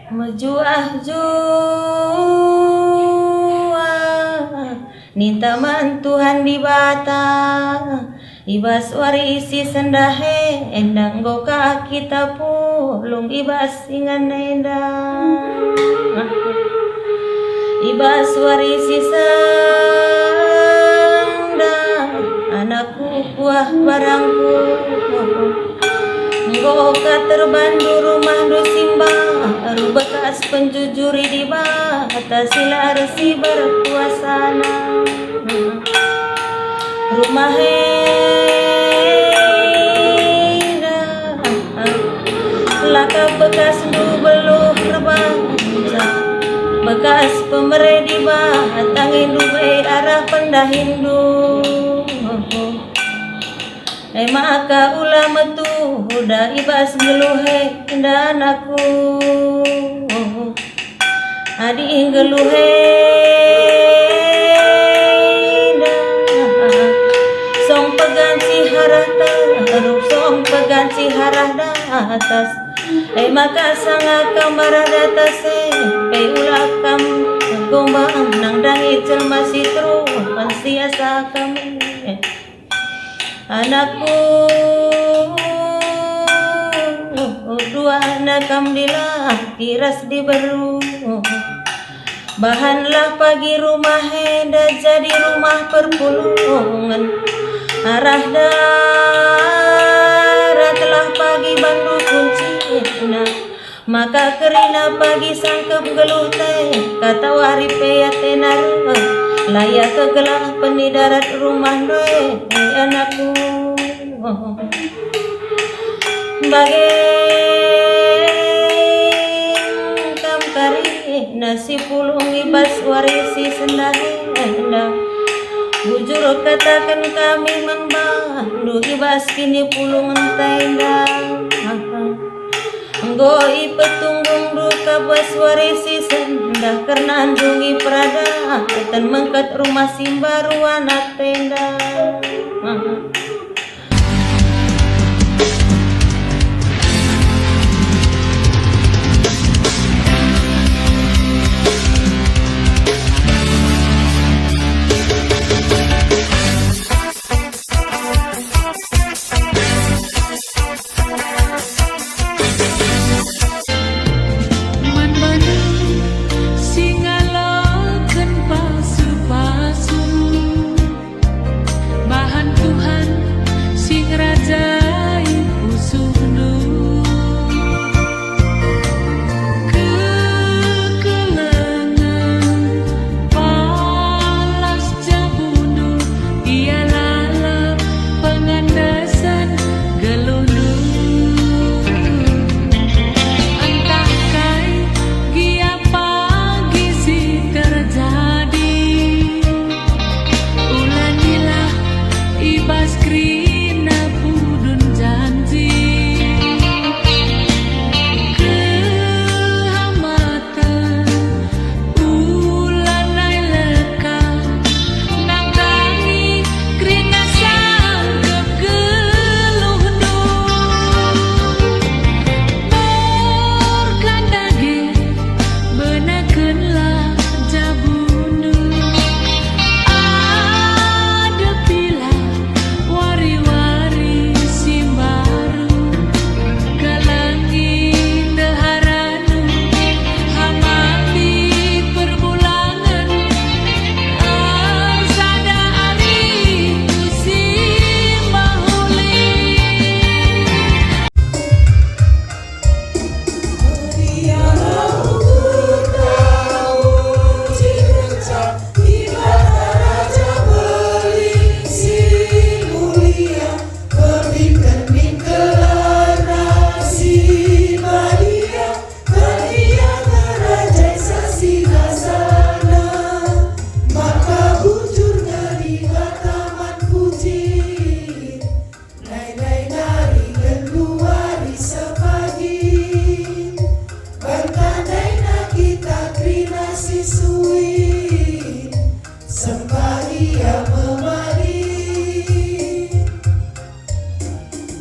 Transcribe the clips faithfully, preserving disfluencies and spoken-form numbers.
Mejuah-juah ninta man Tuhan Dibata, i bas wari si sendah e enda enggo ka kita pulung i bas ingan enda. I bas wari si sendah, anakku, kuah barangku, enggo ka terbandu rumahndu si mbaru, bekas penjujuri Dibata si la ersibar kuasana. Rumah enda la ka bekasndu beluh erbahanca, bekas pemere Dibata nge ndube arah pendahinndu. E maka ula metuda i bas nggeluh enda, anakku. Adi nggeluh enda song peganci arah teruh, song peganci arah datas, e maka sanga kam arah datas e pe ula kam gombang nandangi jelma si teruk pensiasa kam e. Anakku, duana kam dilaki ras diberu. Bahanlah pagi rumah enda jadi rumah perpulungen. Arah daratlah pagi bandu kuncina. Maka kerina pagi sangkep nggeluh te, katawari pe atena reh, la ia kegelah peni darat rumahndu e, anakku. Bage kam kerina si pulung i bas wari si sendah enda. Bujur kataken kami man bandu i bas kinipulungenta enda. Enggo ipetunggungndu ka bas wari si sendah kerna ndungi peradaten mengket rumah si mbaru anak enda. Man bandu si ngaloken pasu-pasu, bahan Tuhan si ngerajai pusuhndu. Kekelengen palas jabundu, ia lalap pengandesen geluhndu. Entah kai gia pagi si terjadi, ulanilah i bas kerina pudun janji. Kehamat Ulanai leka, nandangi kerina sangkep geluhndu. Berkat dage, benakenlah jabundu. Adepilah wari-wari si mbaru, kelengi ndeharandu, hamati perbulangen, ersada ari si mehuli. Meriahlah ukur tau, Dibata Raja Beling si mulia, kening-kening gelarNa si badia, Ia ngerajai sasina-sasina, maka bujur nge Dibata man puji. Nai-nai nari genduari sepagi, banta ndaina kita kerina si suin, sembah Ia me mari.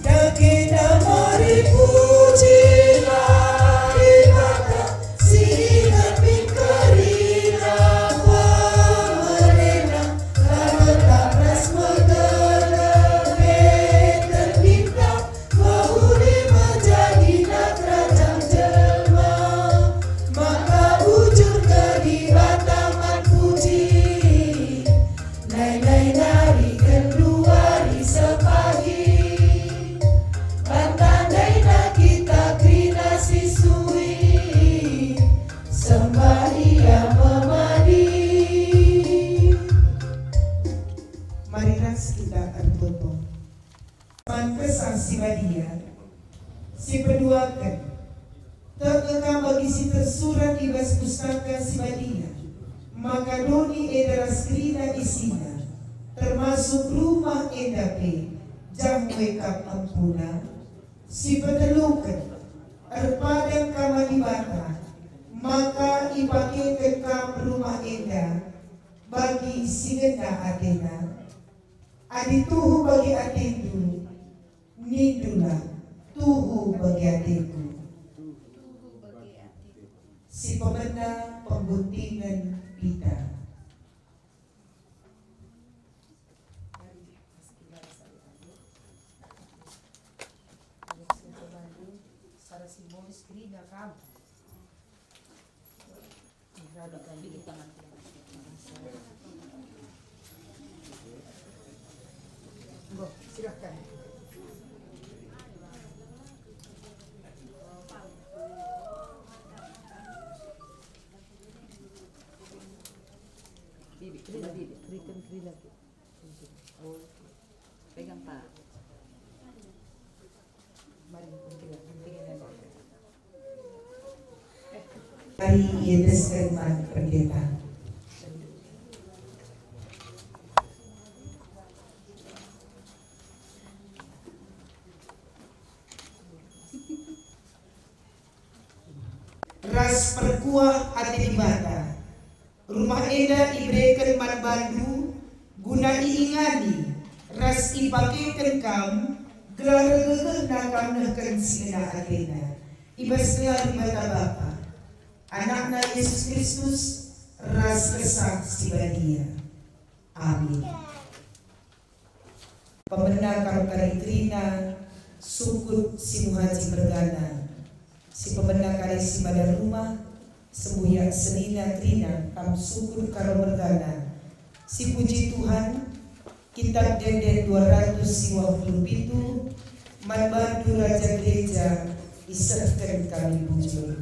Dage ndai mari puji Dibata, si tersurat i bas Pustaka Si Badia, maka doni enda ras kerina isina, termasuk rumah enda pe, jamu kap empuna. Si peteluken, erpadan kam man Dibata, maka ipakeken kam rumah enda bagi si ngena atena. Adi tuhu bagi atendu, nindulah, "Tuhu bagi ateku." Si pemena pengguntingan kita. Bo, silahkan. Bibi, kerina bibi. Berikan kerina. Oke. Pegang, Pak. Mari, mari iendesken man pendeta. Ras perkuah ate Dibata. Rumah enda ibereken man bandu guna iingani ras ipakeken kam gelah gegehna kam nehken si ngena atena. I bas gelar Dibata Bapa, Anakna Jesus Kristus, ras Kesah Si Badia. Amin. Pemena kam kari kerina, sukut si muhaji mergana. Si pemena kari si mada rumah, sembuyak senina kerina kam sukut karo mergana. Si puji Tuhan, Kitab Ende-enden dua ratus siwah puluh pitu, man bandu raja gereja, isehken kami bujur.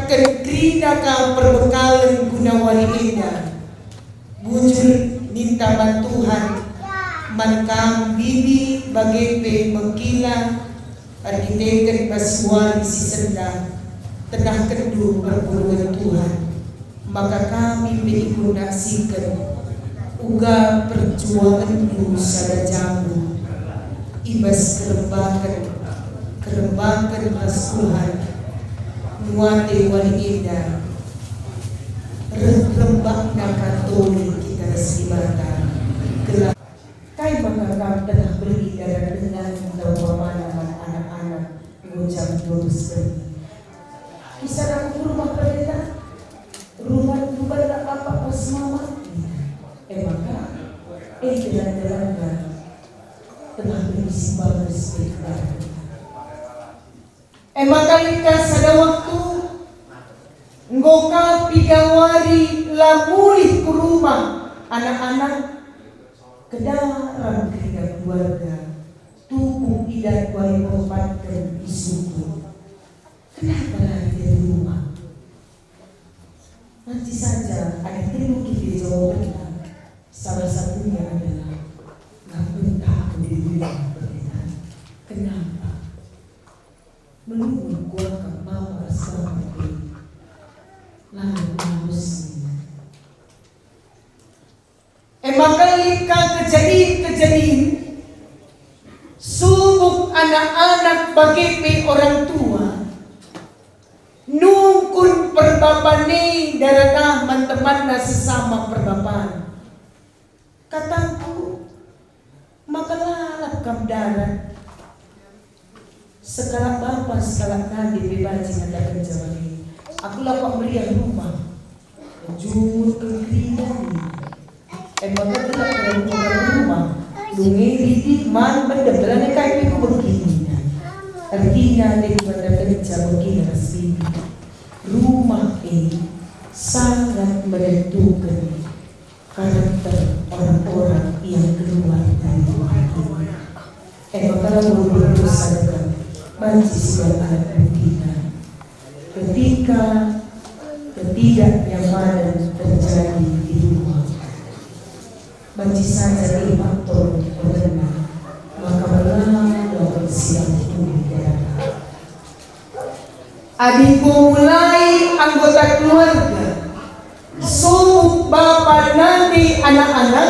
Ken kerina ka perbekalen guna wari enda. Bujur ninta man Tuhan, man kam bibi bage pe mengkila, erkiteken bas wari si sendah, tenahkenndu perpulungen Tuhan, maka kami pe ikundaksiken uga perjuangenndu sada jambu i bas kerembaken, kerembaken ras Tuhan, nuate wari enda. Reh rembakna katoli kita ras Dibata. Gelah kai maka kam tengah berngi darat dengan ntah umpamana man anak-anak enggo jam dua belas berngi? Kisah aku ku rumah pendeta, rumah dubanlah bapak ras mama. E maka, e jalan-jalanna tengah berngi si bagus bagi kita. E maka lit ka sada waktu, enggo ka piga wari la mulih ku rumah anak-anak, kedaram kerina keluarga, tupung idah wari peempatken isungkun. Kenapa lari dari rumah? Banci saja ada telu kin jawabanna. Salah satunya adalah, "Ngambetah aku di rumah," pendeta. Kenapa? Melungun kuakap mama ras bapa pe. Lalu kuarus nina. E maka lit ka kejadin-kejadin, subuk anak-anak bage pe orang tua, nungkun perbapan e darat ah man temanna sesama perbapan. Katangku, maka lalap kam darat. Sekalak bapa, sekalak nande pe banci ngatakenca bage, "Aku la kuat meriah rumah." Njurken kerina nina, "E maka gelah kerina rumah, dunge ridi man benda belana kai pe kubegi," nina. Ertina ndai ngatakenca begina ras bibi. Rumah e sangat menentuken karakter orang-orang yang keluar dari rumah itu. E maka labo berdosa kam, banci sudah alat buktina. Ketika ketidaknyamanan terjadi di rumah, banci saja e faktor pengena, maka belalah lawan si la tuhu. Adi enggo mulai anggota keluarga, subuk bapa nande anak-anak,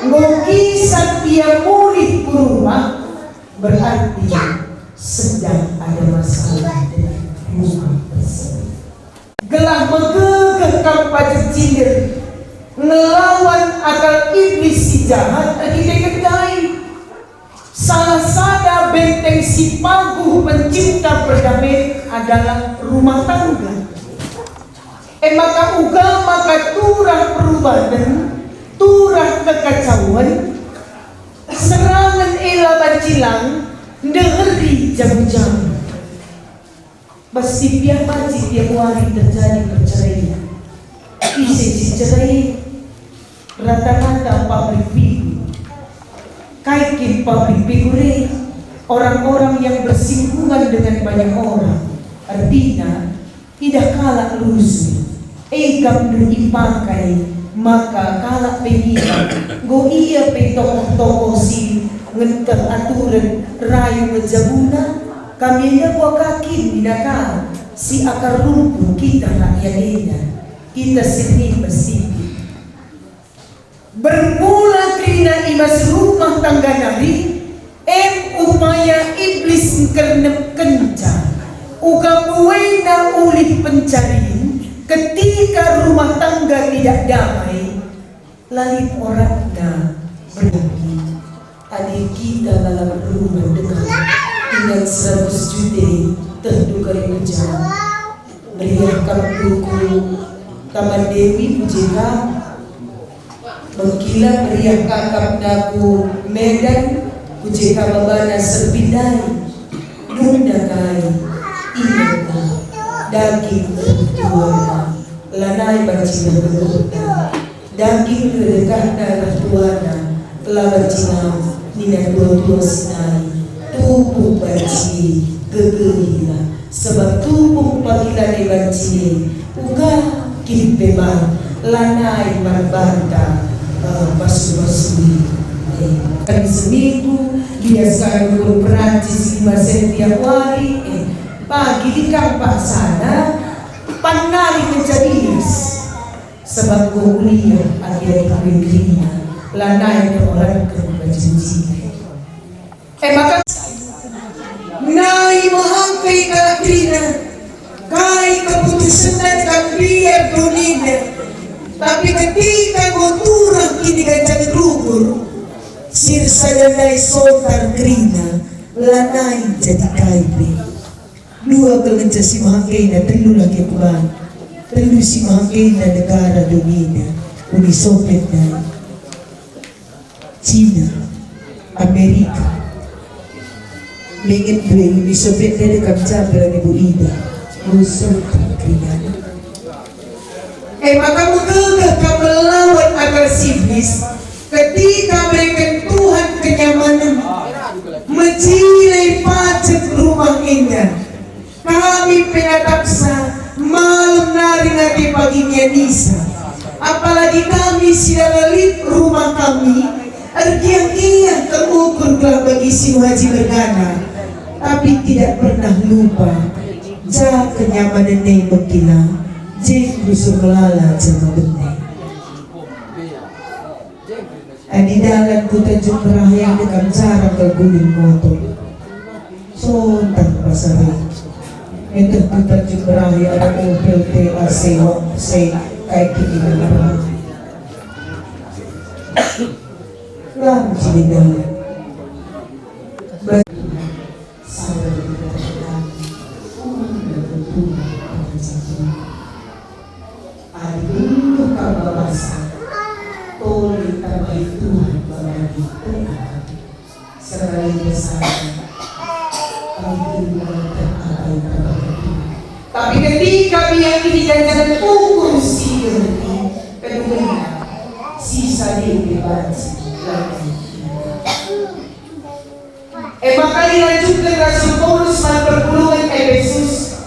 enggo kisan ia mulih ku rumah, berarti sedang ada masalah dengan rumah tersebut. Gelah megegeh kam pajek cinder ngelawan akal iblis si jahat erkiteken kai? Salah sada benteng si paguh pencipta perdamaian adalah rumah tangga. E maka uga maka turah perubaten, turah kekacauan, serangen e la banci lang ndeheri jabu-jabu. Bas si piah banci tiap wari terjadi perceraian. Ise si cerai? Rata-rata pabrik figur. Kai kin pabrik figur e? Orang-orang yang bersinggungan dengan banyak orang. Ertina, idah kalak rusur. E gapndu ipakai, maka kalak pe ngilang, enggo ia pe tokoh-tokoh si ngenteh aturen rayu nge jabuna. Kami enda kuakap kin nina kalak si akar rumput kita rakyat enda, kita si nimbas sitik. Bermula kerina i bas rumah tangga nari, em upaya iblis ngkernepkenca, uga buena ulih pencarin ketika rumah tangga tidak damai, la lit oratna berlaki. Adi kita lalap berubah dengan ingat seratus juta, tentu kari kerja. Meriah kap tuku Taman Dewi, ku je ka. Mengkila meriah kakapna ku Medan, ku je ka babana serpindai. Nunda kai, ingetlah, daging ertuana, lanai banci bergeluhna. Daging redekahna reh tuana, la banci ngam, nina tua-tua si nai, tubuh banci gegehilah. Sebab tupung pagi la deban cine, uga kin pe bang, lanai man banta, eh, pasu-pasui. Eh, kan seminggu, bias kami ukur Perancis lima sen tiap wari, eh, pagi lit kam paksana, pan nari menjadi bias. Sebab enggo kuliah adi-adi kuinggilina, lanai keolanken baju cine. E maka nai mehangke kalak kerina, kai keputusen dan kam biar dunina. Tapi ketika enggo turah kiniganjangen rukur, sir saja ndai sontar kerina, lanai jadi kai pe. Dua kal ngenca si mehangkena, telu laki kuban. Telu si mehangkena negara dunina, Uni Soviet ndai. Cina, Amerika. Mengen dua Uni Soviet ndai kam jabar ni Bu Ida. Musuh kam kerinana. E maka megegeh kam melawan akal si iblis, ketika bereken Tuhan kenyamanen. Mejile pacet rumah enda. Kami pe natapsa malem nari ngage pagi mianisa. Apalagi kami si la lit rumah kami, ergiang-giang terukur gelah bagi si muhaji mergana. Tapi tidak pernah lupa, ja kenyamanen e mengkila, je rusur melala jelma bene. Adi dalan ku Tanjung Berahe enda kam jarang kal gulung motor. Sontar pasar e. Meteh ku Tanjung Berahe ada mobil T A C wak se kai kini dalan. Lam cili dalan. Sabar di kota kami, uang dan keuntungan pada jatuh. Adi rindu kam babasa, tole tambahi Tuhan bagi doa. Sekali saja, adi rindu kam abai tambahi Tuhan. Tapi ketika ia kini ganjaran ukur si ngerti, keduanya, sisa diri banci lagi. E maka ilanjutken Rasul Paulus man perpulungen Epesus,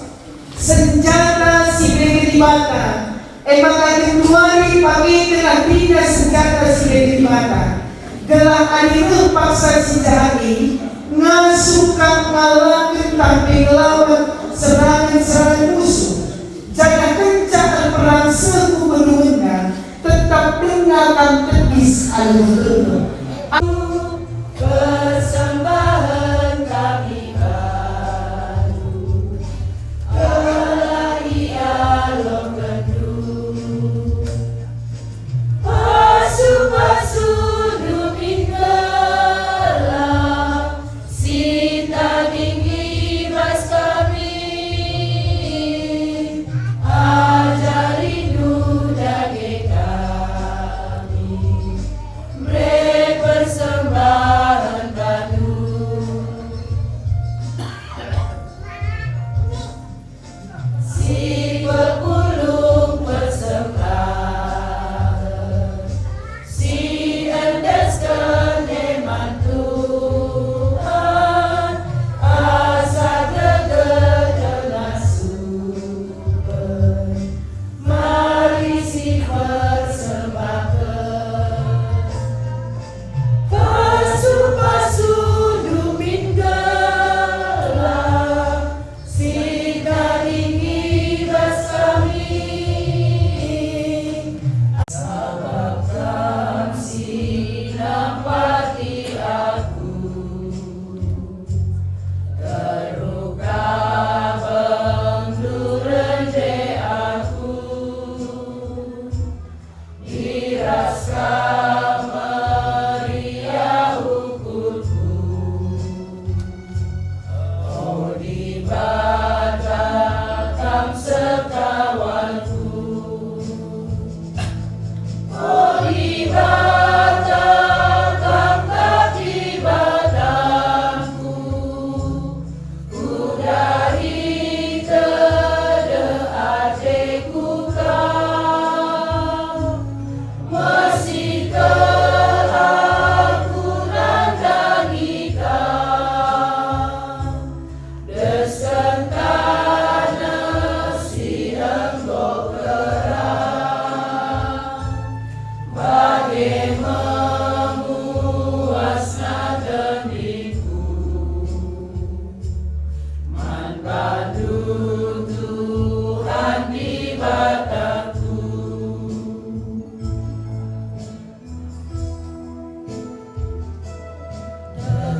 senjata si ibereken Dibata. E maka genduari pakekenlah kerina senjata si ibereken Dibata, gelah adi reh paksa si jahat e, ngasup kam ngalaken tah pe ngelawan serangen-serangen musuh. Janah kenca erperang seh ku gedungenna, tetap denga kam tedis alu reh. Persembahen kami baru, gelah ialokenndu. Pasu-pasundu min gelah si tading i bas kami. Ajarindu dage kami, mbere persembahen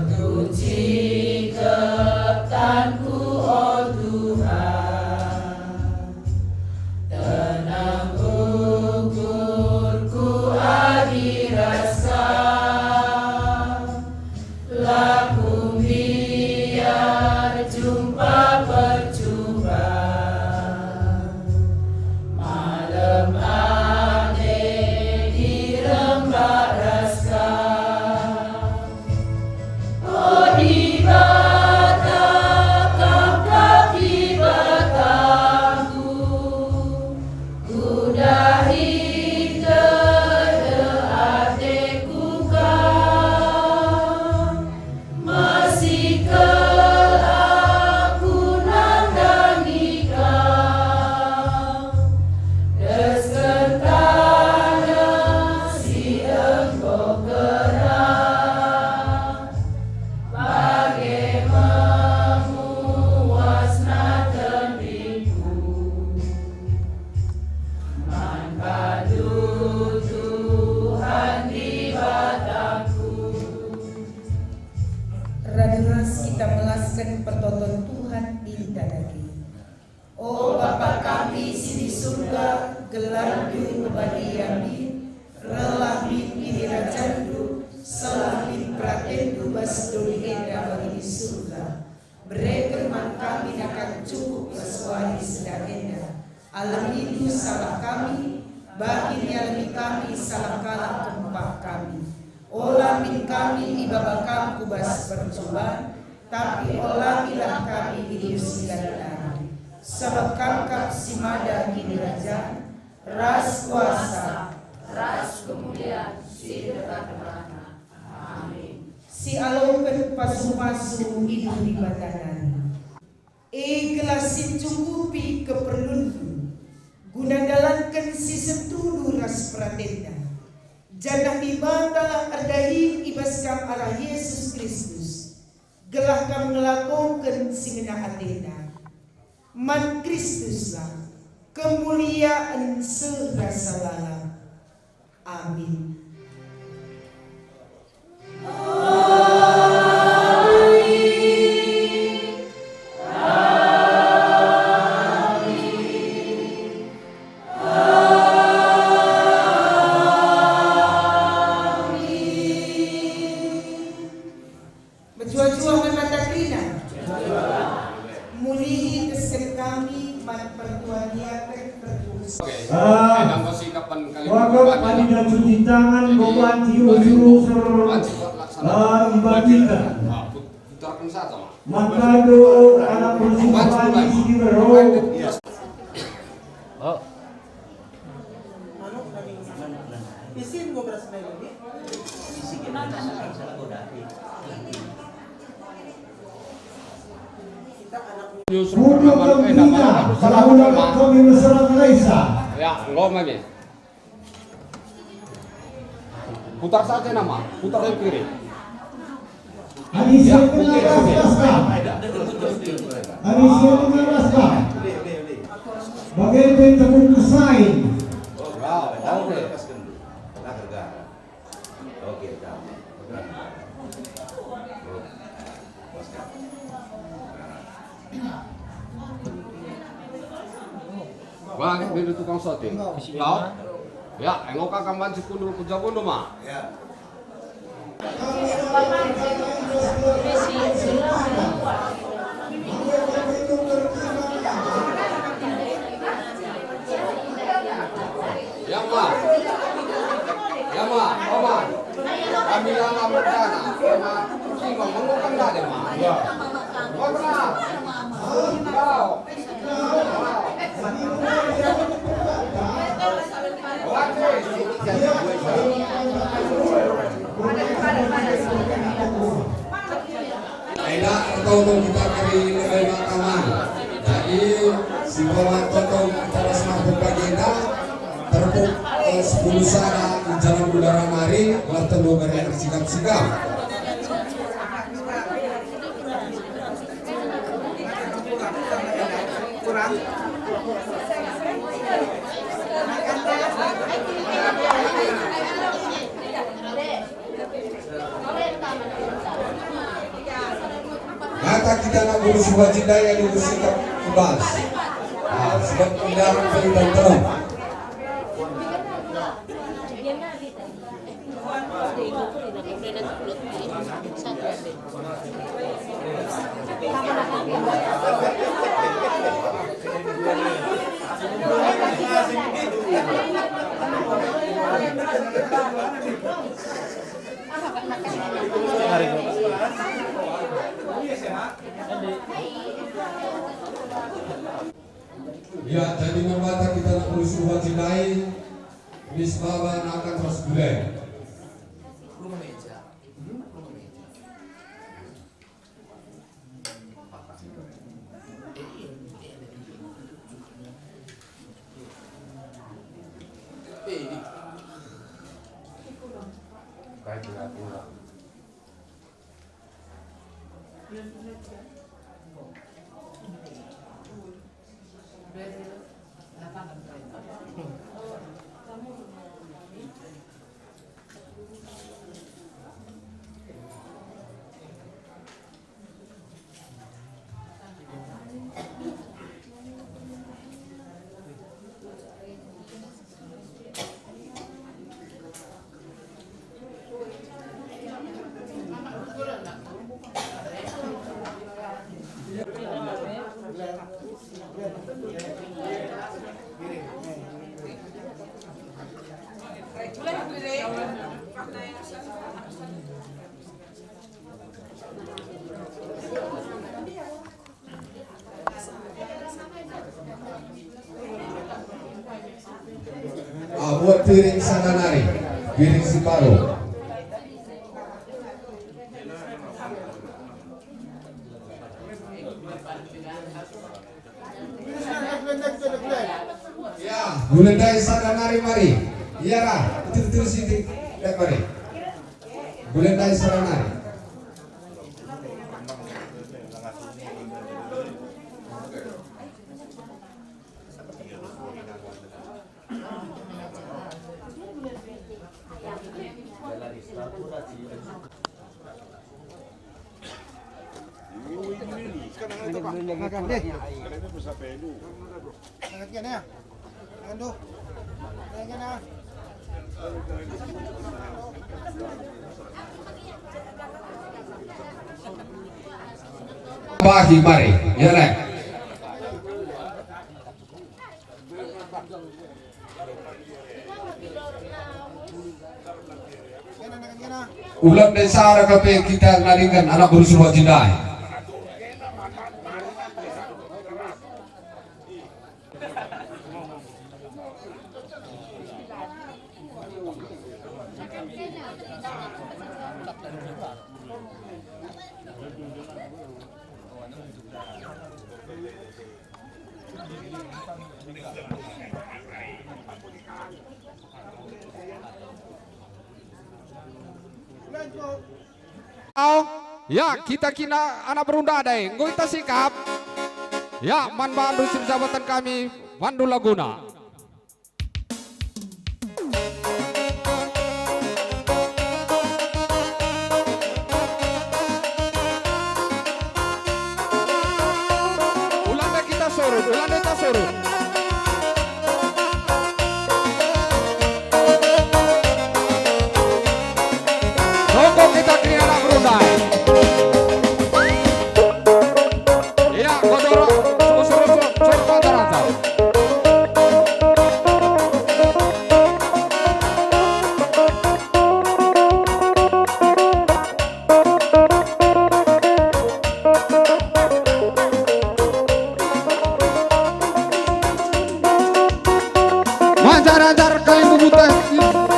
Terpuji keptanku, o Tuhan, tenang ukurku adi ras Kam. La kumbiar jumpa percuban, malem ate i rembak ras Kam. O Dibata, Kam kap Dibatangku, kudahi kerdeh ateku Kam. Mesikel aku nandangi Kam, desken taneh si enggo kerah, bage memuasna tendingku. Man bandu Tuhan Dibatangku. Radu ras kita melasken pertoton Tuhan ninta dage. O Bapa kami si di Surga, gelarNdu erbadia min, rehlah min kinirajanNdu, sehlah min peratenNdu bas doni enda bagi di Surga. Bereken man kami nakan cukup ras wari si enda. Alemindu salah kami, bagi nialemi kami salah kalak kempak kami. Ola min kami ibaba Kam ku bas percuban, tapi olangilah kami i bas si lalap nari. Sabap Kam kap si mada kinirajan, ras kuasa, ras kemulian si dekah-dekahna. Amin. Sialoken pasu-pasu idah Dibata nari. E gelah si ncukupi keperlunndu, guna ndalanken si setuju ras peratenda, janah Dibata erdahin i bas kam arah Jesus Kristus, gelah kam ngelakoken si ngena atena. Man Kristuslah kemulian seh ras lalap. Amin. Mejuah-juah man banta kerina. Mulihi kesken kami man pertua diaken perpulus. Oke. Ah. Wakaf panitia cuci tangan, bupati, unsur-unsur, ah, ibadita. Mantado anak bersih padi si diberu. Oh. Anu, isi enggo beras nai lagi? Isi gimana? Salah kau dah. Kita anak Putu kemina, salah ulang kami mesra Malaysia. Ya, enggo mami. Putar saja nama, putar yang kiri. Adi siap dengar ras, ras, ras. Adi siap dengar ras, ras. Bagai pen tepung kesain. Oke, dah. Wah, ini tukang syuting. Ya. Ya, enggo ka kam banci kundul ku jabundu ma. Ya. Ya, Ma. Ya, Ma. Oma. Kami lama berjalan. Ya, Ma. Singgung, mengukur nggak deh, Ma? Ya. Ngobrol. Kau. Enda ertoto kita kari lebe mahkamah. Jadi, si bawa toto kita ras mahkamah pagi enda, terpuk, eh, sepuluh sada i jalan udara mari, lah temu kari ersikap-sikap. Kurang. Subaci ndai adi bersikap bebas. Ah, sebab kendaraan kami dan terang. Ya, jadi mambata kita nak berusuh wajib lain, Miss Baba nak akan ras gulai. Ah, buat piring sada nari, piring si mbaru. Ya, gulai ndai sada nari mari. Iya lah, betul-betul sini. Lihat mari. Gulai ndai sada nari. Bahi mari, ya, Lek. Ulang desa ada kape kita ngalingkan anak berusul wajindai. Ya, kita kina anak berunda dai, enggo ita sikap. Ya, man bandu si jabatan kami, bandu laguna. Ulana kita surut, ulana kita surut. Tunggu kita kerina anak berundai. Iya, kodoro, suruh, suruh, suruh, suruh, antar, antar. Manjar-anjar kalimbubu teh,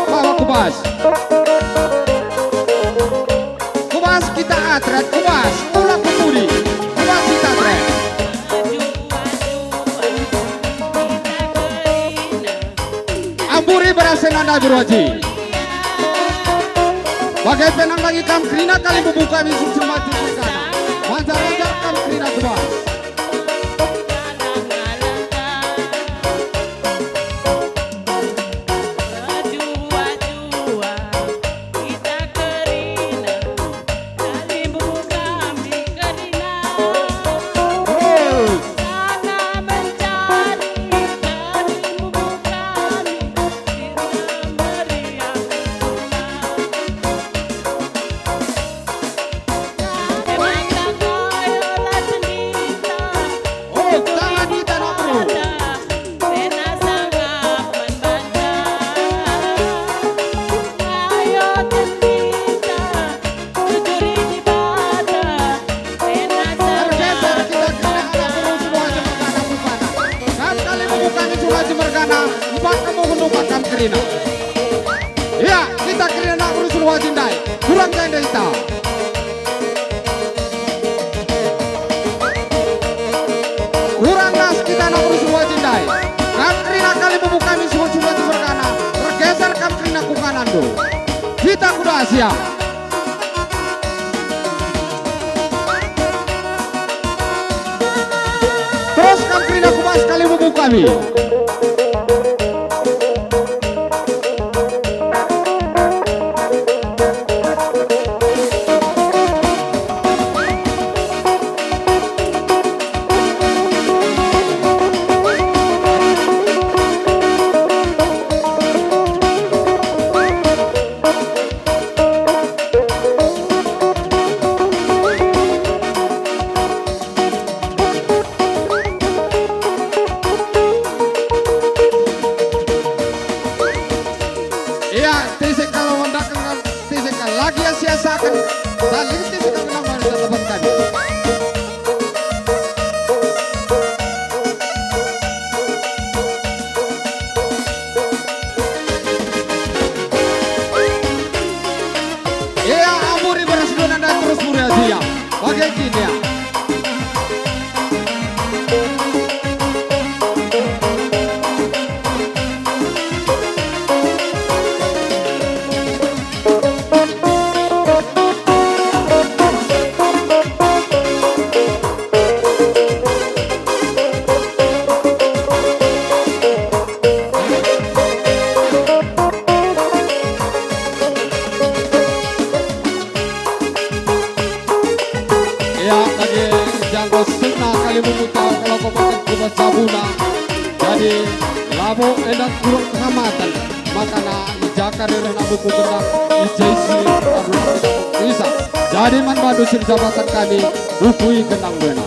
bawa kubas. Kubas kita atret, kubas, ula kemudi, kubas kita atret. Amburi berasa nanda Guru Haji. Bagai penang bagi kam kerina kalimbubu kami suci mati perkana. Manjar-anjar kam kerina kubas. Karna empat kamu menungkak kam kerina. Ya, kita kerina nak berusul wajin dai. Kurang jai ndai ta. Kurang nas kita nak berusul wajin dai. Kam kerina kali bubu kami suhut suhut mergana. Bergeser kam kerina ku kanan do. Kita kuda siap. Terus kam kerina ku bas kali bubu kami. Ia, tisik kalau mendakan, tisik lagi ia sia-siaken, saling tisik kalau menang, mari tatapan kami. Ia, amburi beras dua nandai terus muri aja ia. Bage kin ia. Ia, bage jangko sena kali memuta kalau pemakan kubas sabuna. Jadi, labo enda kurang kehamaten, makana i jaka rerehna buku gendang, i jaisi arus bisa. Jadi, man bandu sirjabatan kami, bukui gendang buena.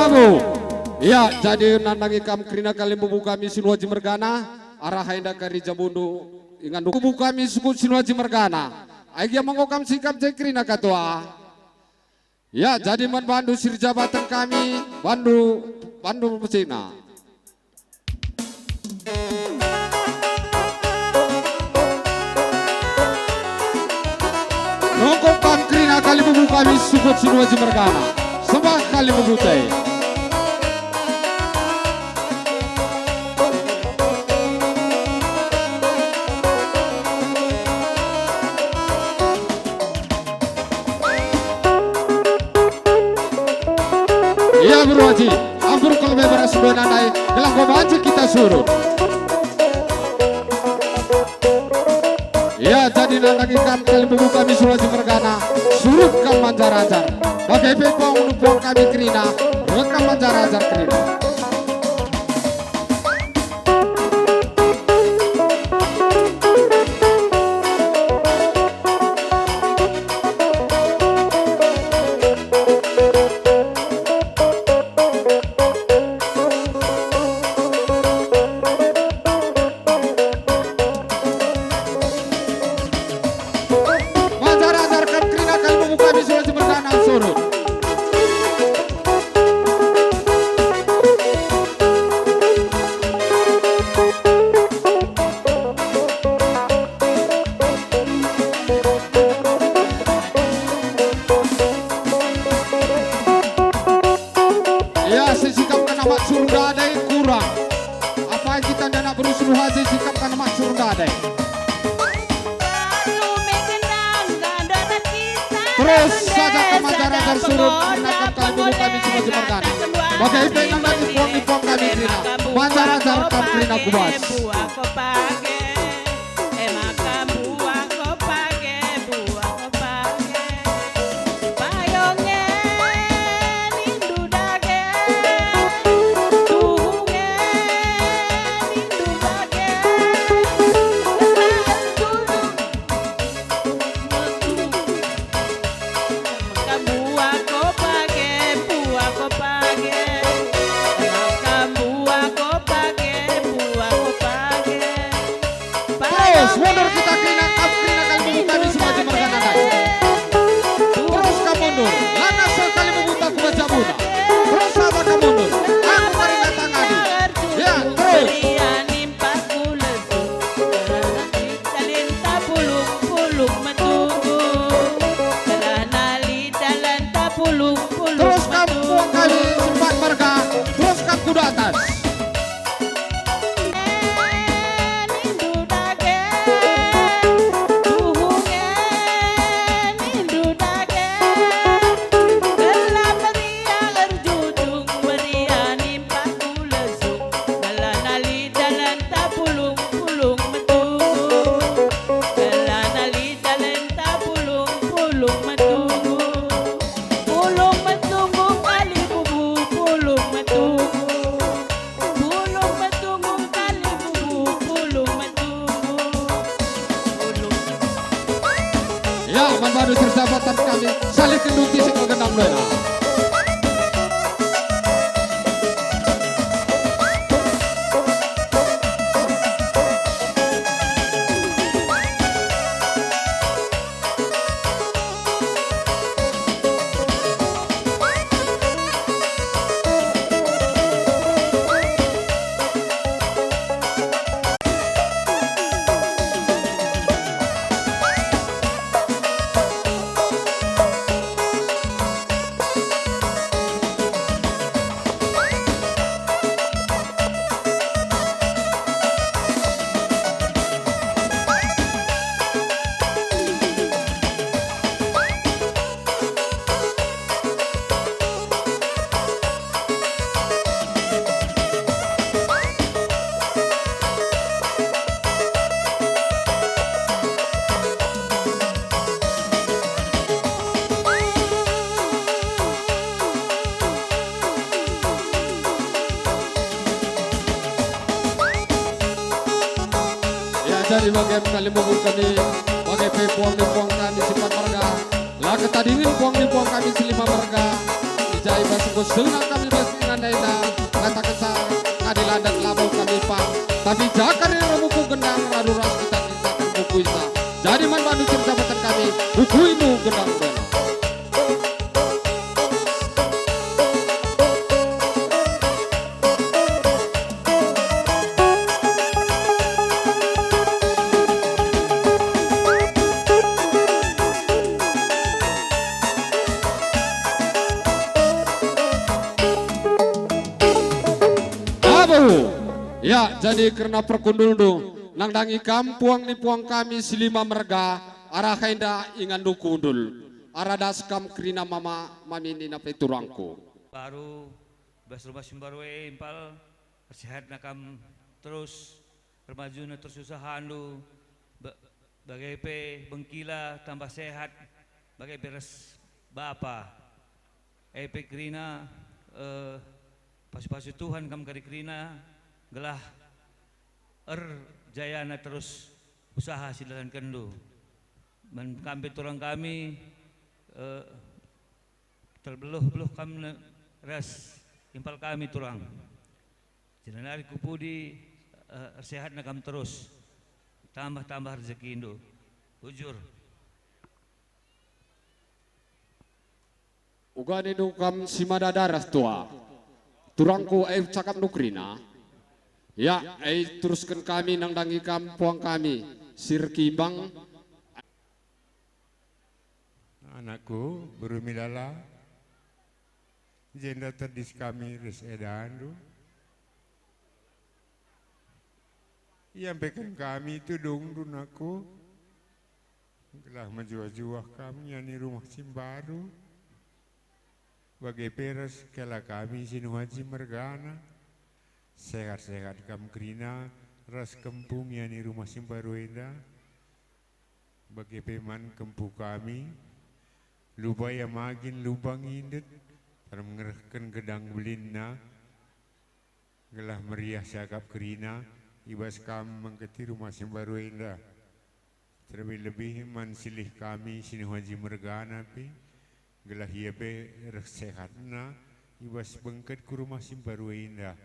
Abu. Ya, jadi nandangi kam kerina kali bubu kami si Nuaji mergana, arah enda kari jabundu ingan bubu kami sukut si Nuaji mergana. Ai gia menggo kam sikap jai kerina katua. Ya, jadi man bandu sirjabatan kami, bandu, bandu mesina. Nongkok kam kerina kali bubu kami sukut si Nuaji mergana. Sembah kali bubu tai. Ia, Beru Aji, ampurken lebe beras dua nandai, gelah enggo banci kita surut. Ia, jadi nandangi kam kali bubu kami si Nuaji mergana, surut kam manjar-anjar. Bage pe puang ndu puang kami kerina, reh kam manjar-anjar kerina. Manjar-anjar kam kerina kali bubu kami si Nuaji mergana, surut. Ya, sisikapken amat suru ndai kurang. Apai kita ndanak beru si Nuaji sikapken amat suru ndai. Terus saja kam manjar-anjar surut, kerina kam kali bubu kami si Nuaji mergana. Bage pe nandangi puang-puang kami kerina. Manjar-anjar kam kerina ku bas. Terus kam puang kami si empat marga, terus kam kuda atas. Pulung, pulung metugu. Kelana lit talenta pulung, pulung metugu. Pulung metugu kali bubu, pulung metugu. Pulung metugu kali bubu, pulung metugu. Pulung. Ya, man bandu si erjabatan kami, salihken duti si gendang mena. Ya, jadi bage kalimbubun kami, bage pe puang ni puang kami si empat marga. La ketadingen puang ni puang kami si lima marga. Ija i bas enggo sena kami bas ingan enda, ngatakenca ngadi landat labo kami pang. Tapi jaka rina buku gendang radu ras kita kisahken buku isa. Jadi man bandu si erjabatan kami, bukuindu gendang enda. Abu. Ya, jadi kerna perkundulndu, nandangi kam puang ni puang kami si lima merga, arah enda inganndu kundul. Aradas kam kerina mama, mami nina pe turangku. Baru, bas rumah si mbaru e impal, ersehatna kam terus, ermajuna terus usahandu, ba-, bage pe bengkila tambah sehat, bage pe ras bapa. E pe kerina, eh, pasu-pasu Tuhan kam kari kerina, gelah erjayana terus usaha si idalankendu. Man kam pe turang kami, eh, terbeluh-beluh kam ne-, ras impal kami turang. Jenari ku pudi, eh, ersehatna kam terus, tambah-tambah rejekindu. Bujur. Uga nindu kam si mada darah tua. Turangku, e cakapndu kerina. Ya, e terusken kami nandangi kam puang kami, si erkimbang. Anakku, beru Milala, jenda tedis kami ras edandu. Iampeken kami tudungndu, nakku, gelah mejuah-juah kam ngiani rumah si mbaru. Bage pe ras kala kami si Nuhaji mergana. Sehat-sehat kam kerina ras kempu ngiani rumah si mbaru enda. Bage pe man kempu kami, luba ia magin luba ngindet, tadem ngerehken gedang belinna, gelah meriah siakap kerina i bas kam mengketi rumah si mbaru enda. Terlebih-lebih man silih kami si Nuhaji mergana pe, gelah ia pe reh sehatna i bas bengket ku rumah si mbaru enda.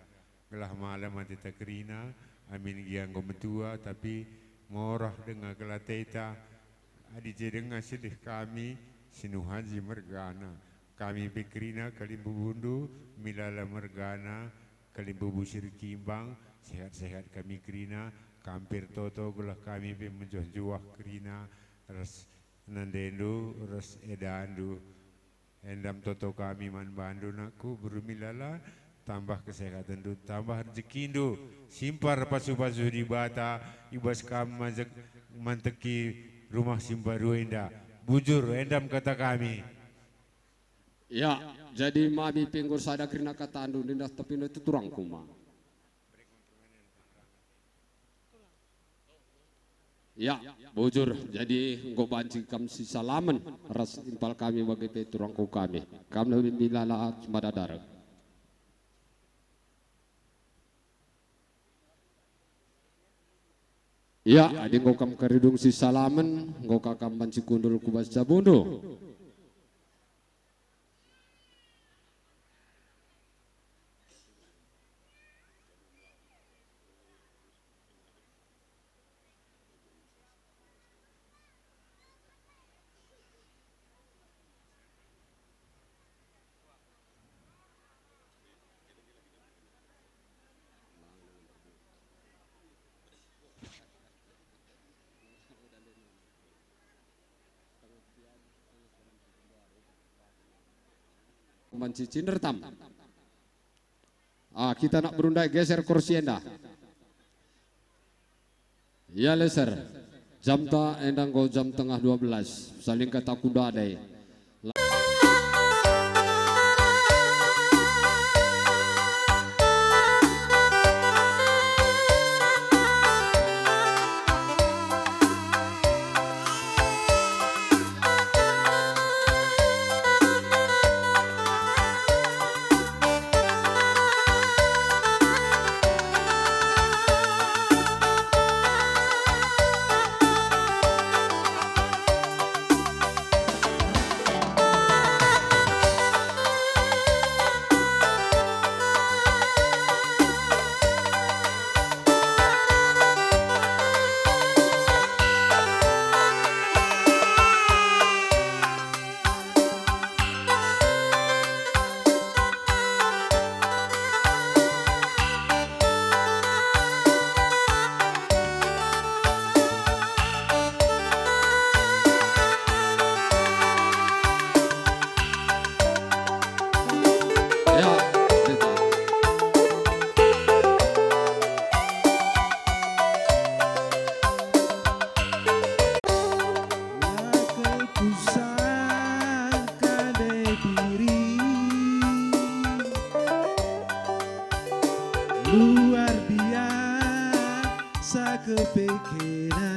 Gelah malam ateta kerina, amin gia enggo metua, tapi morah denga kal ateta, adi je denga silih kami si Nuhaji mergana. Kami pe kerina kalimbubundu, Milala mergana, kalimbubu si erkimbang, sehat-sehat kami kerina, kam pe ertoto gelah kami pe mejuah-juah kerina, ras nandendu, ras edandu. Endam toto kami man bandu nakku, beru Milala, tambah kesehatenndu, tambah rejekindu, simpar pasu-pasu Dibata, ibas kam majek manteki rumah si mbaru enda. Bujur, endam kata kami. Ya, jadi mami pe enggo sada kerina katandu, nindah tapi ndai tuturangku ma. Ya, bujur. Jadi enggo banci kam sisalamen ras impal kami bage pe turangku kami. Kam lebih Milala Madadar. Ya, adi enggo kam keridung sisalamen, enggo ka kam banci kundul ku bas jabundu. Banci cinder tam. Ah, kita nak berundai geser kursi enda. Ya, leser. Jamta enda enggo jam tengah dua belas. Saling kata kuda dai. Lako kusangka diri, luar biasa kepekena.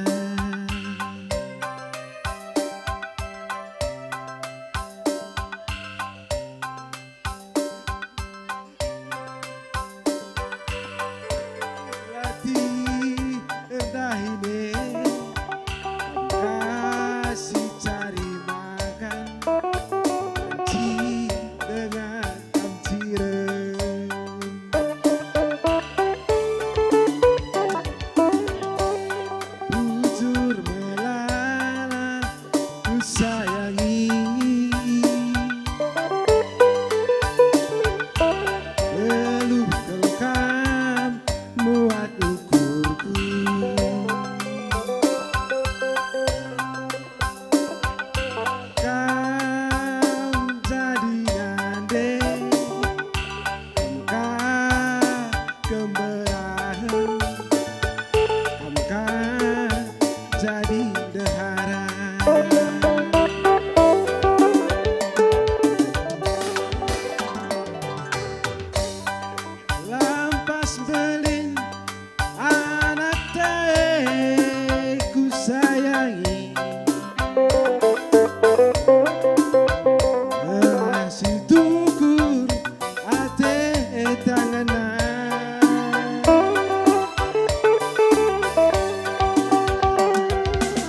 Rati erdahine, kam kasih cari makan, banci denga kam cirem. Bujur melala kusayangi. Geluh kal kam muat ukurku. Kam jadi ngande, kam ka kemberahen, kam ka jadi ndehara. Lampas mbelin anakta e kusayangi, gelah situkur ate tangenna.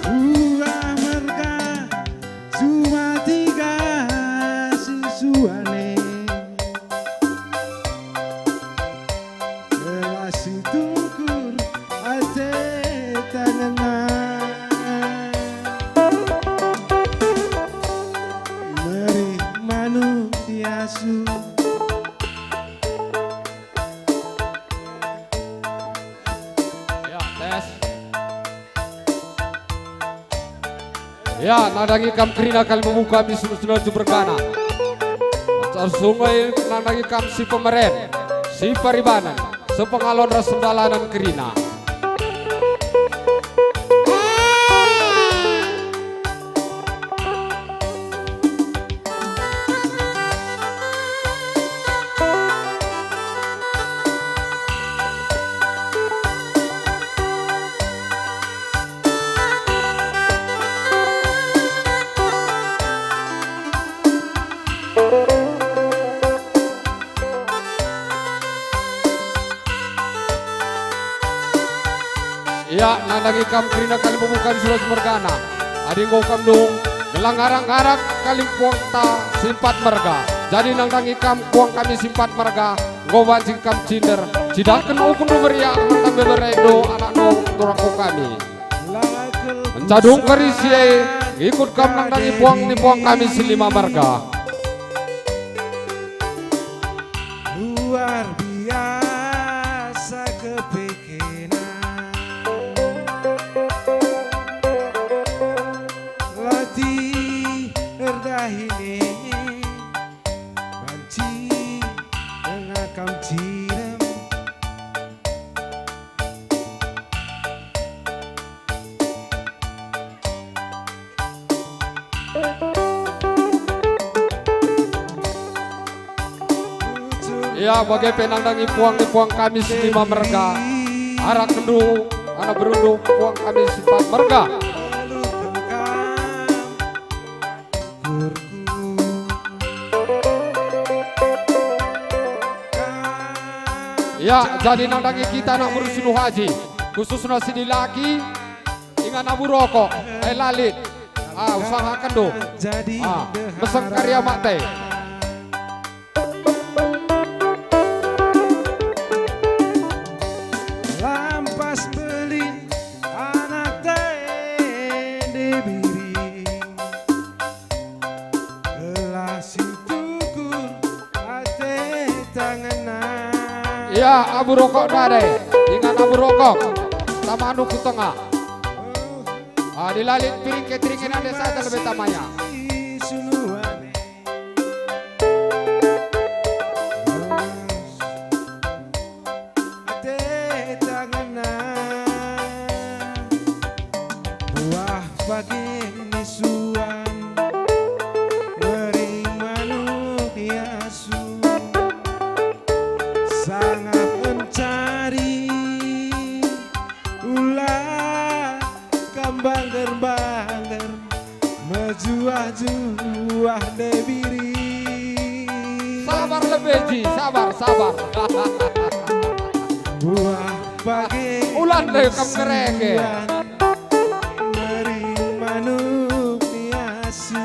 Buah merga cuma tiga sisuane, gelah situkur ate tangenna. Meri manu diasu. Ya, tes. Ya, nandangi kam kerina kal memuka mi sulu-sulu bergana. Tersungoi nandangi kam si pemeren, si paribanen, sepengalon ras sendalanen kerina. Ia, nandangi kam kerina kalimbubu kami si ras mergana. Adi enggo kam dung, gelah ngarak-ngarak kalimbuanta si empat merga. Jadi nandangi kam puang kami si empat merga, enggo banci kam cinder, cidahken ukurndu meriah, nandangi beberendu, anakndu, turangku kami. Mencadung kari si e, ngikut kam nandangi puang ni puang kami si lima merga. Luar biasa kepekena. Latih erdahini banci denga kam cirem. Ia, bage pe nandangi puang ni puang kami si lima merga. Arak kendu, anak berundu, puang kami si empat merga. Ya, jadi nandangi kita anak beru si Nuh Haji, khususna si dilaki, ingan Abu Rokok, eh, Lalit. Ah, usahaken do. Ah, meseng karya mate. Lampas belin anak tende biring. Gelah si tukur ate tangenna. Ya, Abu Rokok dade, ingan Abu Rokok, tama anu ku tengah. Ah, dilalin piring catering enda desa ate lebe tamanya. Ate tangenna, buah pagi nisuan, mering manuk iasu, sangap encari, ula kam bangger-bangger, mejuah-juah nde biring. Sabar lebe Ji, sabar, sabar. Buah pagi ulan deh kam ngereke. Suan, mering manuk iasu.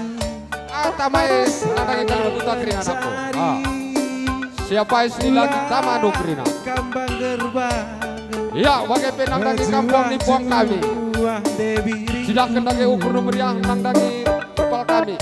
Ata mai nandangi kalimbubu ta kerina anakku. Ah. Siapa istri lagi tama anu kerina. Ya, bage pe nandangi kampung ni puang kami. Cidahken dage ukur nu meriah nandangi kepal kami.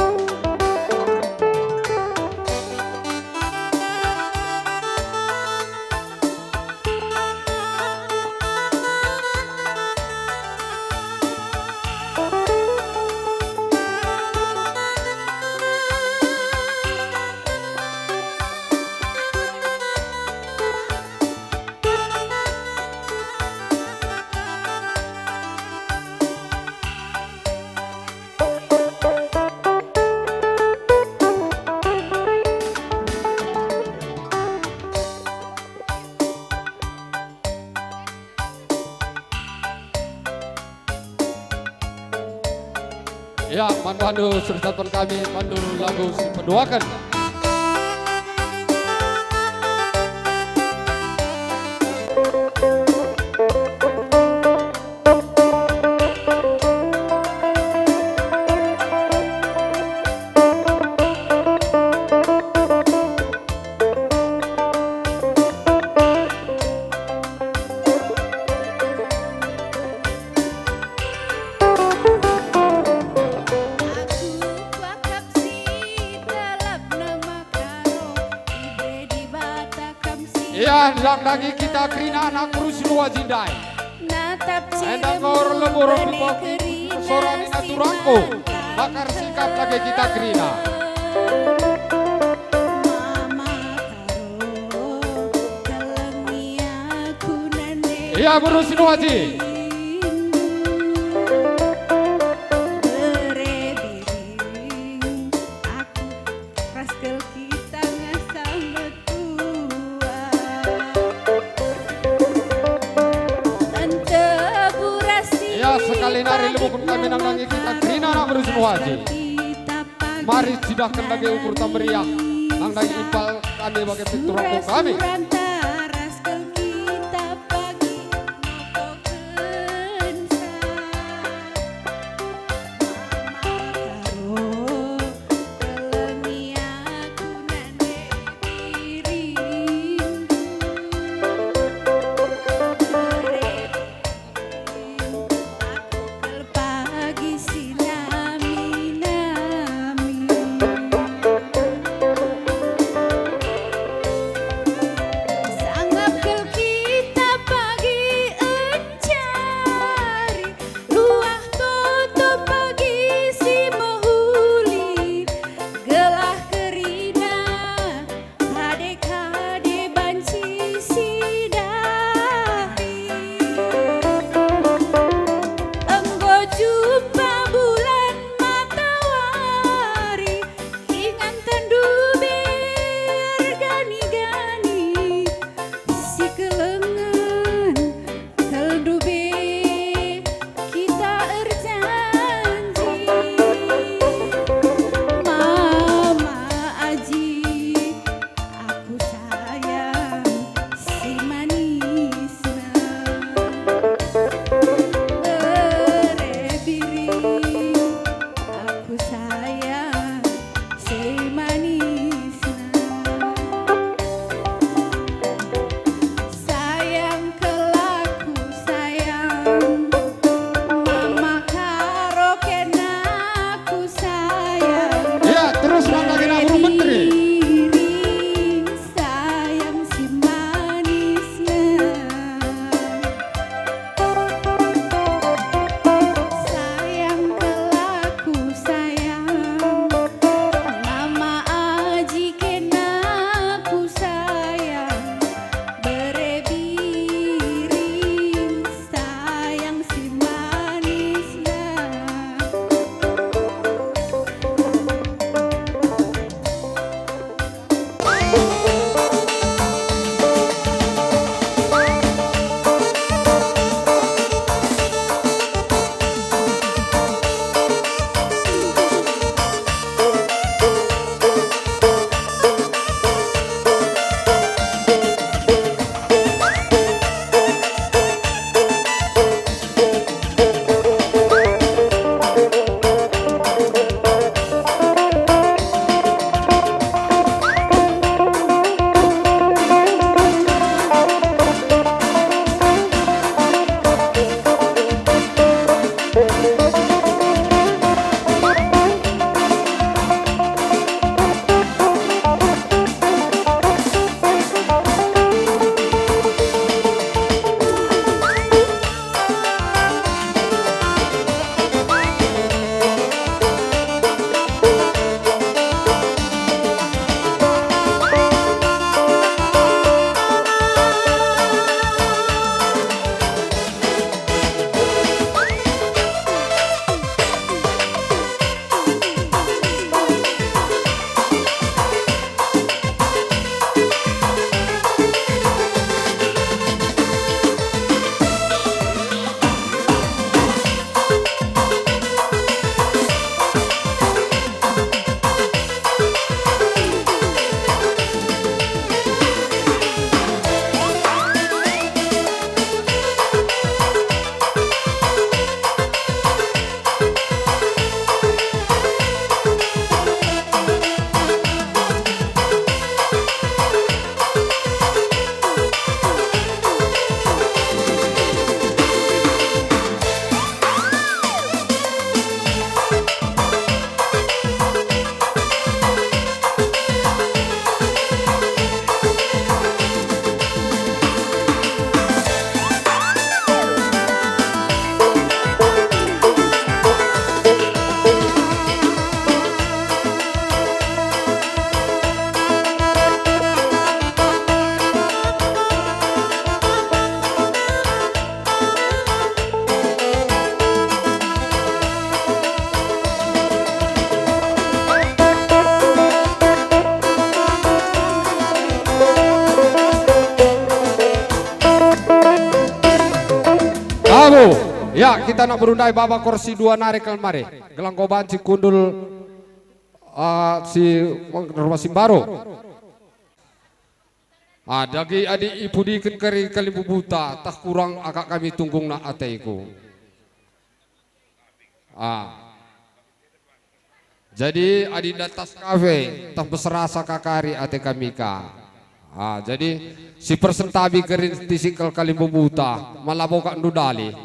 Ya, man bandu sertaken kami bandu lagu si peduaken. Aku kuakap si telap nama karo, ibe Dibata kam si. Ia, nandangi kita kerina anak beru si dua jindai. Natap si enda ngor lembur bene kerina sora nina si turangku, mantap bakar sikap lage kita kerina. Ya, Beru Sinuaji. Bere biring, aku ras kal kita ngasam betua. Ente burasi. Ya, sekali nari lebukun kami nandangi kita kerina anak Beru Sinuaji. Mari cidahken dage ukur ta meriah, nandangi impal kami bage pintu rokok kami. Aku kal pagi si nami-nami. Abu, ya, kita anak beru ndai baba kursi dua nari kal mari. Gelah enggo banci kundul, ah, si rumah Simbaro. Ah, dage adi ipudiken kari kalimbubuta, tah kurang akap kami tunggungna ateku. Ah. Jadi adi datas kafe, tah beserasa ka kari ate kami ka. Ah, jadi si persentabi kari ntisi kal kalimbubuta, malabo kak ndudali.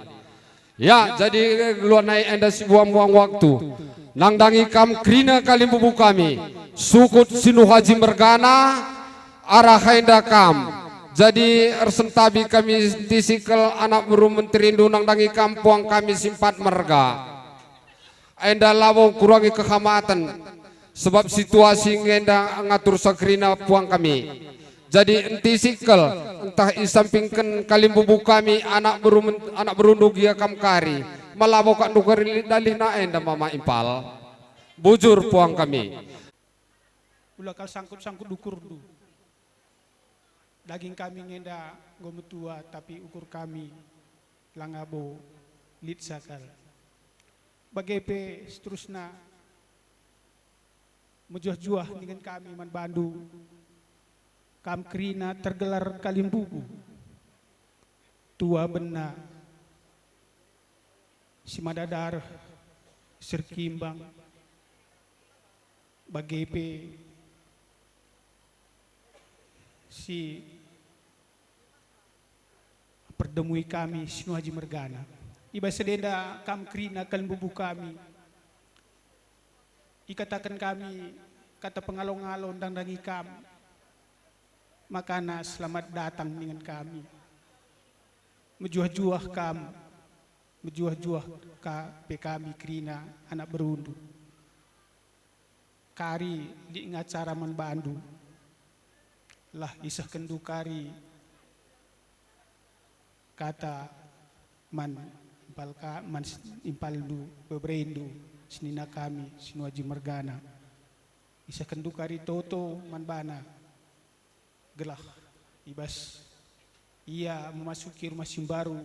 Ya, jadi luanai enda si buang-buang waktu. Nandangi kam kerina kalimbubu kami, sukut Sinuh Haji mergana, arah enda kam. Jadi ersentabi kami ntisi kal anak beru menterindu nandangi kam puang kami simpat merga. Enda labo kurangi kehamaten, sebab situasi ngenda ngatur sa kerina puang kami. Jadi ntisi kal, ntah isampingken kalimbubu kami anak beru men-, anak berundu gia kam kari, malabo kak ndukari dalihna enda mama impal. Bujur puang kami. Ula kal sangkut-sangkut ukurndu. Daging kami ngenda enggo metua, tapi ukur kami langa bo lit sakal. Bage pe seterusna, mejuah-juah ningen kami man bandu, kam kerina tergelar kalimbubu, tua bena, si mada dareh, serkimbang, bage pe si perdemui kami Sinuh Haji mergana. I bas si enda kam kerina kalimbubu kami, ikataken kami kata pengalo-ngalo ndandangi kam, makana selamat datang ningen kami. Mejuah-juah kam, mejuah-juah ka pe kami kerina anak berundu. Kari lit nge acara man bandu, lah isehkenndu kari kata man impal ka-, man s-, impalndu, beberendu, senina kami, Sinuh Haji mergana. Isehkenndu kari toto man bana, gelah i bas ia memasuki rumah si mbaru,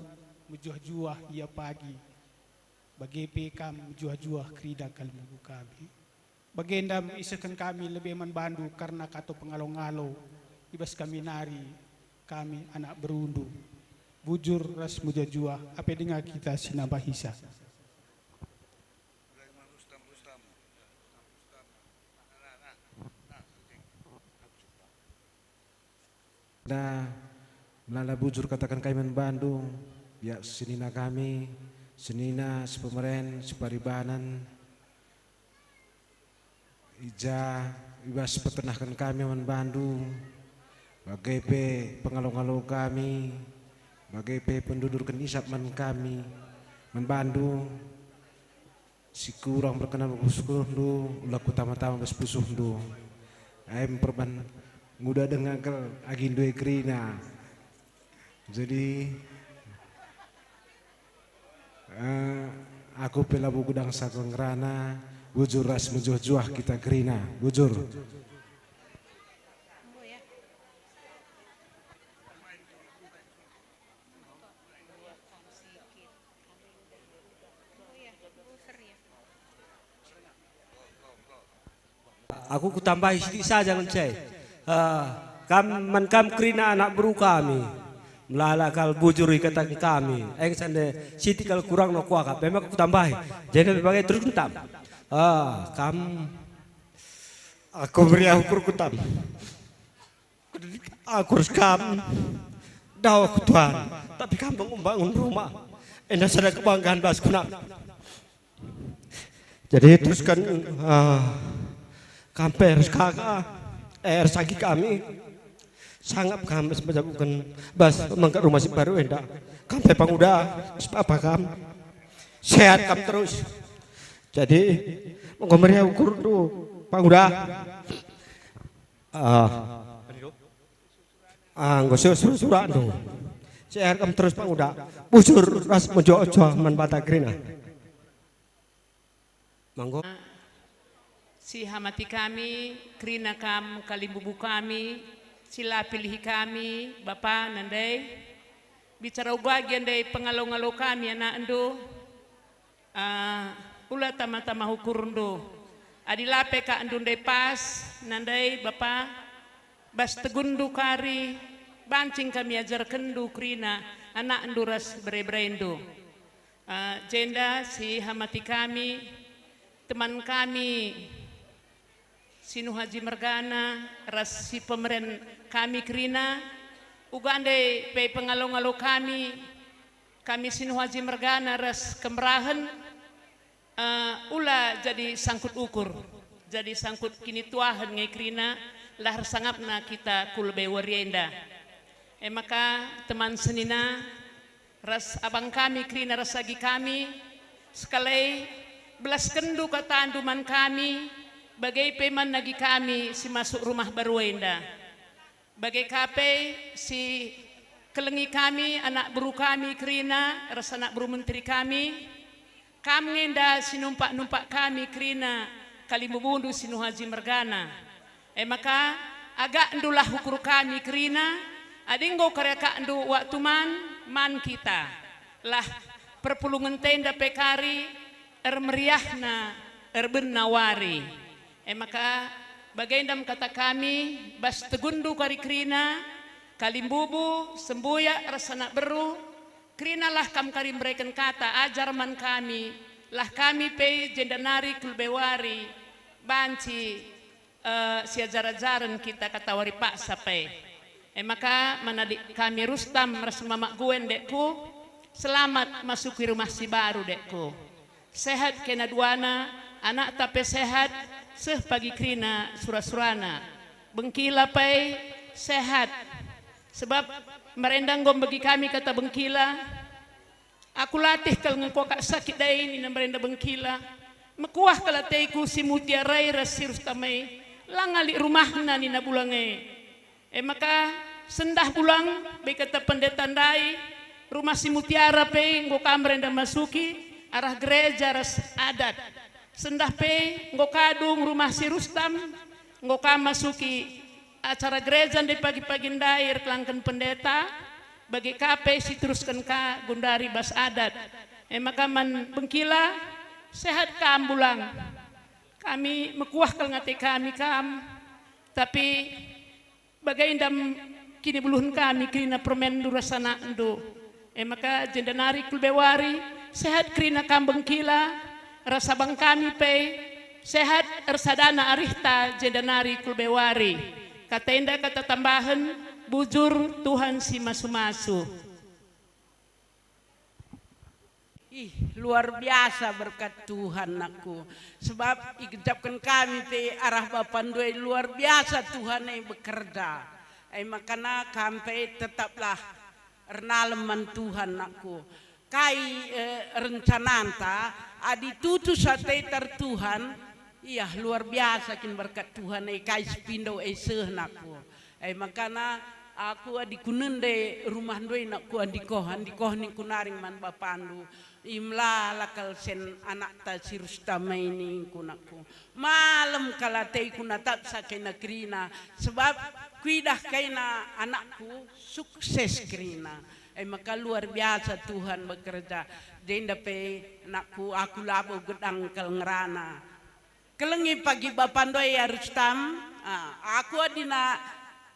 mejuah-juah ia pagi. Bage pe kam mejuah-juah kerina kalimbubu kami. Bagenda isehken kami lebe man bandu kerna kato pengalo-ngalo i bas kami nari, kami anak berundu. Bujur ras mejuah-juah, ape denga kita si nambahisa. Nah, melala bujur kataken kai man bandu, biak senina kami, senina, sipemeren, siparibanan, i ja, i bas peternahken kami man bandu, bage pe pengalo-ngalo kami, bage pe pendudurken isap man kami, man bandu, si kurang berkenan pusuhndu, ula kutama-tama bas pusuhndu. Ai mperban nguda denga kal agindu e kerina. Jadi, eh, aku pe labo kudang saka ngerana, bujur ras mejuah-juah kita kerina, bujur. Aku kutambahi sitik saja ngenca e. Ah, kam, man kam kerina anak beru kami. Melala kal bujur ikataken kami. Eng sande sitik kal kurangna kuakap. Memang kutambahi. Jadi bage terus kentam. Ah, kam, aku meriah ukur kutam. Aku ras kam, dawa ku Tuhan, tapi kam bangun-bangun rumah. Enda sada kebanggaan bas guna. Jadi terusken, ah, kam pe ras kaka, eh, ras agi kami. Sangap kam bas menjaguken bas mangkat rumah si baru enda. Kam pe panguda, ras bapa kam. Sehat kam terus. Jadi, enggo meriah ukurndu, panguda. Ah. Ah, enggo sura-, sura-, surakndu. Sehat kam terus panguda. Bujur ras mejuah-juah man banta kerina. Manggo. Si hamati kami, kerina kam kalimbubu kami, si la pilihi kami, Bapa, nandai. Bicara uga gia ndai pengalo-ngalo kami anakndu, ah, ula tama-tama ukurndu. Adi la pe kakndu ndai pas, nandai, Bapa, bas tegunndu kari, banci kami ajarkenndu kerina anakndu ras bere-berendu. Ah, jenda si hamati kami, teman kami, si Nuh Aji mergana ras si pemeren kami kerina, uga ndai pe pengalo-ngalo kami, kami si Nuh Aji mergana ras kemerahen, eh, ula jadi sangkut ukur, jadi sangkut kinituahen nge kerina, lah ersangapna kita ku lebe wari enda. E maka, teman senina, ras abang kami kerina ras agi kami, sekalai belaskenndu katandu man kami, bage pe man agi kami si masuk rumah baru enda. Bage ka pe si kelengi kami, anak beru kami kerina ras anak beru menteri kami, kam nge enda si numpak-numpak kami kerina kalimbubundu si Nuh Aji mergana. E maka, agakndulah ukur kami kerina, adi enggo kariakakndu waktu man, man kita. Lah perpulungenta enda pe kari, ermeriahna, erbenna wari. E maka, bagenda me kata kami, bas tegunndu kari kerina, kalimbubu, sembuyak ras anak beru, kerinalah kam kari mereken kata ajar man kami, lah kami pe jenda nari ku lebe wari, banci eh, siajar-ajaren kita katawari paksa pe. E maka, man adik kami Rustam ras Mamak Guen, dekku, selamat masuki rumah si baru, dekku. Sehat kena duana, anakta pe sehat, seh pagi kerina sura-surana. Bengkila pe sehat, sebab merenda enggo mbegi kami kata bengkila. Aku latih kal ngekokak sakit dai, nina merenda bengkila. Mekuah kal ateku si Mutiara e ras si Rustam e, la ngalik rumahna, nina bulang e. E maka, sendah bulang, bage kata pendeta ndai, rumah si Mutiara pe enggo kam merenda masuki arah gereja ras adat. Sendah pe enggo kadung rumah si Rustam, enggo kam masuki acara gereja ndai pagi-pagi ndai erkelangken pendeta, bage ka pe si terusken ka gundari bas adat. E maka man bengkila, sehat kam bulang. Kami mekuah kal ngate kami kam, tapi bagenda me kinibuluhen kami kerina permenndu ras anakndu. E maka jenda nari ku lebe wari, sehat kerina kam bengkila, ras abang kami pe, sehat ersadana arihta jenda nari ku lebe wari. Kata enda kata tambahen, bujur Tuhan si masu-masu. Ih, luar biasa berkat Tuhan, nakku. Sebab igejapken kami pe arah bapa ndai, luar biasa Tuhan e bekerja. E makana kam pe tetaplah ernalem man Tuhan, nakku. Kai, eh, rencananta, adi tutus ateta Tuhan, iah, luar biasa kin berkat Tuhan e, kai si pindo e seh, nakku. E makana aku adi kunende rumah ndai, nakku, andikoh, andikoh ningku naring man bapandu, imlala kal sen anakta si Rustam e ningku, nakku. Malem kal ateku natapsa kena kerina, sebab kuidah kena anakku sukses kerina. E maka luar biasa Tuhan bekerja. Jenda pe, nakku, aku labo gedang kal ngerana. Kelengi pagi bapa ndai, ya Rustam. Ah, aku adina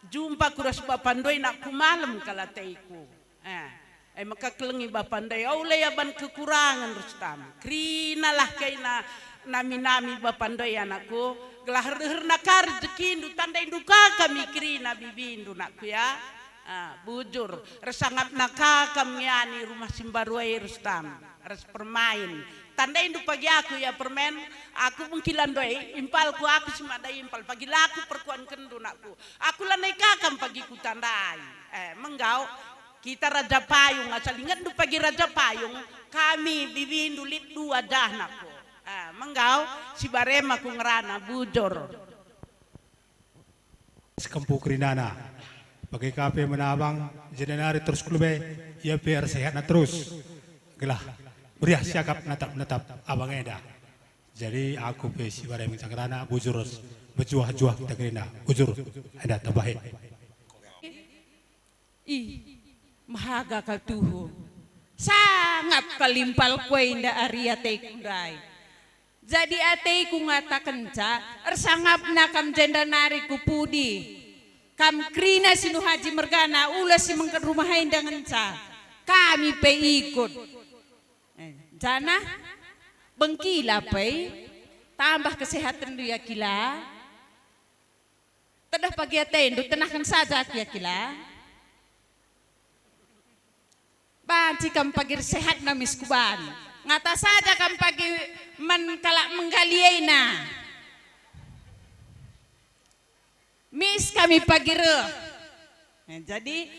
jumpa ku ras bapa ndai, nakku, malem kal ateku. Eh, e maka kelengi bapa ndai, ula iaban kekurangen, Rustam. Kerinalah kena nami-nami bapa ndai, anakku. Gelah deherna ka rejekindu, tandaindu ka kami kerina bibindu, nakku, ya. Ah, bujur, ersangapna ka kam ngiani rumah si mbaru e, Rustam, ras permain. Tandaindu pagi aku, ya, permen, aku bengkila ndai, impalku aku si mada impal, pagi la kuperkuankenndu, nakku. Aku lanai ka kam pagi kutandai. Eh, menggau, kita Raja Payung, asal ingetndu pagi Raja Payung, kami bibindu lit dua jah, nakku. Eh, menggau, si barem aku ngerana, bujur. Sekempu kerinana. Bage ka pe man abang, jenda nari terus ku lebe, ia pe ersehatna terus. Gelah meriah siakap natap-natap abang enda. Jadi aku pe si barem ngenca ngerana, bujur ras mejuah-juah kita kerina. Bujur, enda tambahi. Ih, Mehaga kal tuhu. Sangap kal impal kuenda ari ateku ndai. Jadi ateku ngatakenca, ersangapna kam jenda nari ku pudi. Kam kerina si Nuh Aji mergana, ula si mengket rumah enda ngenca. Kami pe ikut. Eh, janah bengkila pe tambah kesehatenndu ya kila. Tedah pagi atendu, tenahken saja aku ya kila. Banci kam pagi sehatna mis kuban. Ngata saja kam pagi man kalak menggali ena. Mis kami pagi reh. Nah, jadi,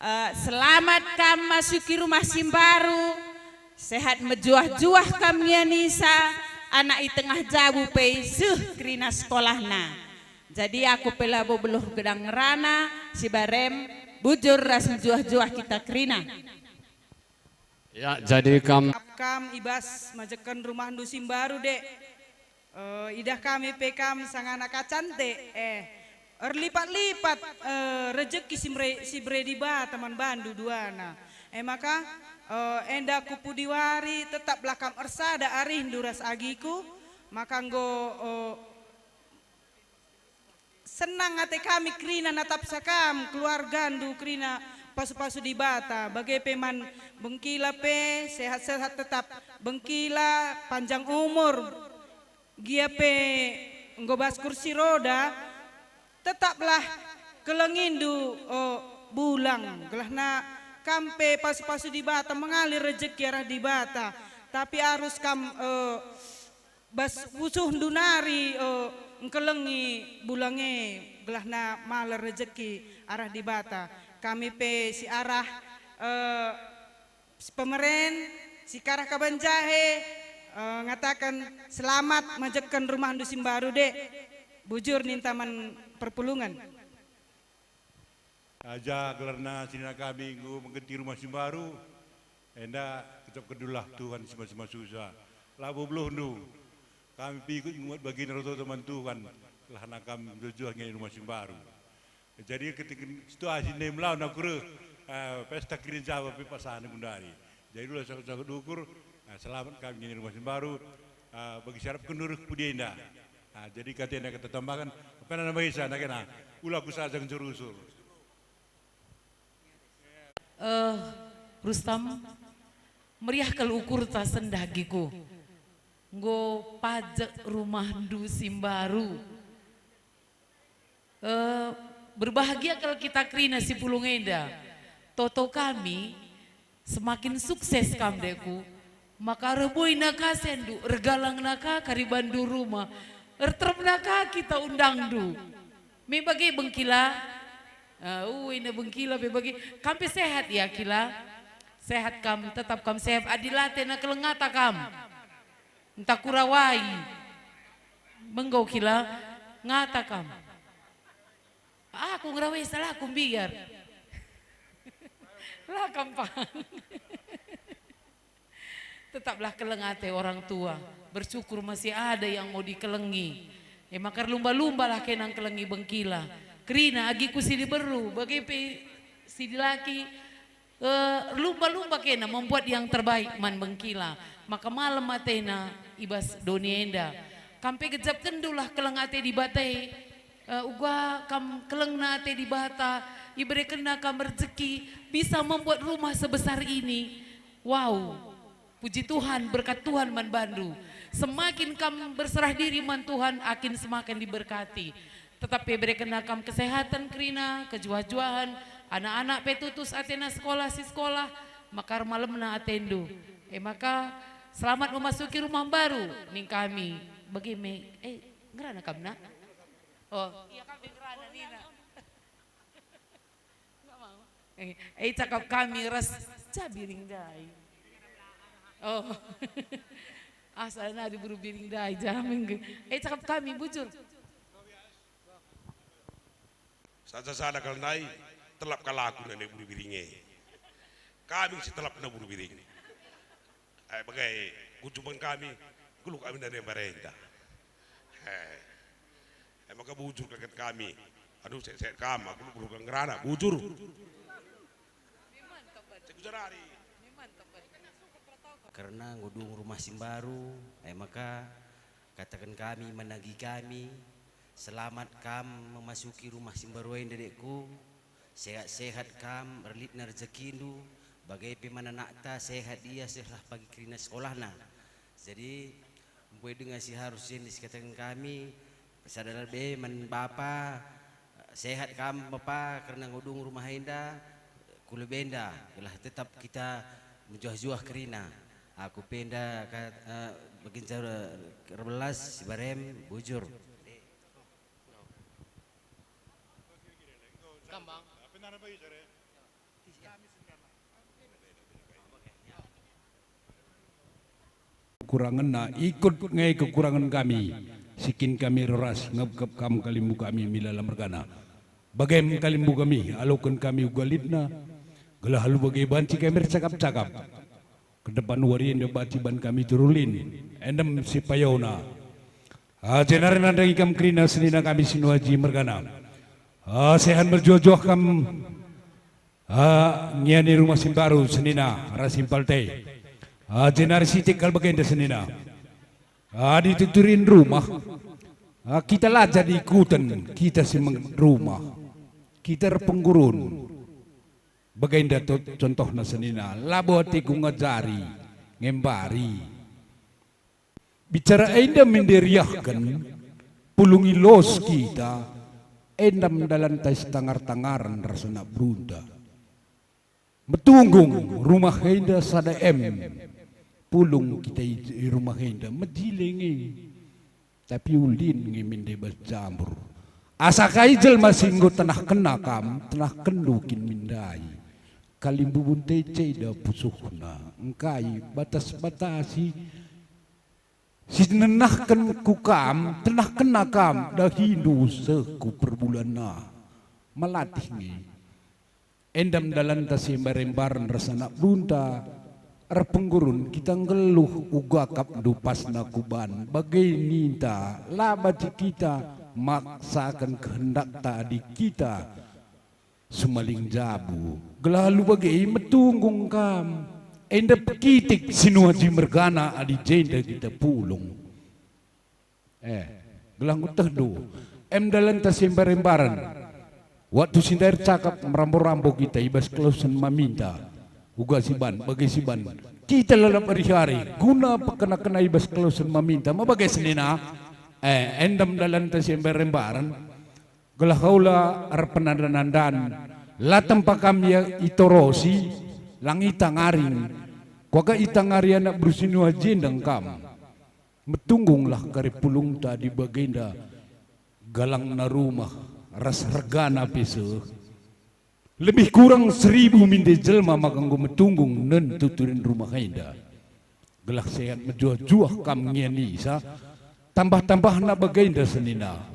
eh, selamat kam masuki rumah si mbaru. Sehat mejuah-juah kam ngianisa, anak i tengah jabu pe seh kerina sekolahna. Jadi aku pe labo beluh gedang ngerana, si barem bujur ras mejuah-juah kita kerina. Ya, jadi kam Kam i bas majekken rumahndu si mbaru, Dek. Eh, idah kami pe kam sangana kacante, eh, erlipat-lipat, eh, rejeki si mere-, si bere Dibata man bandu duana. E maka, eh, enda ku pudi wari tetaplah kam ersada arihndu ras agiku, maka enggo, eh, senang ate kami kerina natapsa kam, keluargandu kerina pasu-pasu Dibata, bage pe man bengkila pe sehat-sehat tetap, bengkila panjang umur, gia pe enggo bas kursi roda, tetaplah kelengindu, o, bulang, gelahna kam pe pasu-pasu Dibata mengalir rejeki arah Dibata, tapi arus kam, eh, bas pusuhndu nari, eh, engkelengi bulang e, gelahna maler rejeki arah Dibata. Kami pe si arah, eh, si pemeren, si karah kaban jahe, eh, ngataken selamat majekken rumahndu si mbaru, Dek. Bujur ninta man perpulungen. Aja gelarna senina kami enggo menggenti rumah si mbaru, enda kecapkenndulah Tuhan si masu-masusa. Labo beluhndu. Kami pe ikut nguat bagina rata-rata man Tuhan, kelahna kami mejuah-juah ngiani rumah si mbaru. Jadi ketika situasi ndai melawan aku reh, eh, pesta kerina Jawa pe pasahen gundari. Jadi ula sangkut-sangkut ukur, ah, selamat kami ngiani rumah si mbaru, ah, bagi si arapkenndu reh ku pudi enda. Ah, jadi katena kita tambahkan, apa nana bahisa, na kena, ula ku saja ngenjur-usur. Eh, Rustam, meriah kal ukurta sendah agiku. Enggo pajek rumahndu si mbaru. Eh, berbahagia kal kita kerina si pulung enda. Toto kami, semakin sukses kam, Dekku, maka reh buina ka sendu, ergalangna ka karibandu rumah, erteremna ka kita undangndu. Me bage bengkila? Ah, uina bengkila pe bage. Kam pe sehat ya, kila? Sehat kam, tetap kam sehat. Adi la atena keleng ngata kam. Ntah kurawai. Menggo kila ngata kam. Aku ngerawai salah aku mbiar. La kam pang. Tetaplah keleng ate orang tua. Bersyukur masih ada yang mau dikelengi. E maka erlumba-lumbalah kena ngkelengi bengkila. Kerina agiku si diberu, bage pe si dilaki, eh, erlumba-lumba kena membuat yang terbaik man bengkila, maka malem atena i bas doni enda. Kam pe gejapkenndulah keleng ate Dibata e, eh, uga kam kelengna ate Dibata, iberekenna kam rejeki, bisa membuat rumah sebesar ini. Wow, puji Tuhan, berkat Tuhan man bandu. Semakin kam berserah diri man Tuhan, akin semakin diberkati. Tetap pe iberekenna kam kesehatan kerina, kejuah-juahen, anak-anak pe tutus atena sekolah si sekolah, maka ermalemna atendu. E maka, selamat memasuki rumah baru, ning kami. Bage me, eh, ngerana kam, Nak? Oh, iya, kami ngerana, nina. Nggak mau. Eh, eh, cakap kami ras ca biring ndai. Oh. Asal nari buru biring ndai, jamin ge. Eh, cakap kami, bujur. Saja sada kal ndai, telap kal aku nande buru biring e. Kami si telapna buru biring. Eh, bage, kucumen kami, kulo kami nande mbarenda. Eh, eh, maka bujur kal kami. Aduh, set-set kam, aku lu buru kal ngerana, bujur. Kerna nggo dung rumah si mbaru, e maka kataken kami, man agi kami, selamat kam memasuki rumah si mbaru enda, dekku. Sehat-sehat kam, erlitna rejekindu, bage pe man anakta, sehat ia, sehlah pagi kerina sekolahna. Jadi, mbue denga si harus jenis kataken kami, sada lebe man bapa, sehat kam bapa, kerna nggo dung rumah enda, ku lebe enda, gelah tetap kita mejuah-juah kerina. Aku pe enda ka, eh, baginca erbelas, si barem, bujur. Kambang. Kekurangenna, ikut nge kekurangen kami, si kin kami ras ngepkep kam kalimbu kami milala mergana. Bagem kalimbu kami, aloken kami uga litna, gelah alu bage banci kami ercakap-cakap. Kedepan wari enda banci ban kami turulin, endem si payona. Ah, jenari nandangi kam kerina senina kami si nuaji mergana. Ah, sehan berjuah-juah kam. Ah, ngiani rumah si mbaru senina ras si mpalte. Ah, jenari sitik kal bagenda senina. Ah, dituturin rumah. Ah, kita la jadi ikuten, kita si meng-, rumah. Kita erpenggurun. Bagenda to-, contohna senina, labo ateku ngajari, ngembari. Bicara enda min deriahken, pulungi los kita, endam dalanta sitangar-tangaren ras anak berunta. Metunggung rumah enda sada em, pulung kita i, i rumah enda, mejile nge. Tapi ulin nge min deba jambur. Asa kai jelma si enggo tenahkenna kam, tenahkenndu kin min ndai. Kalimbu bunte ceda pusuhna, engkai batas-batasi. Si nenahken ku kam, tenahkenna kam, dahindu seh ku perbulanna. Melatih nge. Endam dalanta si embar-embaren ras anak berunta, erpenggurun kita nggeluh uga kap ndupasna kuban, bage ninta, la banci kita maksaken kehendakta adi kita sumaling jabu, gelah alu bage metunggung kam. Enda pekitik si nuaji mergana adi jenda kita pulung. Eh, gelah ngutehndu, em dalanta si embar-embaren. Waktu si ndai ercakap merambo-rambo kita i bas kelawesen maminta, uga si ban, bage si ban. Kita lalap erihari, guna pekena-kena i bas kelawesen maminta, ma bage senina? Eh, endam dalanta si embar-embaren. Gelah ola erpenandan-nandan, la tempa kam ia itorosi, lang itangari, kuaga itangari anak beru si nuaji enda kam. Metunggunglah kari pulungta adi bagenda galangna rumah ras regana pe seh. Lebih kurang seribu minde jelma maka enggo metunggung nen tuturin rumah enda. Gelah sehat mejuah-juah kam ngianisa, tambah-tambahna bagenda senina.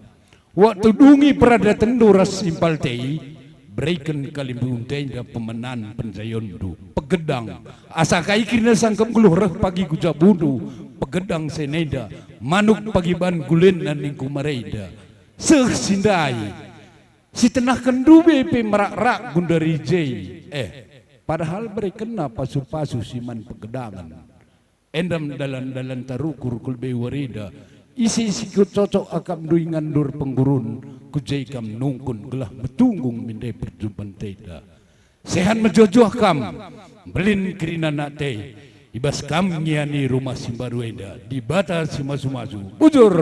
Waktu dungi peradatenndu ras si mpalte i, bereken kalimbuntenda pemenan penjayonndu, pegedang. Asa kai kerina sangkep nggeluh reh pagi ku jabundu, pegedang senenda, manuk pagi ban gulenna ningku marenda. Seh si ndai, si tenahkenndu be pe merak-rak gundari je. Eh, padahal berekenna pasu-pasu si man pegedangen. Endam dalan-dalanta rukur ku lebe warida, isi-isi ku cocok akapndu ingan ndur penggurun, ku je kam nungkun gelah metunggung minde perjumpantenda. Sehan mejuah-juah kam, mbelin kerina nakte, i bas kam ngiani rumah si mbaru enda, Dibata si masu-masu. Bujur!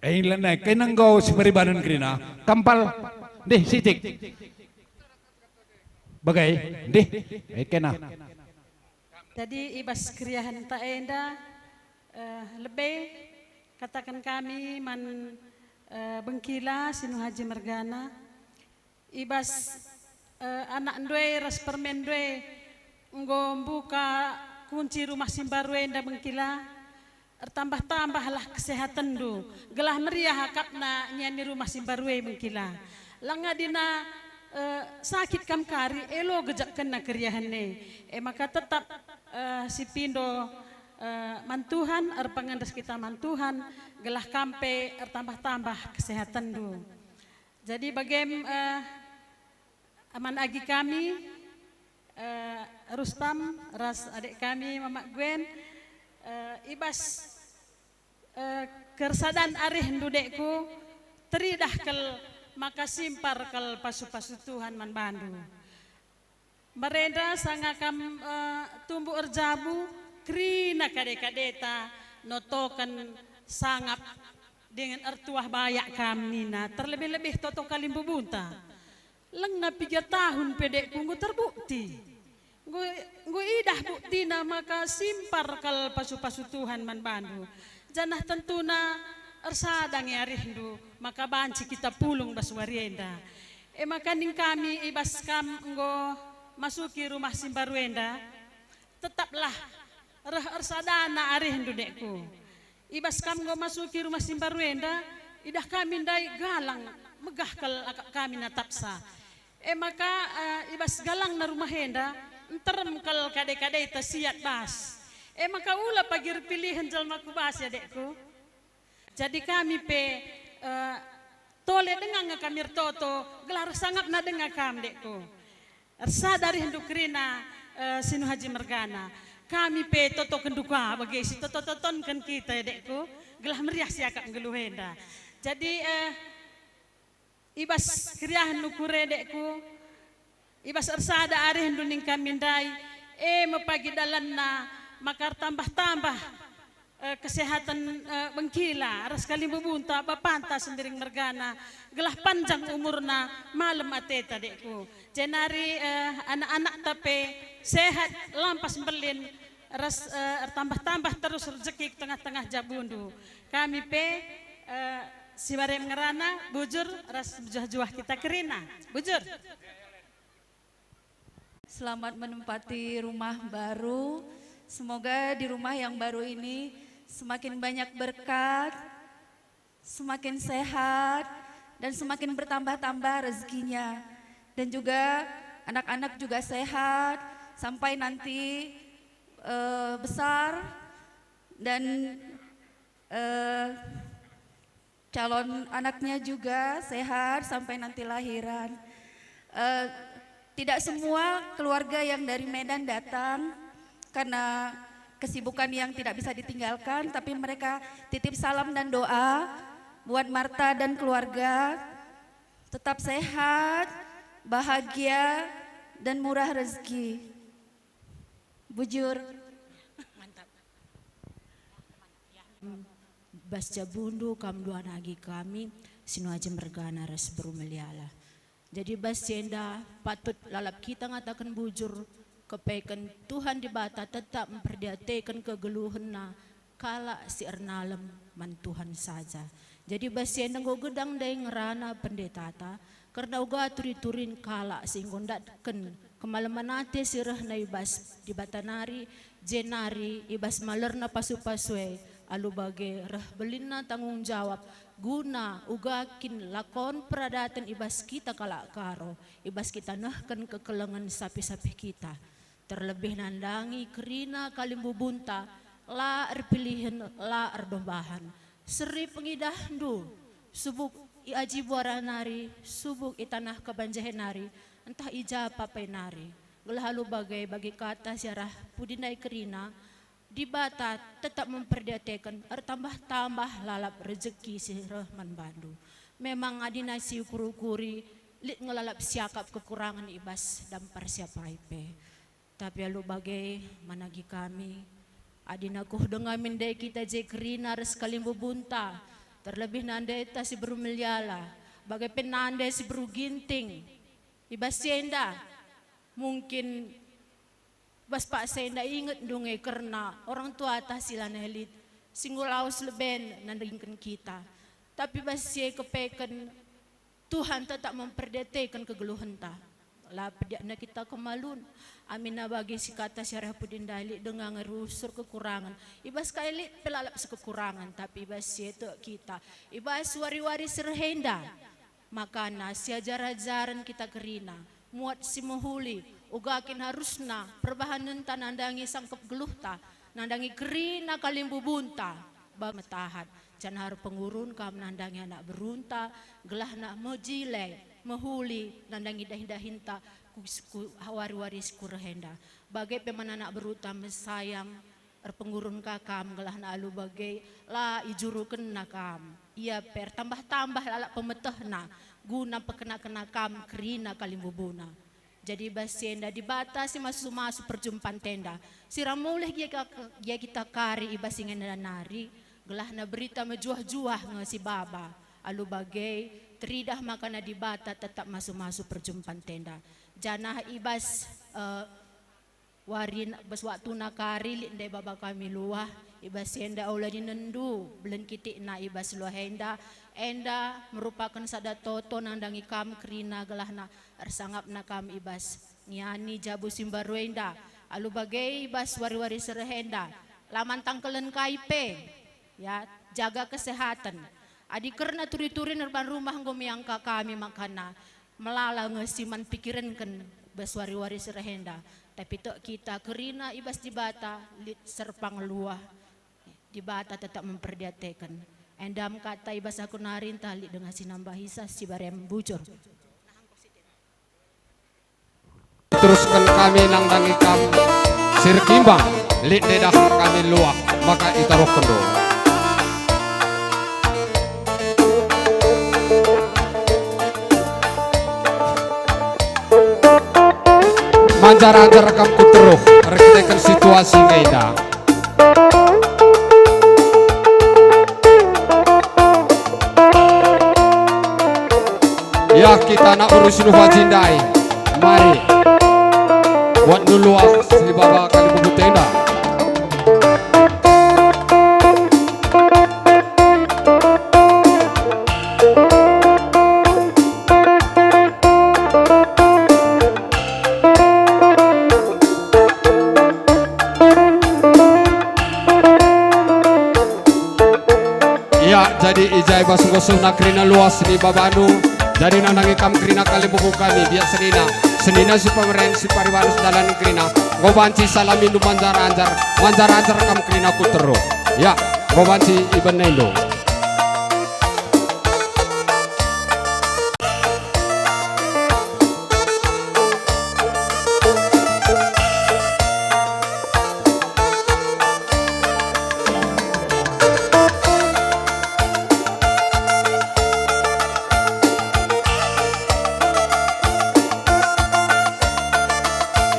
Eh, la nai, kena enggo si meribanen kerina. Kampal, ndeh, sitik. Bagai, ndeh, eh, kena. Jadi, i bas keriahenta enda, eh, lebe, kataken kami man, eh, bengkila si nuaji mergana, i bas, eh, anakndu e ras permenndu e enggo mbuka kunci rumah si mbaru enda bengkila, ertambah-tambahlah kesehatenndu, gelah meriah akapna ngiani rumah si mbaru e bengkila. Lang adina, eh, sakit kam kari, elo gejekkenna keriahen e. E maka tetap, eh, sipindo, eh, man Tuhan, erpengen ras kita man Tuhan, gelah kam pe ertambah-tambah kesehatenndu. Jadi bagem, eh, man agi kami, Eh, Rustam ras adik kami Mamak Gwen, eh, i bas, eh, kersadan arihndu, dekku, teridah kal maka simpar kal pasu-pasu Tuhan man bandu. Mbarenda sanga kam, eh, tumbuh erjabu, kerina kade-kadeta notoken sangap dingen ertuah bayak kam nina, terlebih-lebih toto kalimbubunta. Lenga piga tahun pe, dekku, enggo terbukti. Enggo, enggo idah buktina maka simpar kal pasu-pasu Tuhan man bandu. Janah tentuna ersada nge arihndu maka banci kita pulung bas wari enda. E maka ning kami, i bas kam enggo masuki rumah si mbaru enda, tetaplah reh ersadana arihndu, dekku. I bas kam enggo masuki rumah si mbaru enda, idah kami ndai galang, megah kal akap kami natapsa. E maka, eh, i bas galangna rumah enda, nterem kal kade-kadeta siat bas. E maka ula pagi erpilihen jelma ku bas, ya, dekku. Jadi kami pe, eh, tole denga nge kami ertoto, gelah sangapna denga kam, dekku. Ersada arihndu kerina, eh, Sinuhaji mergana. Kami pe totoken duka bage si toto-totonken kita, ya, dekku, gelah meriah siakap nggeluh enda. Jadi, eh, i bas keriahen ukur e, dekku, i bas ersada arihndu ning kami ndai, e me pagi dalanna maka ertambah-tambah, eh, kesehatan, eh, bengkila ras kalimbubunta, bapanta Sembiring mergana, gelah panjang umurna, malem ateta, dekku. Jenari, eh, anak-anakta pe sehat, lampas mbelin, ras, eh, ertambah-tambah terus rejeki ku tengah-tengah jabundu. Kami pe, eh, si Mariam ngerana, bujur ras mejuah-juah kita kerina. Bujur. Selamat menempati rumah baru. Semoga di rumah yang baru ini semakin banyak berkat, semakin sehat, dan semakin bertambah-tambah rezekinya. Dan juga anak-anak juga sehat sampai nanti, eh, besar dan, eh, calon anaknya juga sehat sampai nanti lahiran. Eh, tidak semua keluarga yang dari Medan datang karena kesibukan yang tidak bisa ditinggalkan, tapi mereka titip salam dan doa buat Marta dan keluarga. Tetap sehat, bahagia, dan murah rezeki. Bujur. Mantap. Bas jabundu kam dua nagi kami, Sinuhaji mergana ras Beru Meliala. Jadi bas si enda patut lalap kita ngataken bujur, kepeken Tuhan Dibata tetap mperdiateken kegeluhenna kalak si ernalem man Tuhan saja. Jadi bas si enda enggo gedang ndai ngerana pendetata, kerna uga turi-turin kalak si enggo ndatken kemalemen ate si rehna i bas Dibata nari, jenari i bas malerna pasu-pasu e, alu bage reh belinna tanggung jawab, guna uga kin lakon peradaten i bas kita kalak Karo, i bas kita nehken kekelengen sapih-sapih kita. Terlebih nandangi kerina kalimbubunta, la erpilihen, la erdombahen. Seri pengidahndu, subuk i Aji Buara nari, subuk i taneh Kabanjahe nari, ntah i ja pe nari. Gelah alu bage bagi kata si arah pudi ndai kerina, Dibata tetap memperdiateken ertambah-tambah lalap rejeki si reh man bandu. Memang adina si ukur-ukuri, lit nge lalap siakap kekurangen i bas dampar siapai pe. Tapi alu bage managi kami, adina kuh denga min ndai kita je kerina ras kalimbubunta, terlebih nandeta si Beru Meliala, bage pe nande si Beru Ginting. I bas si enda, mungkin bas paksa enda ingetndu nge kerna orang tuata si lanai lit, si enggo lawes leben nandingken kita. Tapi bas si e kepeken Tuhan tetap memperdiateken kegeluhenta. La pediakna kita kemalun. Amina bagi si kata si arah pudi ndai lit denga nge rusur kekurangen. I bas kai lit pe lalap si kekurangen, tapi i bas si e tek kita. I bas wari-wari si reh enda. Makana siajar-ajaren kita kerina, muat si mehuli, uga kin harusna perbahanenta nandangi sangkep geluhta, nandangi kerina kalimbubunta, ba metahat, janah erpengurun kam nandangi anak berunta, gelahna mejile, mehuli, nandangi dahin-dahinta, ku, ku wari-wari si kureh enda. Bage pe man anak beruta mesayang, erpengurun ka kam, gelahna alu bage la ijurukenna kam. Ia pe ertambah-tambah lalap pemetehna, guna pekena-kena kam kerina kalimbubuna. Jadi bas si enda Dibata si masu-masu perjumpanta enda, si ram mulih gia ka-, gia kita kari i bas si enda nari, gelahna berita mejuah-juah nge si baba. Alu bage, teridah makana Dibata tetap masu-masu perjumpanta enda. Janah i bas, eh, warin bas waktuna kari lit ndai baba kami luah, i bas si enda ula ninendu belen kitikna i bas luah enda, enda merupaken sada toto nandangi kam kerina gelahna ersangapna kam i bas ngiani jabu si mbaru enda. Alu bage i bas wari-wari si reh enda, la man tangkelen kai pe, ya, jaga kesehatan. Adi kerna turi-turin erban rumah enggo meang ka kami makana, melala nge si man pikirenken bas wari-wari si reh enda, tapi tek kita kerina i bas Dibata lit serpang luah. Dibata tetap memperdiateken. Enda me kata i bas aku nari, ntah lit denga si nambahisa si barem bujur. Terusken kami nandangi kam si erkimbang, lit ndedah kami luah, maka itaruhkenndu. Manjar-anjar kam ku teruh, erkiteken situasi nge enda. Ya, kita anak beru si Nuh Haji ndai. Mari. Buat dulu ah, si baba kalimbubunta enda. Ia, jadi i jai bas nggo sehna kerina luas ni babandu, jadi nandangi kam kerina kalimbubu kami, biak senina, senina si pemeren, si pariwara, si dalan kerina, enggo banci salamindu manjar-anjar, manjar-anjar kam kerina ku teruh. Ya, enggo banci ibenendu.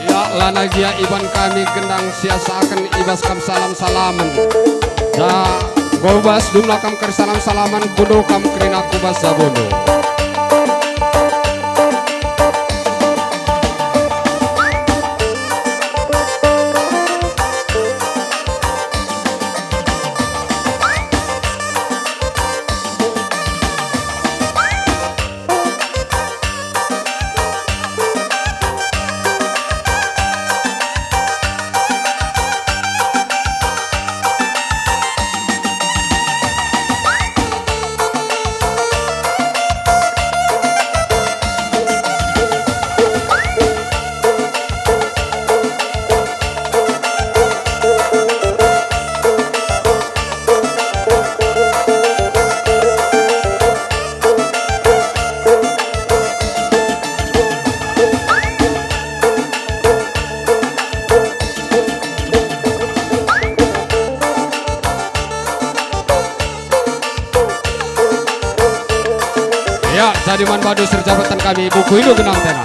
Ya, lanai gia iban kami gendang siasaken i bas kam salam-salamen. Da, enggo bas dumna kam kari salam-salamen, kundul kam kerina ku bas jabundu. Ya, jadi man bandu si erjabatan kami, buku indu genang tena.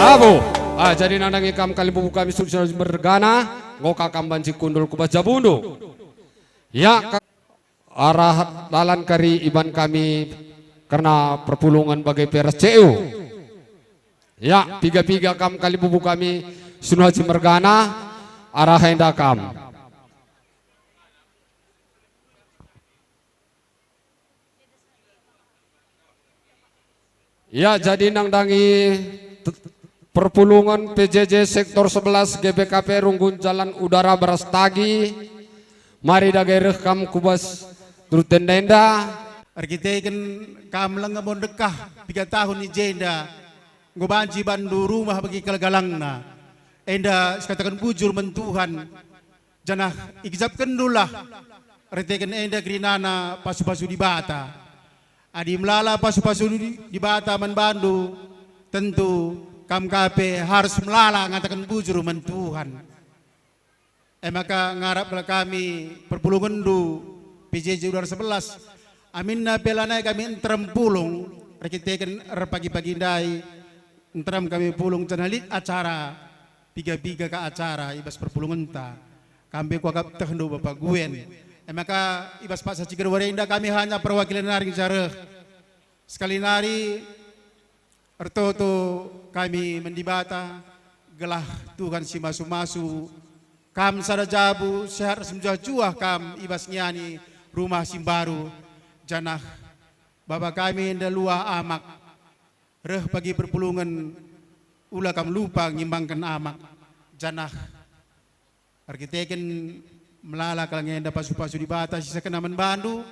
Abu, ah, jadi nandangi kam kalimbubu kami sukses mergana, enggo ka kam banci kundul ku bas jabundu. Ya, ka-, arah dalan kari iban kami kerna perpulungen bage pe ras C U. Ya, piga-piga kam kalimbubu kami si Nuh Haji mergana, arah enda kam. Ya, jadi nandangi te-, perpulungen P J J sektor sebelas G B K P Runggun Jalan Udara Beras Tagi. Mari dage reh kam ku bas rute enda. Erkiteken kam langa mo ndekah piga tahun i jenda, enggo banci bandu rumah bagi kal galangna. Enda sikataken bujur man Tuhan, janah igejapkenndulah erkiteken enda kerinana pasu-pasu Dibata. Adi melala pasu-pasu Di-, Dibata man bandu, tentu kam ka pe harus melala ngataken bujur man Tuhan. E maka ngarap kal kami perpulungenndu P J J Udara sebelas, aminna pe lanai kami nterem pulung erkiteken erpagi-pagi ndai, nterem kami pulung janah lit acara, piga-piga ka acara i bas perpulungenta. Kam pe kuakap tehndu Bapa Guen. E maka i bas paksa ciger wari enda kami hanya perwakilen nari ngenca reh. Sekali nari, ertoto kami man Dibata, gelah Tuhan si masu-masu, kam sada jabu sehat ras mejuah-juah kam i bas ngiani rumah si mbaru, janah baba kami enda luah Amak, reh pagi perpulungen, ula kam lupa ngimbangken Amak, janah erkiteken melala kal nge enda pasu-pasu Dibata si sekenna man bandu,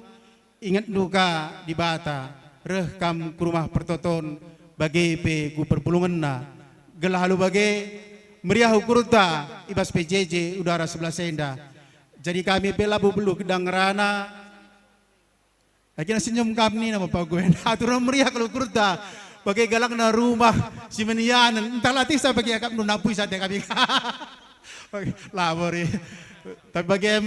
ingetndu ka Dibata, reh kam ku rumah pertoton, bage pe ku perpulungenna. Gelah alu bage, meriah ukurta i bas P J J Udara sebelas enda. Jadi kami pe labo beluh gedang ngerana, Akhirna senyum kami nina Bapa Guen. Aturna meriah kal ukurta. Bage galangna rumah si menianen. Entah latihsa bage akapndu napui sate kami. Bage, labori. Tapi bage em,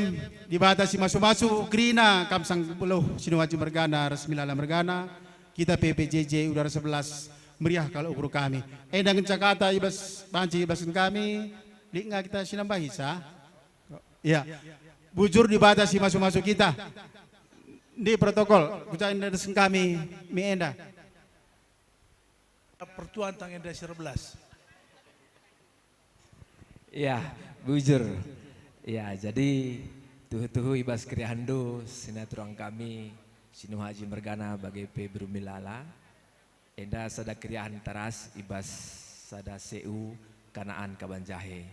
Dibata si masu-masu kerina kam sang beluh Sinuhaji mergana ras Milala mergana. Kita pe P J J Udara sebelas meriah kal ukur kami. Enda ngenca kata i bas banci i bas kami. Lit nga kita sinambahi sa? Ya. Bujur Dibata si masu-masu kita. Ndi protokol, kuca enda desken kami mi enda. Pertuan tang enda si erbelas. Ya, bujur. Ya, jadi tuhu-tuhu i bas keriahenndu, sinaturang kami, Sinuhaji mergana bage pe Beru Milala. Enda sada keriahen taras i bas sada S E U Kanaan Kaban Jahe.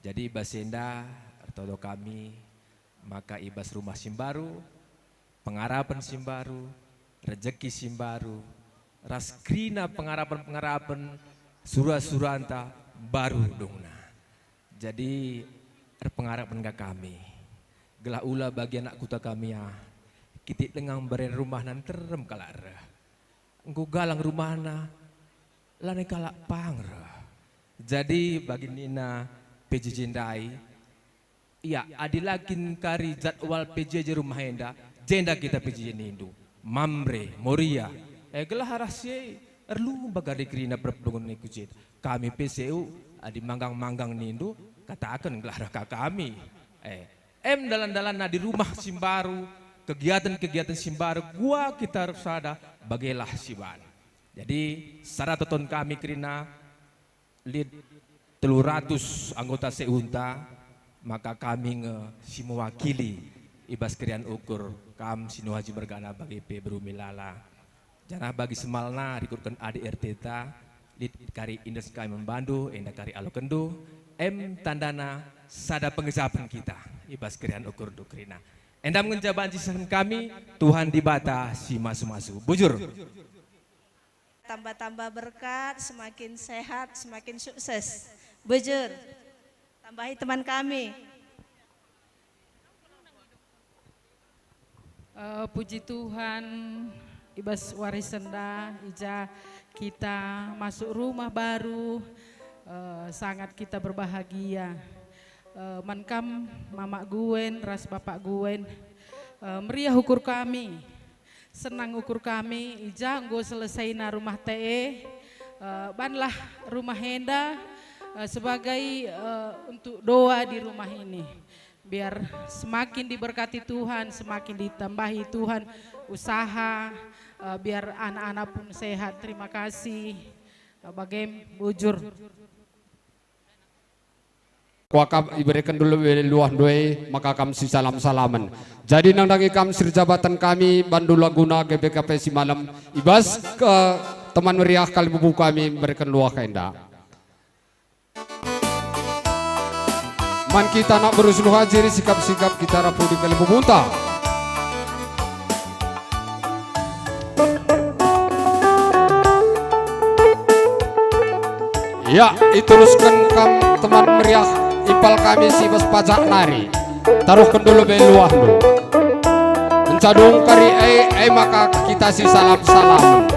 Jadi i bas enda ertoto kami maka i bas rumah si mbaru, pengarapen si mbaru, rejeki si mbaru, ras kerina pengarapen-pengarapen sura-suranta mbaru dungna. Jadi erpengarapen ka kami, gelah ula bagi anak kuta kami ah, kitik denga mberen rumahna nterem kalak reh. Enggo galang rumahna, lanai kalak pang reh. Jadi bagi nina P J J ndai, ia, adi la kin kari jadwal P J J rumah enda, jenda kita P J J nindu. Mamre, Moria. E gelah arah si e, erlumba kari kerina perpulungen i ku jenda. Kami pe S E U, adi manggang-manggang nindu, kataken gelah reh ka kami. E, em dalan-dalanna di rumah si mbaru, kegiatan-kegiatan si mbaru, gua kita ersada, bagelah si bana. Jadi, sada toton kami kerina lit telu ratus anggota S E U-nta, maka kami nge si mewakili i bas keriahen ukur kam Sinuhaji mergana bage pe Beru Milala. Janah bagi semalna rikutken A D R T-ta, lit kari indes kami man bandu, enda kari alokenndu, em tandana sada pengejapen kita i bas keriahen ukurndu kerina. Enda me ngenca banci sehen kami, Tuhan Dibata si masu-masu. Bujur. Tambah-tambah berkat, semakin sehat, semakin sukses. Bujur. Tambahi teman kami. Eh, puji Tuhan, i bas wari enda, i ja kita masuk rumah baru, eh, sangat kita berbahagia. Eh, man kam, Mamak Guen, ras Bapak Guen, eh, meriah ukur kami. Senang ukur kami, i ja enggo selesaina rumah te, eh, banlah rumah enda, eh, sebagai, eh, untuk doa di rumah ini. Biar semakin diberkati Tuhan, semakin ditambahi Tuhan usaha, eh, biar anak-anak pun sehat. Terima kasih. Eh, bagem bujur. Kuakap ibereken dulu luah ndai, maka kam si salam-salamen. Jadi nandangi kam si erjabaten kami bandu laguna G B K P si malem, i bas ke teman meriah kalimbubu kami ibereken luah enda. Man kita anak beru Sinuhaji, sikap-sikap kita rapu di kalimbubunta. Ya, iterusken kam teman meriah, impal kami si bas pajak nari. Taruhken dulu be luahndu. Enca dung kari e, e maka kita si salam-salamen.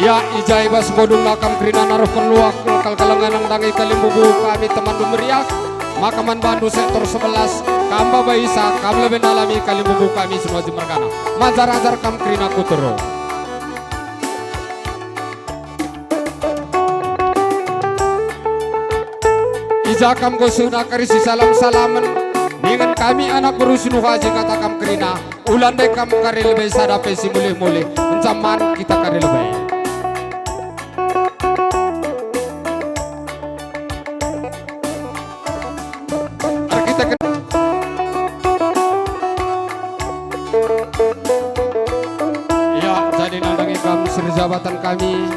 Ya, i ja i bas bodungna kam kerina naruhken luah kal-, kalkalanga nandangi kalimbubu kami temanndu meriah, maka man bandu sektor sebelas, kam baba Isa, kam lebe nalami kalimbubu kami si maju mergana. Majar-ajar kam kerina ku teruh. I ja kam enggo sehena kari si salam-salamen, dingen kami anak beru si nuha je kata kam kerina, ula ndai kam kari lebe sada pe si mulih-mulih, enca man kita kari lebe. Erkiteken. Ya, jadi nandangi kam seri jabatan kami,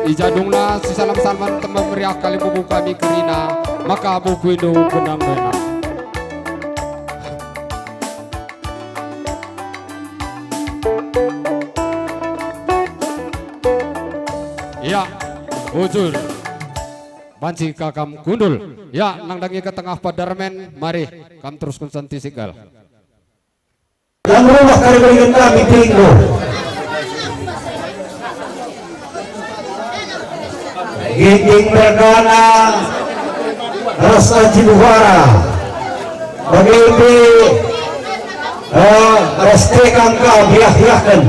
i ja dungna si salam-salamen temba meriah kalimbubu kami kerina, maka bukuindu benang-benang. Ya, bujur. Banci ka kam kundul. Ya, nandangi ke tengah padarmen, mari kam terusken santi sigal. Lang rumah kari berikan kami pindu. Ginting mergana ras Aji Buhara. Bagi pe, eh, ras tekang ka biah-biahken.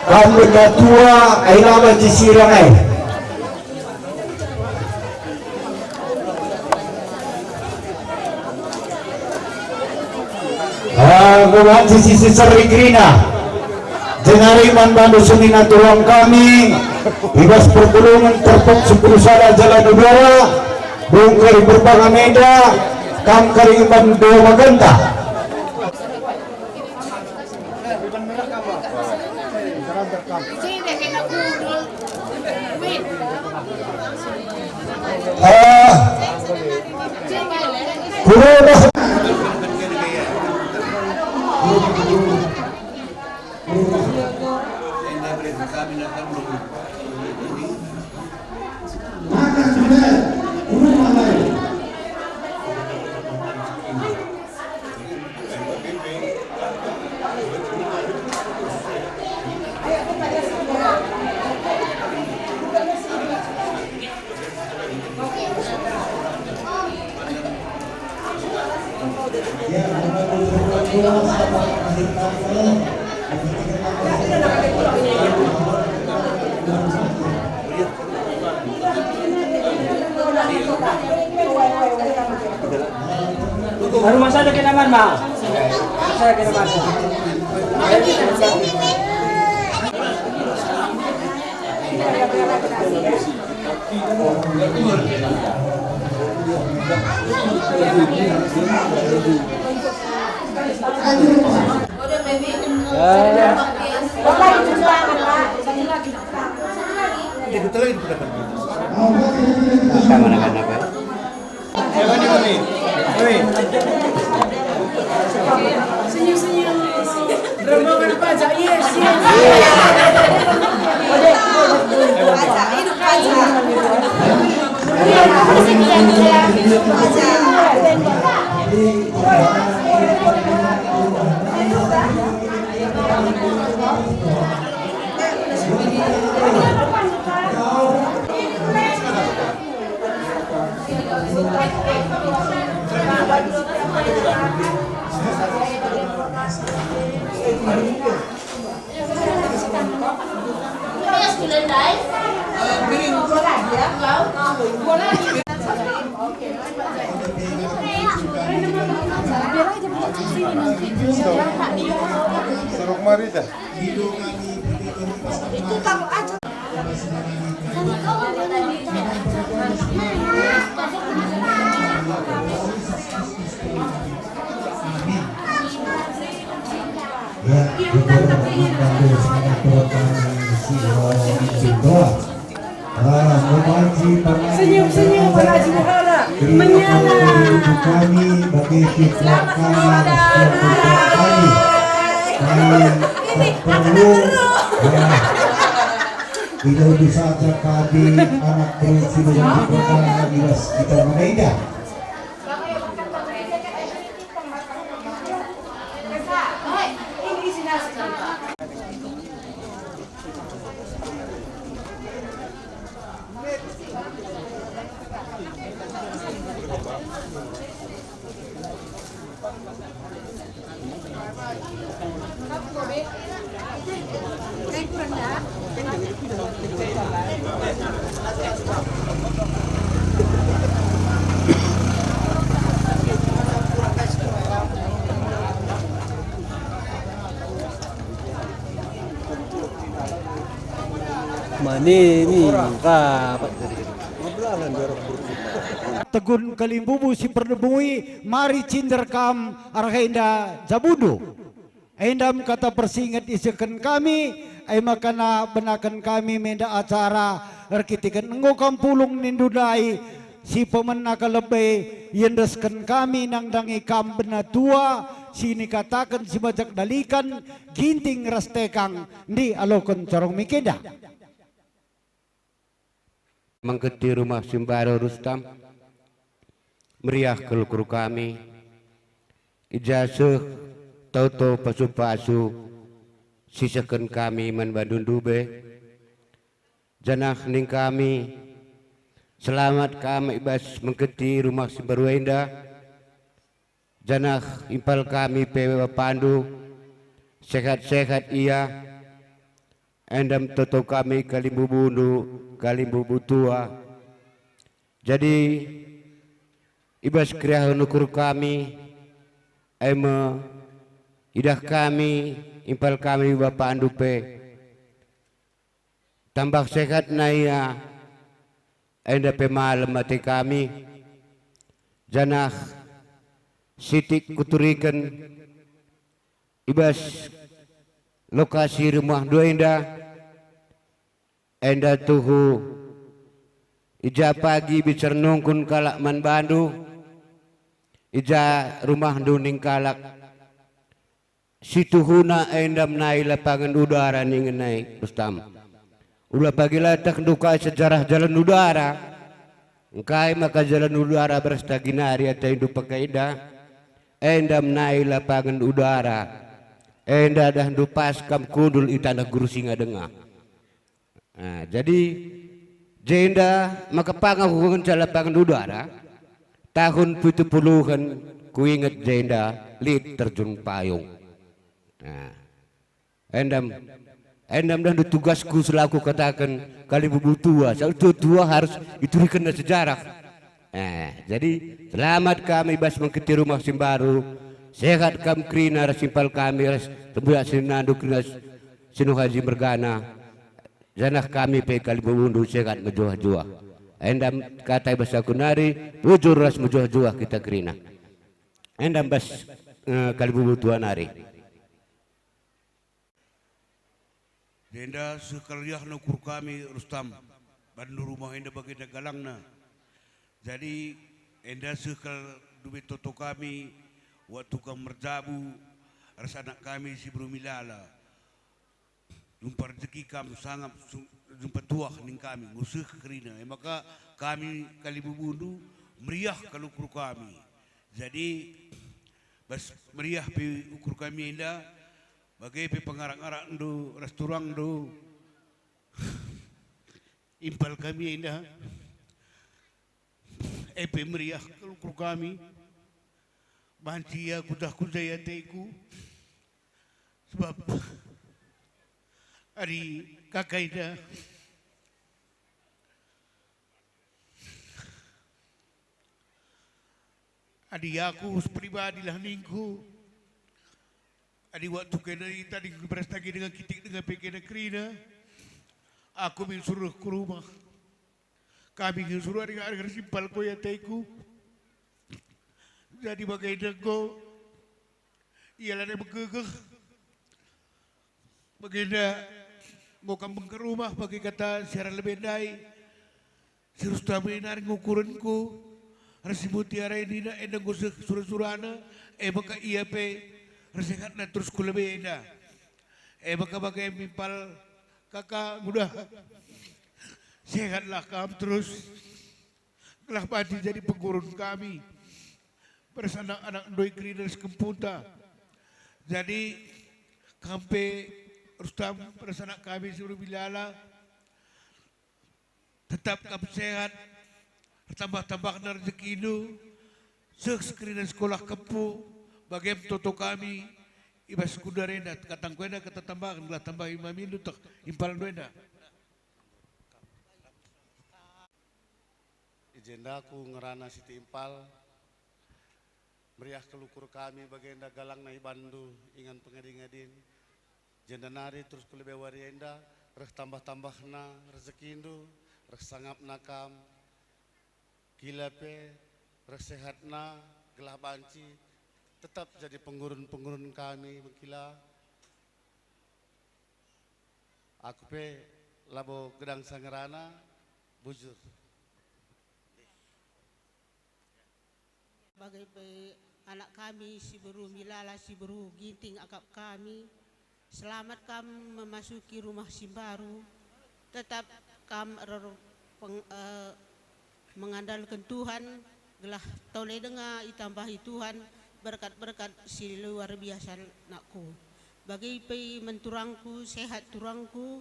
Kam benda tua, ai lama jisirang ai. Ah, buat sisi seri kerina. Jenari man bandu senina tulang kami, i bas perpulungen terpet sepuluh sada jalan udara, bungkari berbangan enda, kam kari iman dua magenta. Ah, kurunah. Rumah saja kita man, Bang. Saya kira mati. Sama dengan apa? Senyum-senyum. Rombongan pajak, yes, yes. Pajak, hidup pajak. Pajak. Suruh kemari dah. Itu kamu aja. Menggantung semangat perempuan si roh di doa. Ah, memaji para Senyum-senyum para jendela. Menyala. Kami bagi siswa kami, siswa kami. Kami tak perlu. Ya. Tidak bisa kami anak berisi dengan kita mengaida. Mane ni rapat tadi. Tegun kalimbubu si perdebui, mari cinder kam arah enda jabundu. Enda me kata persinget isehken kami, e maka na benaken kami me enda acara erkiteken enggo kam pulung nindu ndai, si pemena ka lebe iendesken kami nandangi kam benatua, si nikataken si bajak dalikan, ginting ras tekang, ndi aloken carong mikenda. Mengketi rumah si mbaru Rustam, meriah kal ukur kami, i ja seh toto pasu-pasu sisehken kami man bandu ndube, janah ning kami, selamat kam i bas mengketi rumah si mbaru enda. Janah impal kami pe bapandu, sehat-sehat ia, enda me toto kami kalimbubundu, kalimbubu tua. Jadi, i bas keriahen ukur kami, e me, idah kami, impal kami bapandu pe. Tambah sehatna ia, enda pe malem ate kami, janah sitik kuturiken i bas lokasi rumahndu enda, enda tuhu i ja pagi bicar nungkun kalak man bandu, i ja rumahndu ning kalak. Situhuna enda menai lapangen udara ningen nai, Rustam. Ula pagi latehndu kai sejarah jalan udara. Engkai maka jalan udara beras tagi nari atendu pake enda? Enda menai lapangen udara. Enda dahndu pas kam kundul i taneh Guru Singa Denga. Ah, jadi, jenda maka pangah ngenca lapangen udara, tahun pitu puluhen kuinget jenda lit terjun payung. Nah, endam, endam dahndu tugasku selaku kataken kalimbubu tua, sabap tua-tua harus iturikenna sejarah. Eh, jadi, selamat kam i bas mengketi rumah si mbaru, sehat kam kerina ras impal kami ras tembuyak seninandu kerina Sinu Haji mergana, janah kami pe kalimbubundu sehat mejuah-juah. Enda kata i bas aku nari, bujur ras mejuah-juah kita kerina. Enda bas, eh, kalimbubu tua nari. Enda seh kal riahna ukur kami, Rustam, bandu rumah enda bagenda galangna. Jadi, enda seh kal dube toto kami, waktu kam merjabu ras anak kami si beru Milala. Jumpa rejeki kam sangap su-, jumpa tuah ning kami, nggo seh kerina. E maka kami kalimbubundu meriah kal ukur kami. Jadi, bas meriah pe ukur kami enda, bage pe pengarak-ngarakndu ras turangndu, impal kami enda, e pe meriah kal ukur kami, banci ia kudah kujai ateku, sebab adi kaka enda Adi aku sepribadilah ningku, adi waktu kena ita di beras tagi denga kitik denga pe kena kerina, aku min suruh ku rumah. Kami min suruh ari ari simpal koi ateku. Jadi bage denggo, ia lanai megegeh. Bagenda enggo kam bengket rumah bagi kata siaran lebe ndai, si Rustam nari ngukurenku, ras si Mutiara nina enda enggo seh sura-surana, e maka ia pe ersehatna terus ku lebe enda. E maka bage mimpal kaka nguda, sehatlah kam terus. Gelah banci jadi penggurun kami, bersama anak-anak ndoi kerina ras kempunta. Jadi, kam pe Rustam, bersama kami si beru Milala, tetap kam sehat, ertambah-tambahna rejekindu, seh kerina sekolah kempu, bagem toto kami, i bas kundar enda, katangku enda kata tambahen, gelah tambahi mamindu teh impalndu enda. I jenda ku ngerana si timpal, meriah kal ukur kami bagenda galangna ibandu ingan pengadi-ngadin, jenda nari terus ku lebe wari enda, reh tambah-tambahna rejekindu, reh sangapna kam, kila pe, reh sehatna, gelah banci tetap jadi penggurun-penggurun kami, mengkila. Aku pe labo gedang sa ngerana, bujur. Bage pe anak kami si beru Milala, si beru Ginting akap kami. Selamat kam memasuki rumah si mbaru. Tetap kam erpeng-, eh, mengandalken Tuhan, gelah tole denga itambahi Tuhan berkat-berkat si luar biasa, nakku. Bage pe man turangku, sehat turangku,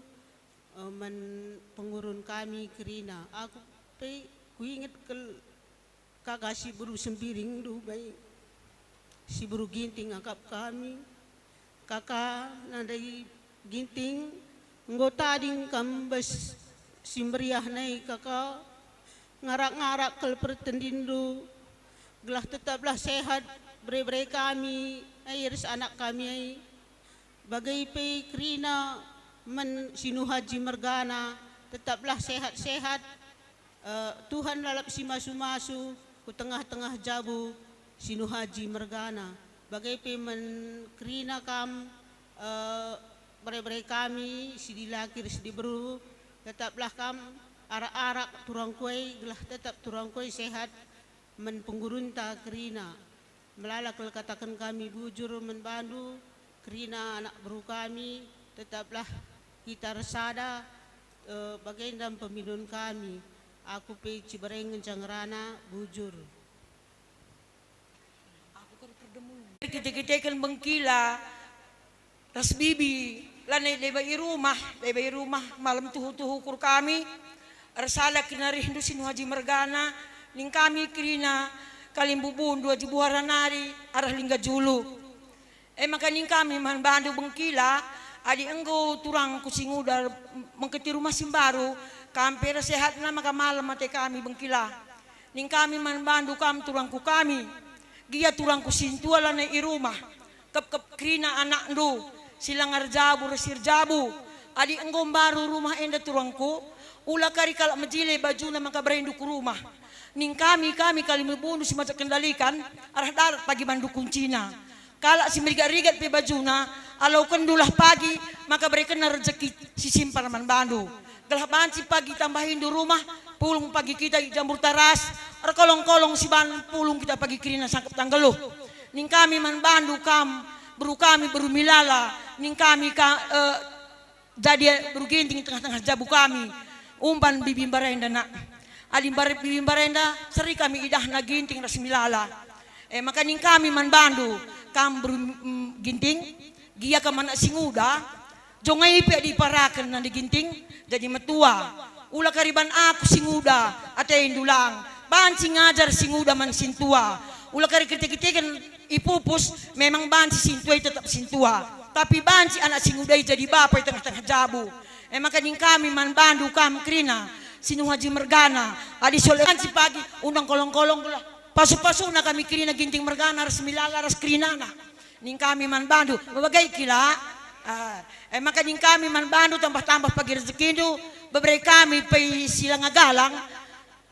eh, man pengurun kami kerina. Aku pe kuinget kal kaka si beru Sembiring ndube, si beru Ginting akap kami. Kaka, nandai Ginting, enggo tading kam bas si meriah nai kaka, ngarak-ngarak kal pertendinndu, gelah tetaplah sehat, bere-bere kami, ai ras anak kami ai. Bage pe kerina man si Nuh Haji mergana, tetaplah sehat-sehat, eh, Tuhan lalap si masu-masu ku tengah-tengah jabu si Nuh Haji mergana. Bage pe man kerina kam, eh, bere-bere kami, si dilaki ras diberu, tetaplah kam arak-arak turangku e, gelah tetap turangku e sehat, man penggurunta kerina. Melala kal kataken kami bujur man bandu, kerina anak beru kami, tetaplah kita ersada, eh, bagenda peminun kami. Aku pe Cibereng ngenca ngerana, bujur. Kite-kiteken bengkila ras bibi, lanai deba i rumah, deba i rumah, malem tuhu-tuhu ukur kami, ersada kerina rihndu si Nuh Haji mergana, ning kami kerina kalimbubundu Haji Buhara nari arah Lingga Julu. E maka ning kami man bandu bengkila, adi enggo turangku si nguda mengketi rumah si mbaru, kam pe ersehatna maka malem ate kami bengkila. Ning kami man bandu kam turangku kami, gia turangku sintua lanai i rumah, kep-kep kerina anakndu, si langa erjabu ras si erjabu. Adi enggo mbaru rumah enda turangku, ula kari kalak mejile bajuna maka berendu ku rumah. Ning kami, kami kalimbubundu si maja kendalikan, arah darat pagi bandu kuncina. Kalak si merigat-rigat pe bajuna, alokenndulah pagi, maka berekenna rejeki si simpar man bandu. Gelah banci pagi tambahindu rumah, pulung pagi kita i Jamburta ras, erkolong-kolong siban pulung kita pagi kerina sangkep tanggeluh. Ning kami man bandu kam, beru kami beru Milala, ning kami ka, eh, jadi beru Ginting tengah-tengah jabu kami, umban bibi mbarenda, nak. Adi mbar-, bibi mbarenda, seri kami idahna Ginting ras Milala. E maka ning kami man bandu, kam beru, mm, Ginting, gia kam anak si nguda, jongai pe adi iparaken nande Ginting, jadi metua. Ula kari ban aku si nguda, atendu lang, banci ngajar si nguda man sintua. Ula kari kite-kiteken ipupus, memang banci sintua i tetap sintua. Tapi banci anak si nguda i jadi bapa i tengah-tengah jabu. E maka ning kami man bandu kam kerina, si Nuh Haji mergana, adi sole banci pagi undang kolong-kolong gelah pasu-pasuna kami kerina Ginting mergana ras Milala ras kerinana. Ning kami man bandu, mebagai kila. Ah, e maka ning kami man bandu tambah-tambah pagi rejekindu, bebere kami pe si langa galang,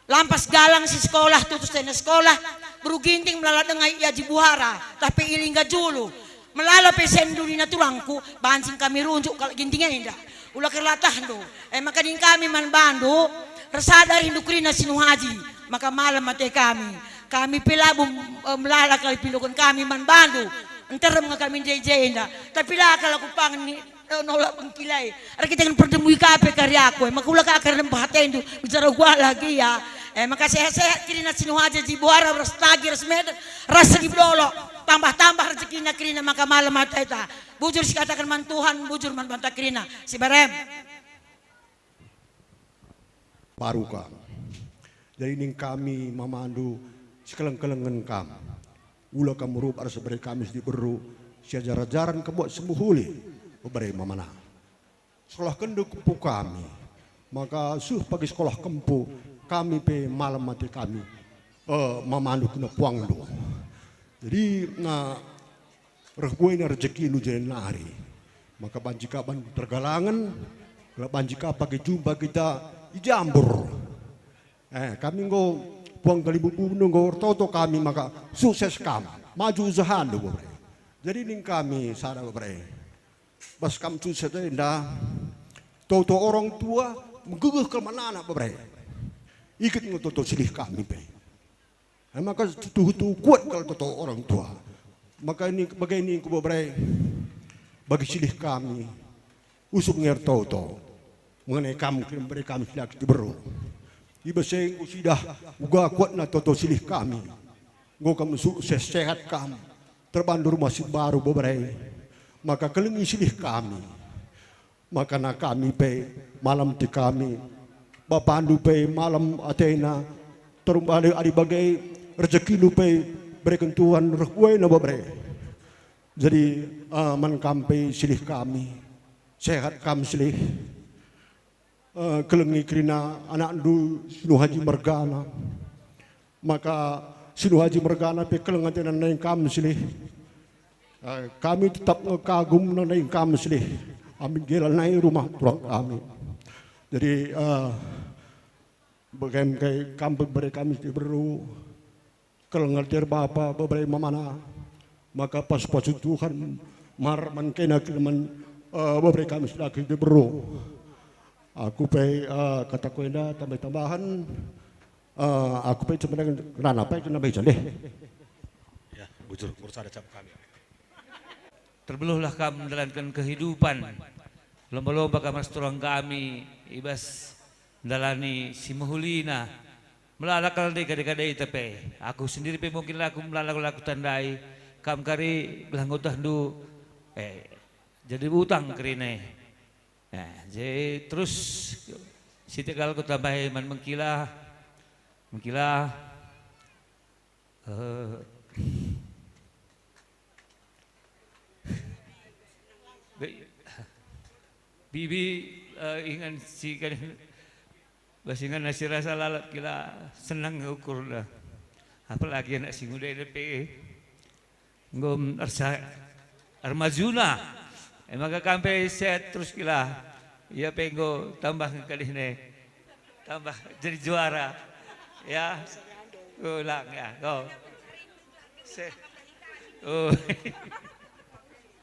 lampas galang si sekolah tutus tena sekolah, beru Ginting melala denga i Haji Buhara, tah pe i Lingga Julu. Melala pe sendu nina turangku, banci kami runjuk kalak Ginting enda. Ula kerlatahndu. E maka ning kami man bandu, ersada rindu kerina si Nuh Haji, maka malem ate kami. Kami pe labo, e, melala kal ipindoken kami man bandu. Nterem nge kami nje-nje enda. Tapi la kal aku pangen ni, e, nolak bengkila e. Erkiteken perdemui ka pe kari aku, e maka ula ka kari nembeh atendu, bicara gua lagi ya. E maka sehat-sehat kerina si Nuh Haji, Jibuara ras Tagi ras Medan ras Segi Bedolok. Tambah-tambah rezekina kerina maka malem ateta. Bujur sikataken man Tuhan, bujur man banta kerina. Si Barem. Baru kam. Jadi ning kami mamandu sikeleng-kelengen kam. Ula kam rubak ras bere kami si diberu, siajar-ajaren kam buat si mehuli, bebere mamana. Sekolahkenndu kempu kami, maka suh pagi sekolah kempu, kami pe malem ate kami, eh, mamandu kena puangndu. Jadi, na, reh buena rejekindu jenari. Maka banci ka bandu tergalangen, la banci ka pagi jumpa kita i Jambur. Eh, kami enggo puang kalimbubu enggo ertoto kami maka sukses kam, maju usahandu, bebere. Jadi ning kami sada, bebere. Bas kam sukses enda, toto orang tua, menggegeh kal man anak, bebere. Ikut nge toto silih kami pe. E maka tuhu-tuhu kuat kal toto orang tua. Maka ini, bage ningku, bebere, bagi silih kami, usung nge ertoto mengenai kam, bebere kami si la kiniberu. I bas e enggo sidah uga kuatna toto silih kami. Enggo kam sukses, sehat kam, terbandu rumah si baru, bebere. Maka kelengi silih kami. Makana kami pe malem ate kami, bapandu pe malem atena, terus adi, adi bage rejekindu pe bereken Tuhan reh buena, bebere. Jadi, eh, man kam pe silih kami, sehat kam silih. Eh, kelengi kerina anakndu si Nuh Haji mergana. Maka si Nuh Haji mergana pe keleng atena nai kam silih. Eh, kami tetap nge kagum nai kam silih. Amin jela nai rumah turang kami. Jadi, eh, bage me kai kam pe bebere kami si diberu. Keleng ate bapa, bebere mamana, maka pasu-pasu Tuhan mar man kena kelemen, eh, bebere kami si la kiniberu. Aku pe, eh, kataku enda tambai-tambahen, eh, aku pe sebenarnya kenana pe kena beca deh. Ya, bujur, ngurus ada cap kami. Terbeluhlah kam mendalanken kehidupan. Lomba-lomba kam ras turang kami i bas ndalani si mehulina. Melala kal ndai kade-kade ita pe. Aku sendiri pe mungkin la aku melala, la kutandai. Kam kari gelah ngutahndu, eh, jadi utang kerina e. Eh, je terus si tegal kutambahi man Bengkila. Bengkila. Eh, be-, Bibi, eh, ingan si kan, bas ingan si rasa lalap kila senang ukurna. Apalagi anak si nguda enda pe enggo ersa ermajuna. E maka kam pe sehat terus kila. Ia pe enggo tambah ngkedihna. Tambah jadi juara. Ya. Ulang ya. Go. Se-, oh.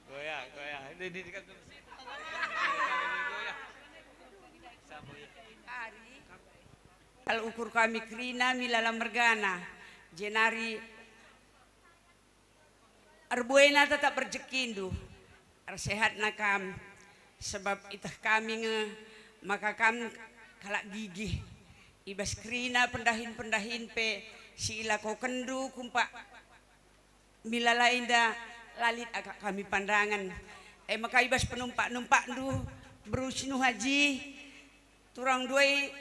Goyang, goyang. Ini, ini, ini kan goyang. Sambung ya. Kal ukur kami kerina milala mergana. Jenari erbuena tetap rejekindu, ersehatna kam, sebab iteh kami nge maka kam kalak gigih. I bas kerina pendahin-pendahin pe si ilakokenndu kumpak milala enda la lit akap kami pandangen. E maka i bas penumpak-numpakndu, beru si Nuh Haji, turang ndai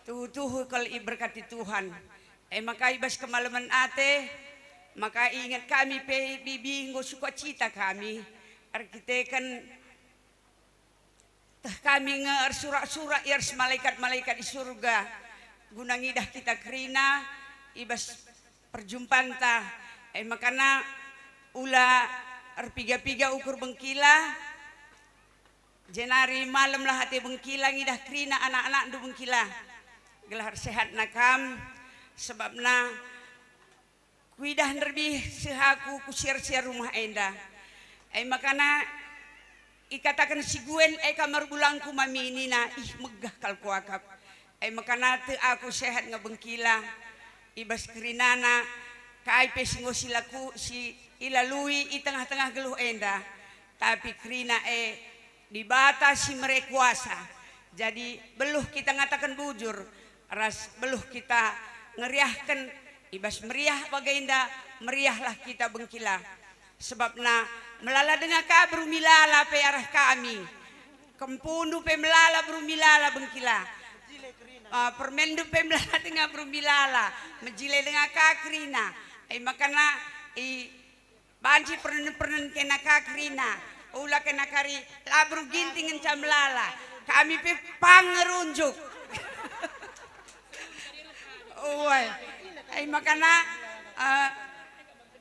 tuhu-tuhu kal iberkati Tuhan. E maka i bas kemalemen ate, maka inget kami pe Bibi enggo sukacita kami, erkiteken teh kami nge ersurak-surak i ras malaikat-malaikat i surga, guna ngidah kita kerina i bas perjumpanta. E makana ula erpiga-piga ukur Bengkila, jenari malemlah ate Bengkila ngidah kerina anak-anakndu Bengkila, gelah ersehatna kam, sebabna kuidah nderbih seh aku ku siar-siar rumah enda. E makana ikataken si Guen, e ka merbulangku mami nina, ih, megah kal kuakap. E makana tek aku sehat nge bengkila i bas kerinana, kai pe si enggo silaku, si ilalui i tengah-tengah geluh enda. Tapi kerina e Dibata si mere kuasa. Jadi beluh kita ngataken bujur, ras beluh kita ngeriahken. I bas meriah bagenda, meriahlah kita bengkila. Sebabna melala denga ka beru Milala pe arah kami. Kempundu pe melala beru Milala bengkila. Ah, permenndu pe melala denga beru Milala. Mejile denga ka kerina. E makana i Banci pernen-pernen kena ka kerina, ula kena kari, la beru Ginting ngenca melala. Kami pe pang ngerunjuk. Uai. E makana, eh,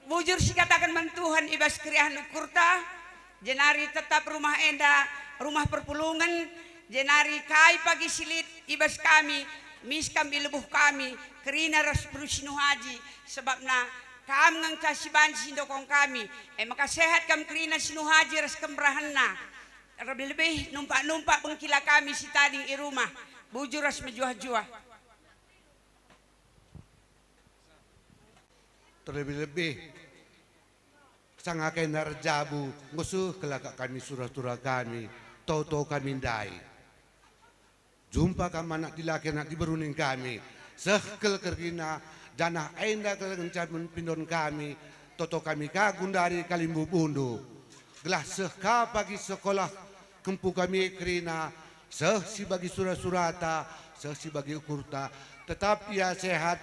bujur sikataken man Tuhan i bas keriahen ukurta, jenari tetap rumah enda rumah perpulungen, jenari kai pagi si lit i bas kami, mis kam i lebuh kami, kerina ras beru si Nuhaji, sebabna kam ngenca si banci si ndokong kami, e maka sehat kam kerina si Nuhaji ras kemerahenna. Lebih-lebih numpak-numpak bengkila kami si tading i rumah, bujur ras mejuah-juah. Terlebih-lebih sanga kena erjabu, enggo seh kal akap kami sura-sura kami, toto kami ndai. Jumpa kam anak dilaki, anak diberu ning kami, seh kal kerina, janah enda kal ngenca pindon kami, toto kami ka gundari kalimbubundu. Gelah seh ka pagi sekolah kempu kami kerina, seh si bagi sura-surata, seh si bagi ukurta, tetap ia sehat,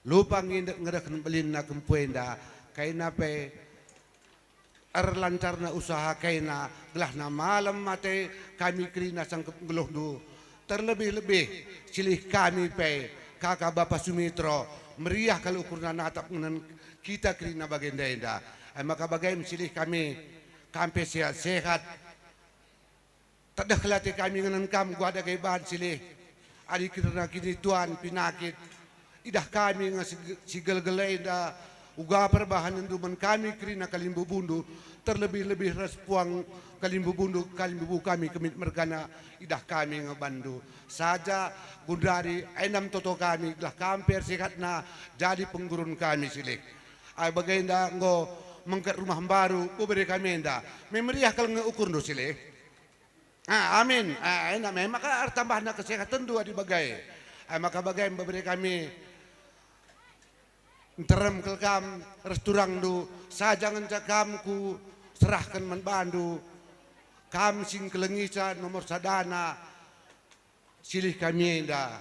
lupa ngindet ngerehken belinna kempu enda, kaina pe erlancarna usaha kaina, gelahna malem ate kami kerina sangkep nggeluhndu. Terlebih-lebih silih kami pe, kaka bapa Sumitro, meriah kal ukurna natap ngenen kita kerina bagenda enda. E maka bage me silih kami, kam pe sehat-sehat. Tedeh kal ate kami ngenen kam, enggo ada kai bahan silih. Adi kerina kinituan, pinakit, idah kami nge si, si gelgel enda, uga perbahanenndu man kami kerina kalimbubundu, terlebih-lebih ras puang kalimbubundu, kalimbubu kami kemit mergana, idah kami nge banndu. Saja gundari enam toto kami, gelah kam pe ersehatna jadi penggurun kami silih. Ai bagenda enggo mengket rumah mbaru, bebere kami enda. Me meriah kal nge ukurndu silih. Ah, amin. Ah, enda me maka ertambahna kesehatenndu adi bage. Ai maka bage bebere kami nterem kal kam ras turangndu, saja ngenca kam kuserahken man bandu. Kam si engkelengisa nomor sadana silih kami enda.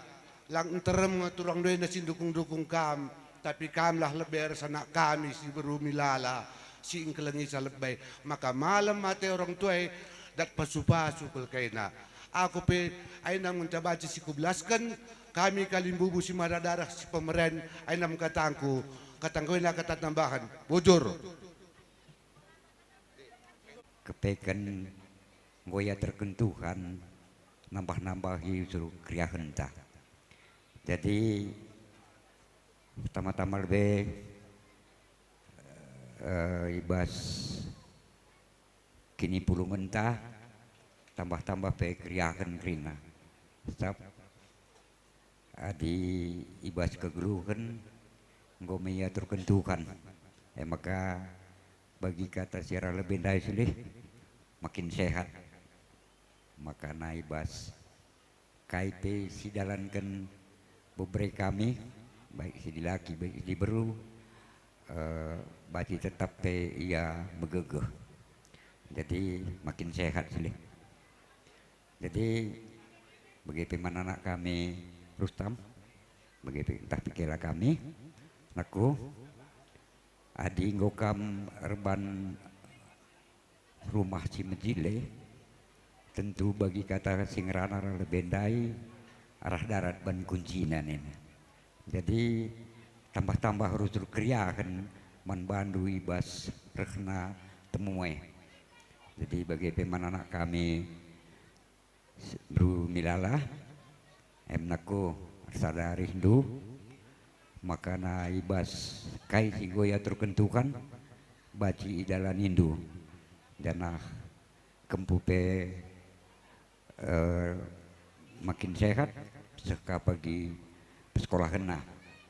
Lang nterem nge turangndu enda si ndukung-dukung kam, tapi kamlah lebe ras anak kami si beru Milala, si engkelengisa lebe. Maka malem ate orang tua e, dat pasu-pasu kal kaina. Aku pe, aina ngenca banci si kubelasken, kami kalimbubu si mada dareh si pemeren, aina me katangku, katangku enda kata tambahen. Bujur. Kepeken enggo iaturken Tuhan nambah-nambahi ukur keriahenta. Jadi, pertama-tama lebe, eh, i bas kinipulungenta, tambah-tambah pe keriahen kerina. Sebab adi i bas kegeluhen enggo me iaturken Tuhan, e maka bagi kata si arah lebe ndai silih makin sehat. Makana i bas kai pe si dalanken bebere kami, baik si dilaki, baik si diberu, eh, banci tetap pe ia megegeh. Jadi, makin sehat silih. Jadi, bage pe man anak kami Rustam, bage pe ntah pe kela kami, anakku, adi enggo kam erban rumah si mejile, tentu bagi kata si ngerana arah lebe ndai, arah darat ban kuncina nina. Jadi, tambah-tambah rusur keriahen man bandu i bas rehna temue. Jadi, bage pe man anak kami, Beru Milala, em nako ersadarihndu, makana i bas kai si enggo iaturken Tuhan, banci idalanindu. janah kempu pe, eh, makin sehat, seh ka bagi persekolahenna.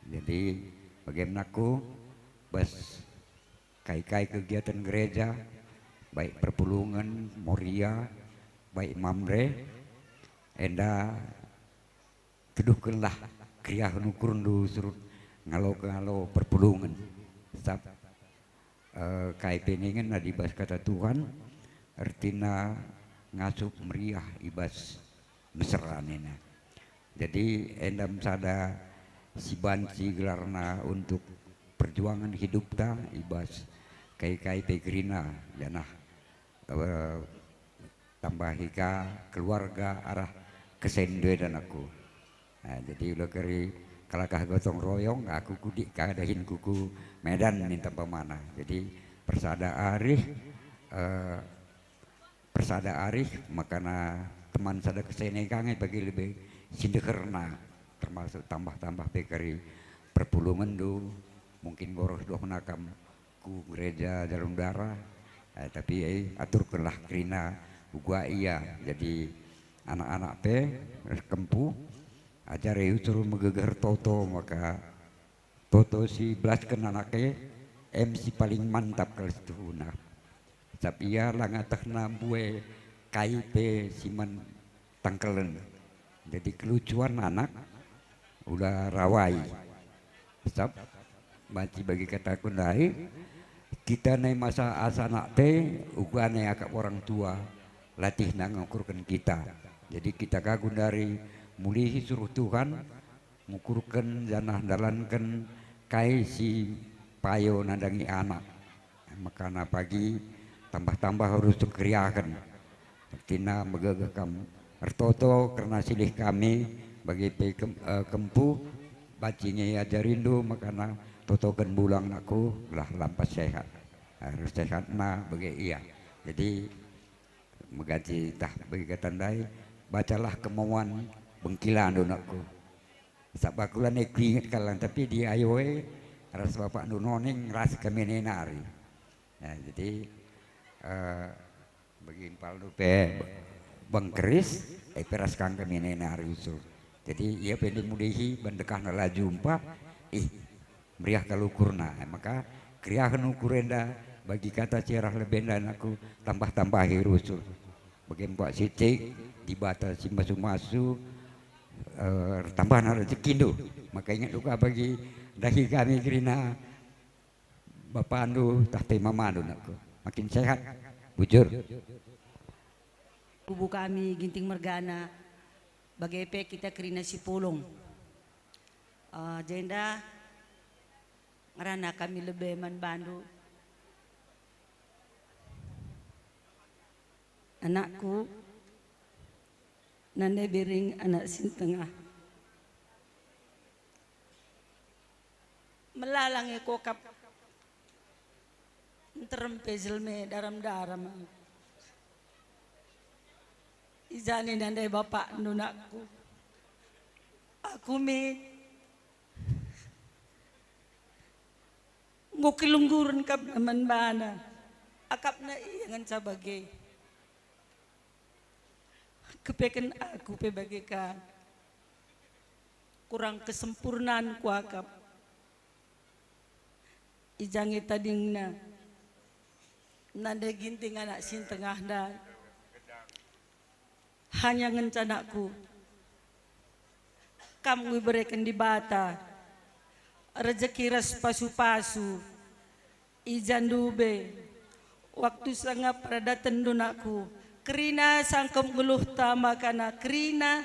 Jadi, bage me nangku, bas kai-kai kegiatan gereja, baik perpulungen, Moria, baik Mamre, enda tuduhkenlah keriahen ukurndu surut ngalo-ngalo perpulungen. Sab-, eh, kai pe ningen adi bas kata Tuhan, ertina ngasup meriah i bas mesera nina. Jadi, enda me sada si banci gelarna untuk perjuangan hidupta i bas kai-kai pe kerina, janah, eh, tambahi ka keluarga arah kesenndu enda nangku. Nah, jadi ula keri kalakah gotong royong, aku kudik ka dahin kuku Medan ninta umpamana. Jadi, persada arih, eh, persada arih, makana teman sada kesene ka nge bagi lebe si ndeherna, termasuk tambah-tambah pe keri perpulungenndu, mungkin enggo reh dohna kam ku gereja Jarum Darah, eh, tapi, eh, aturkenlah kerina uga ia. Jadi, anak-anak pe ras kempu, ajari usur megeger toto, maka toto si belasken anak e, em si paling mantap kal situhuna. Sab ia langa tehna mbue kai pe si man tangkelen. Jadi kelucuan anak ula rawai. Sab banci bagi kataku ndai, kita nai masa asa anak te, uga nai akap orang tua, latihna ngukurken kita. Jadi kita ka gundari mulihi suruh Tuhan, ngukurken janah ndalanken kai si payo nandangi anak. Makana pagi tambah-tambah arus keriahen. Ertina megegeh kam ertoto kerna silih kami bagi pe kem-, eh, kempu, banci nge ajarindu makana totoken bulang nakku lah lampas sehat. Arus sehat ma bage ia. Jadi, meganci tah bagi kata ndai, bacalah kemauan bengkilandu nakku. Sabap aku lanai kuinget kalang, tapi di ayo e ras bapakndu noning ras kami nari. Nah, jadi, eh, bagi impalndu pe bengkeris, eh, pe ras kang kami nari usur. Jadi, ia pe ndimulihi, ban dekahna la jumpa, ih, meriah kal ukurna. Eh, maka keriahen ukur enda bagi kata si arah lebe enda nakku tambah-tambahi rusur. Bage mbak sitik, Dibata si masu-masu, eh, tambahna rejekindu. Maka inget uga bagi dahi kami kerina bapandu tah pe mamandu nakku. Makin sehat, bujur. Kubu kami Ginting mergana, bage pe kita kerina si pulung. Eh, jenda ngerana kami lebe man bandu. Anakku, nande biring anak si tengah. Melala nge kokap nterem pe jelme daram-daram. Ijani nande bapakndu nakku. Aku me enggo kelungguren kap man bana. Akapna ia ngenca bage. Kepeken aku pe bage ka. Kurang kesempurnaan kuakap. I ja nge tadingna, nande Ginting anak si tengah ndai. Hanya ngenca anakku, kam enggo ibereken Dibata rejeki ras pasu-pasu. I ja ndube, waktu sanga peradatenndu nakku, kerina sangkep nggeluhta makana kerina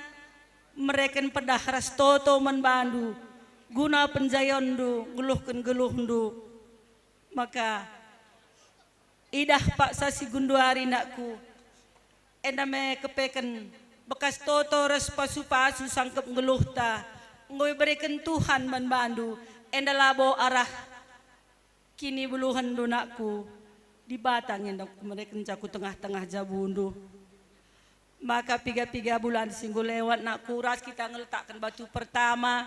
mereken pedah ras toto man bandu, guna penjayonndu nggeluhken geluhndu. Maka idah paksa si genduari nakku, enda me kepeken bekas toto ras pasu-pasu sangkep nggeluhta enggo ibereken Tuhan man bandu, enda labo arah kinibeluhenndu nakku, Dibata nge enggo mereken ja ku tengah-tengah jabundu. Maka piga-piga bulan si enggo lewat nakku ras kita ngeletakken batu pertama,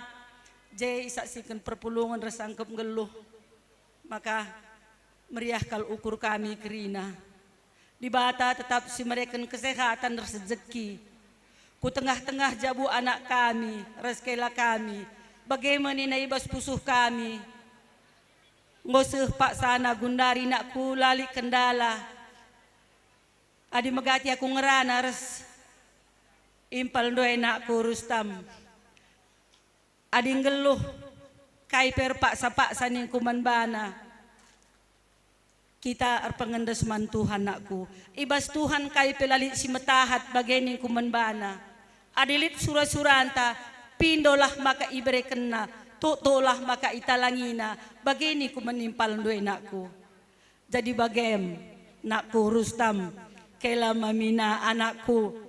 je isaksiken perpulungen ras sangkep nggeluh. Maka meriah kal ukur kami kerina. Dibata tetap si mereken kesehatan ras rejeki ku tengah-tengah jabu anak kami ras kela kami, bage me nina i bas pusuh kami. Enggo seh paksana gundari nakku la lit kendala. Adi megati aku ngerana ras impal ndue nakku Rustam. Adi nggeluh kai pe erpaksa-paksa ningku man bana, kita erpengendes man Tuhan nakku. I bas Tuhan kai pe la lit si metahat bage ningku man bana. Adi lit sura-suranta, pindolah maka iberekenNa, totolah maka italangina, bage ningku man impal ndue nakku. Jadi bagem, nakku Rustam, kela mamina anakku.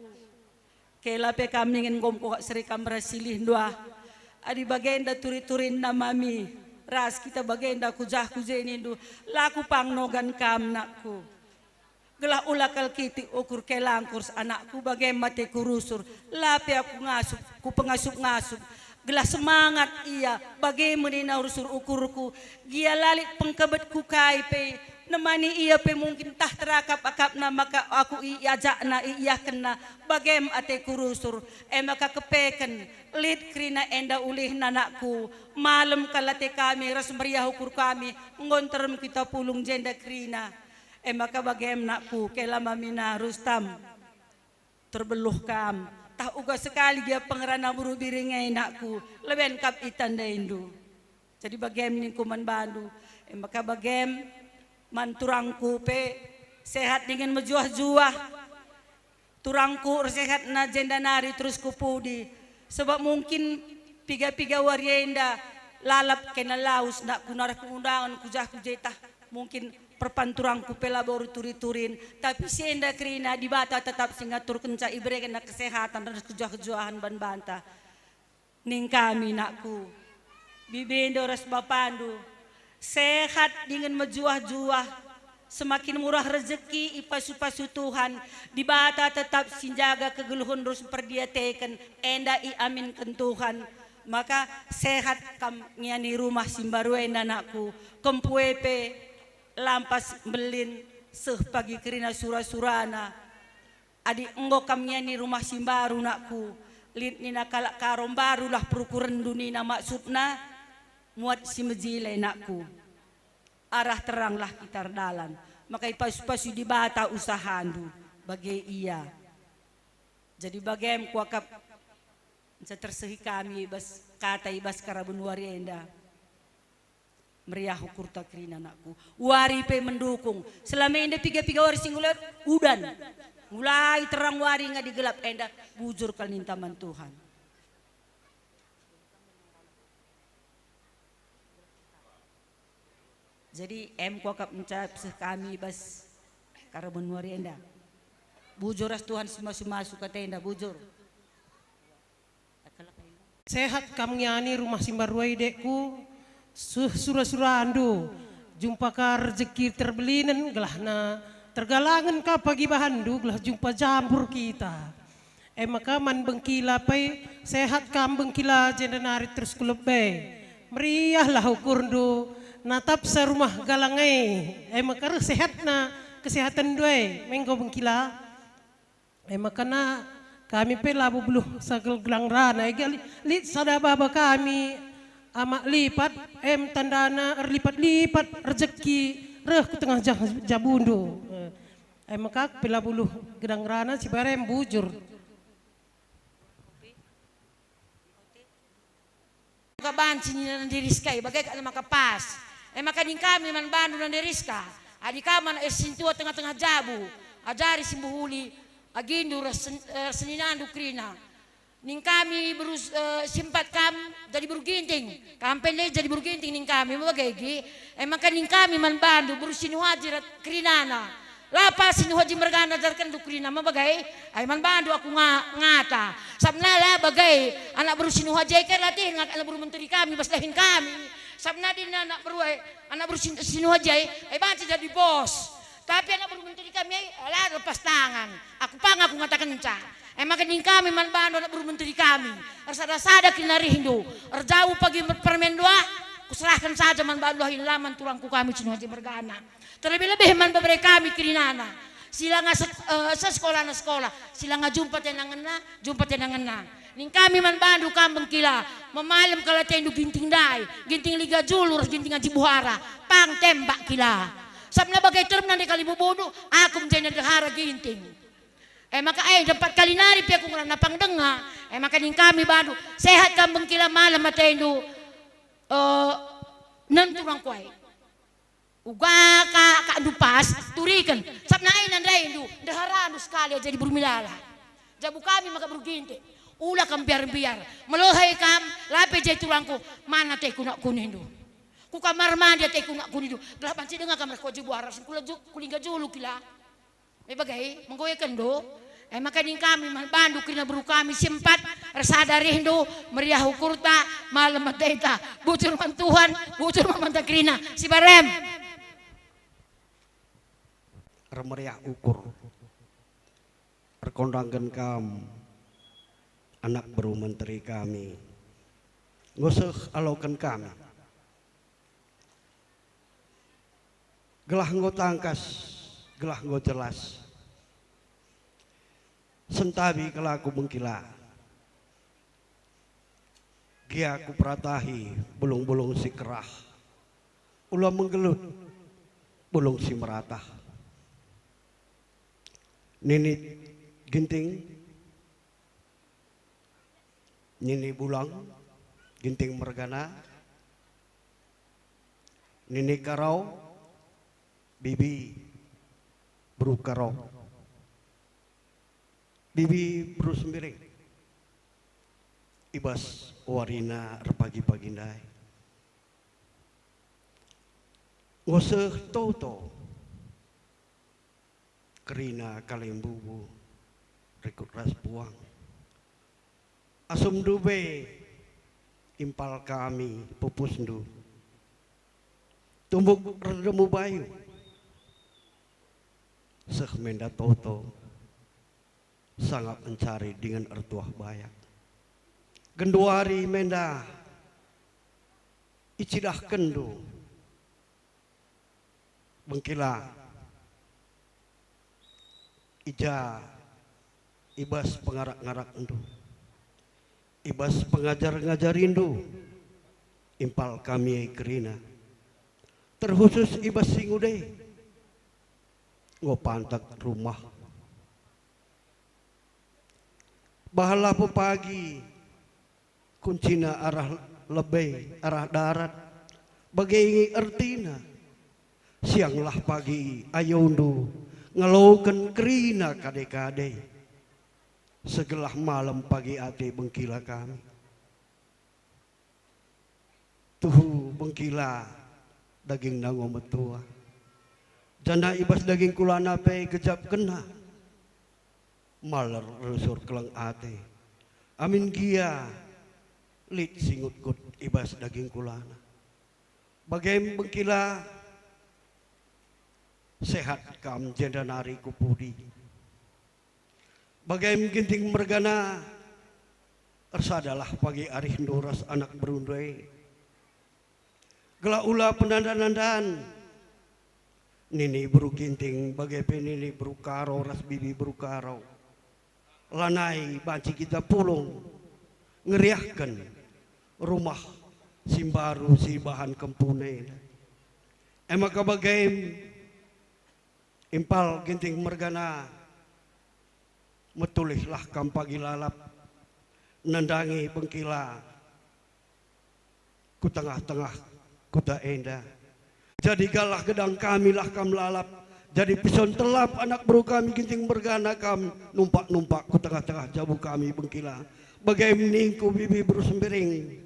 Kela pe kam ningen enggo mekuah seri kam ras silihndu ah. Adi bagenda turi-turinna mami, ras kita bagenda kujah-kuje nindu, la kupang nogan kam nakku. Gelah ula kal kitik ukur kelangku ras anakku, bagem ateku rusur, la pe aku ngasup, kupengasup-ngasup. Gelah semangat ia, bage me nina rusur ukurku, gia la lit pengkebetku kai pe, nemani ia pe mungkin tah terakap-akapna maka aku i-, iajakna, iiahkenna, bagem ateku rusur, e maka kepeken, lit kerina enda ulihna nakku, malem kal ate kami ras meriah ukur kami, enggo nterem kita pulung jenda kerina. E maka bagem nakku, kela mamina Rustam. Terbeluh kam, tah uga sekali gia pengerana buru biring e nakku, leben kap itandaindu. Jadi bagem ningku man bandu, e maka bagem man turangku pe sehat dingen mejuah-juah. Turangku ersehatna jenda nari terus kupudi, sebab mungkin piga-piga wari enda lalap kena lawes nakku narah ku undangan kujah-kuje tah. Mungkin perpanturangku pe labo erturi-turin, tapi si enda kerina Dibata tetap si ngaturkenca iberekenNa kesehatan ras kejuah-kejuahen ban banta. Ning kami, nakku, bibindu ras bapandu, sehat dingen mejuah-juah, semakin murah rejeki i pasu-pasu Tuhan, Dibata tetap si njaga kegeluhen ras mperdiateken, enda iaminken Tuhan. Maka sehat kam ngiani rumah si mbaru enda, nakku, kempue pe lampas mbelin seh pagi kerina sura-surana. Adi enggo kam ngiani rumah si mbaru, nakku, lit nina kalak Karo, mbarulah perukurenndu nina maksudna, muat si mejile, nakku. Arah teranglah kita erdalan, maka ipasu-pasu Dibata usahandu, bage ia. Jadi bagem kuakap nca tersehi kami i bas kata i bas karaben wari enda. Meriah ukurta kerina, nakku. Wari pe mendukung. Selama enda piga-piga wari si enggo lewat, udan. Mulai terang wari ngadi gelap enda, bujur kal ninta man Tuhan. Jadi, em kuakap ncap seh kami bas karaben wari enda. Bujur ras Tuhan si masu-masu kata enda, bujur. Sehat kam ngiani rumah si mbaru e, dekku, suh sura-surandu, jumpa ka rejeki terbelinen, gelahna tergalangen ka pagi bahanndu, gelah jumpa jambur kita. E maka man bengkila pe, sehat kam bengkila jenda nari terus ku lebe. Meriahlah ukurndu, natapsa rumah galang e. E maka reh sehatna kesehatenndu e, me enggo bengkila. E maka na kami pe labo beluh sakel gelang rana, e lit sada baba kami, Amak Lipat, em tandana erlipat-lipat rejeki reh ku tengah jah-, jabundu. E maka pe labo beluh gelang rana si barem bujur. Maka banci nina Nande Rizka i bage kal maka pas. E maka ning kami man bandu Nande Rizka, adi kam anak e sintua tengah-tengah jabu, ajari si mehuli agindu ras sen-, eh, seninandu kerina. Ning kami beru, eh, si empat kam jadi beru Ginting, kam pe ndai jadi beru Ginting ning kami, me bage gi. E maka ning kami man bandu beru Sinuhaji ras kerinana. La pas Sinuhaji mergana ajarkenndu kerina me bage, ai man bandu aku nga-, ngata. Sabna la bage, anak beru Sinuhaji e kai latih ngak anak beru menteri kami bas dahin kami. Sabna din anak beru e, anak beru Sin-, Sinuhaji e, ai banci jadi bos. Tapi anak beru menteri kami e, la lepas tangan. Aku pang aku ngatakenca. E maka ning kami man bandu anak beru menteri kami. Ersada-sada kerina rihndu. Erjau pagi mer-, permen dua, kuserahken saja man bandu dahin, la man turangku kami Sinuhaji mergana. Terlebih-lebih man bebere kami kerinana. Si langa sek-, eh, sesekolana sekolah, si langa jumpa tenangenna, jumpa tenangenna. Ning kami man bandu kam Bengkila, memalem kal atendu Ginting ndai, Ginting Liga Julu ras Ginting Aji Buhara, pang tembak kila. Sabna bage teremna ndai kalibubundu, aku menjadi ndehara Ginting. E maka e, empat kali nari pe aku ngerana pang denga. E maka ning kami bandu, sehat kam Bengkila, malem atendu, eh, nentu rangkuai. Uga ka, ka ndu pas, turiken. Sabna e nandaindu, ndeharandu sekali jadi beru Milala. Jabu kami maka beru Ginting. Ula kam mbiar-mbiar. Melehai kam, la pe je turangku, mana teh kunak kunindu. Ku kamar mandi teh kunak kunindu. Gelah banci denga kam ras ku Aji Buhara, ras ku Laju-, ku Lingga Julu kila. Me bage, menggo iakenndu. E maka ning kami man bandu kerina beru kami si empat, ersada rihndu, meriah ukurta, malem ateta, bujur man Tuhan, bujur man banta kerina, si barem. Ermeriah ukur. Erkondangken kam, anak beru menteri kami. Enggo seh aloken kami. Gelah enggo tangkas, gelah enggo jelas. Sentabi kal aku Bengkila. Gia kuperatahi bulung-bulung si kerah. Ula menggelut bulung si meratah. Nini Ginting, Nini Bulang, Ginting mergana, Nini Karau, Bibi beru Karau, Bibi beru Sembiring. I bas warina erpagi-pagi ndai, enggo seh toto. Kerina kalimbubu, rikut ras puang. Asumndu be impal kami pupusndu. Tumbuk erdemu bayu. Seh menda toto, sangap encari dingen ertuah bayak. Genduari menda icidahkenndu. Bengkila, i ja, i bas pengarak-ngarakndu, i bas pengajar-ngajarindu, impal kami e kerina, terkhusus i bas si nguda e, enggo pantak rumah. Bahanlah pepagi, kuncina arah lebe, arah darat, bage nge ertina. Sianglah pagi ayondu ngaloken kerina kade-kade. Segelah malem pagi ate Bengkila kami. Tuhu Bengkila dagingna enggo metua. Janah i bas daging kulana pe gejapkenna. Maler rusur keleng ate. Amin gia lit si ngutngut i bas daging kulana. Bagem Bengkila, sehat kam jenda nari ku pudi. Bagem Ginting mergana, ersadalah pagi arihndu ras anak berundu e. Gelah ula penanda-nandan. Nini beru Ginting bage pe nini beru Karo ras bibi beru Karo. Lanai banci kita pulung ngeriahken rumah si mbaru si ibahan kempuna enda. E maka bage impal Ginting mergana, metulihlah kam pagi lalap nandangi Bengkila ku tengah-tengah kuta enda. Jadi galah gedang kamilah kam lalap, jadi pison telap anak beru kami Ginting mergana kam numpak-numpak ku tengah-tengah jabu kami Bengkila. Bage ningku bibi beru Sembiring.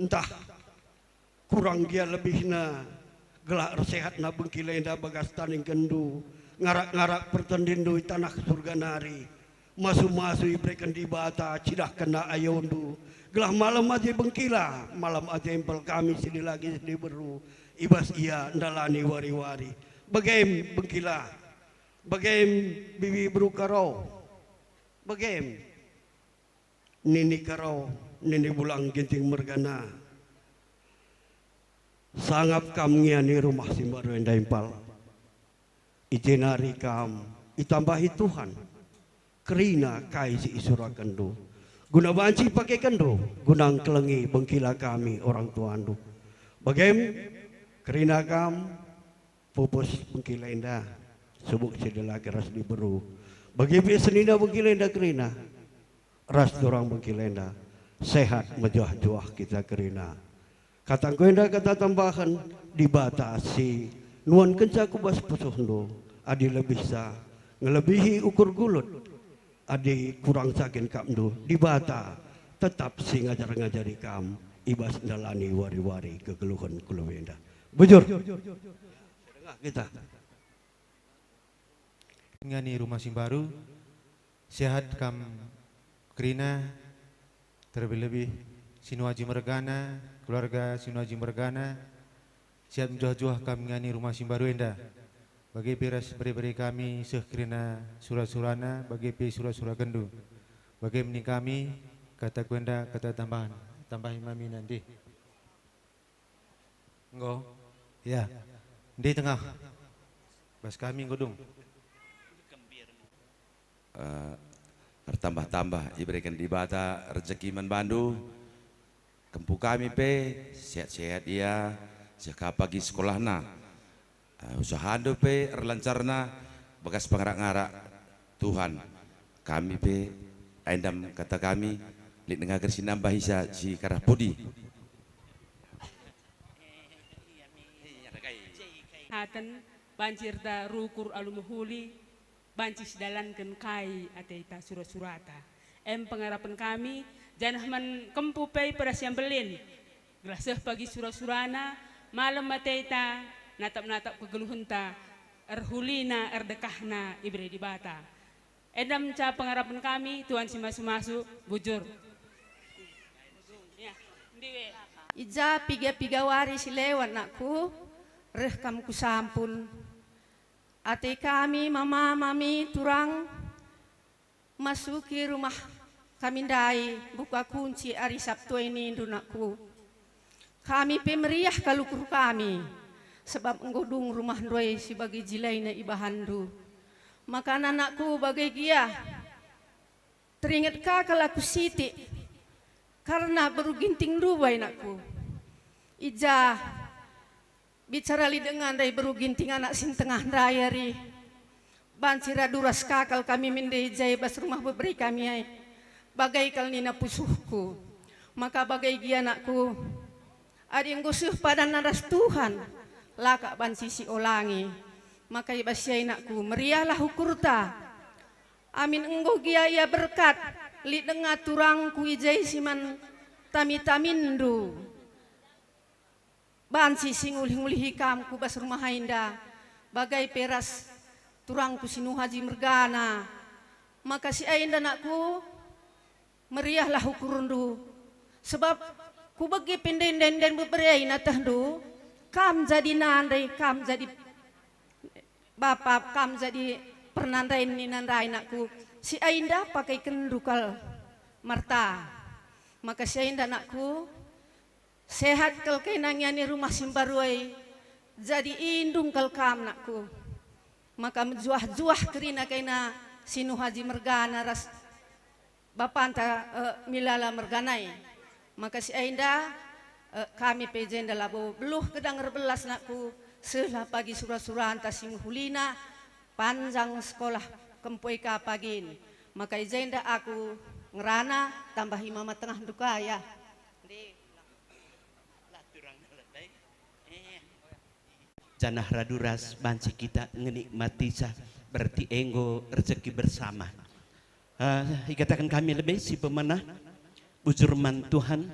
Ntah kurang gia lebihna, gelah ersehatna Bengkila enda bagas tandingkenndu, ngarak-ngarak pertendinndu i tanah Surga nari. Masu-masu ibereken Dibata, cidahkenna ayondu, gelah malem ate Bengkila, malem ate impal kami si dilaki si diberu, i bas ia ndalani wari-wari. Bagem Bengkila, bagem bibi beru Karo, bagem nini Karo, nini Bulang Ginting mergana. Sangap kam ngiani rumah si mbaru enda impal. I je nari kam itambahi Tuhan kerina kai si isurakenndu, guna banci ipakekenndu guna ngkelengi bengkila kami orang tuandu. Bagem kerina kam pupus bengkila enda, subuk si dilaki ras diberu. Bage pe senina bengkila enda kerina, ras turang bengkila enda, sehat mejuah-juah kita kerina. Katangku enda kata tambahen Dibata si nuankenca ku bas pusuhndu, adi lebihsa ngelebihi ukur gulut, adi kurangsa kin akapndu, Dibata tetap si ngajar-ngajari kam i bas ndalani wari-wari kegeluhen ku lebe enda. Bujur. Dengar kita. Ngani rumah si mbaru, sehat kam kerina, terlebih-lebih si Nuaji mergana, keluarga si Nuaji mergana, sehat mejuah-juah kam ngani rumah si mbaru enda. Bage pe ras bere-bere kami seh kerina sura-surana, bage pe sura-sura gendu. Bage mending kami, kata ku enda, kata tambahan, tambahi mami nandih. Enggo? Ya. Ndi tengah? Bas kami enggo dung. Eh, ertambah-tambah ibereken Dibata rejeki man bandu. Kempu kami pe sehat-sehat ia, seh ka pagi sekolahna. Eh, usahandu pe erlancarna bagas pengarak-ngarak Tuhan. Kami pe, aindam kata kami, lit dengaken si nambahisa si karah pudi. Haten, banci erta rukur alu mehuli, banci sidalanken kai ateta sura-surata. Em pengarapen kami, janah man kempu pe peras yang belin, gelah seh pagi sura-surana, malem ateta, natap-natap kegeluhenta, erhulina, erdekahna, ibere Dibata. Enda ngenca pengarapen kami, Tuhan si masu-masu, bujur. Ya, ndi we? I ja piga-piga wari si lewat, nakku, reh kam ku sampun. Ate kami, mama, mami, turang, masuki rumah kami ndai, buka kunci ari Sabtu e nindu, nakku. Kami pe meriah kal ukur kami, sebab enggo dung rumah ndai si bagi jilaina ibahanndu. Maka anakku bage gia, teringet ka kal aku sitik, karna beru ginting ndai, nakku. I ja bicara lit denga ndai beru ginting anak si ntengah ndai ari. Banci radu ras ka kal kami mende i je bas rumah bebere kami ai. Bage kal nina pusuhku. Maka bage gia, nakku, adi enggo seh padanna ras Tuhan, la ka banci siolangi. Maka i bas si ai, nakku, meriahlah ukurta. Amin enggo gia ia berkat, lit denga turangku i je si man tami-taminndu. Banci si ngulih-ngulihi kam ku bas rumah enda, bage pe ras turangku si Nuh Aji mergana. Maka si enda, nakku, meriahlah ukurndu, sebab kubegi pe ende-enden bebere i atehndu, kam jadi nande, kam jadi bapa, kam jadi pernandain nina ndai, nakku. Si enda pakeikenndu kal Marta. Maka si enda, nakku, sehat kal kena ngiani rumah si mbaru ai, jadi indung kal kam, nakku. Maka mejuah-juah kerina kena si Nuh Aji mergana ras bapanta, eh, Milala mergana e. Maka si enda, eh, kami pe i jenda labo beluh gedang erbelas, nakku, sehlah pagi sura-suranta si mehulina, panjang sekolah kempu e ka pagin. Maka i jenda aku ngerana, tambahi mama tengah nduka, ya. Ndi, la turang dalan, dai. Eh. Janah radu ras banci kita ngenikmatisa, berarti enggo rejeki bersama. Eh, ikataken kami lebe si pemena, bujur man Tuhan,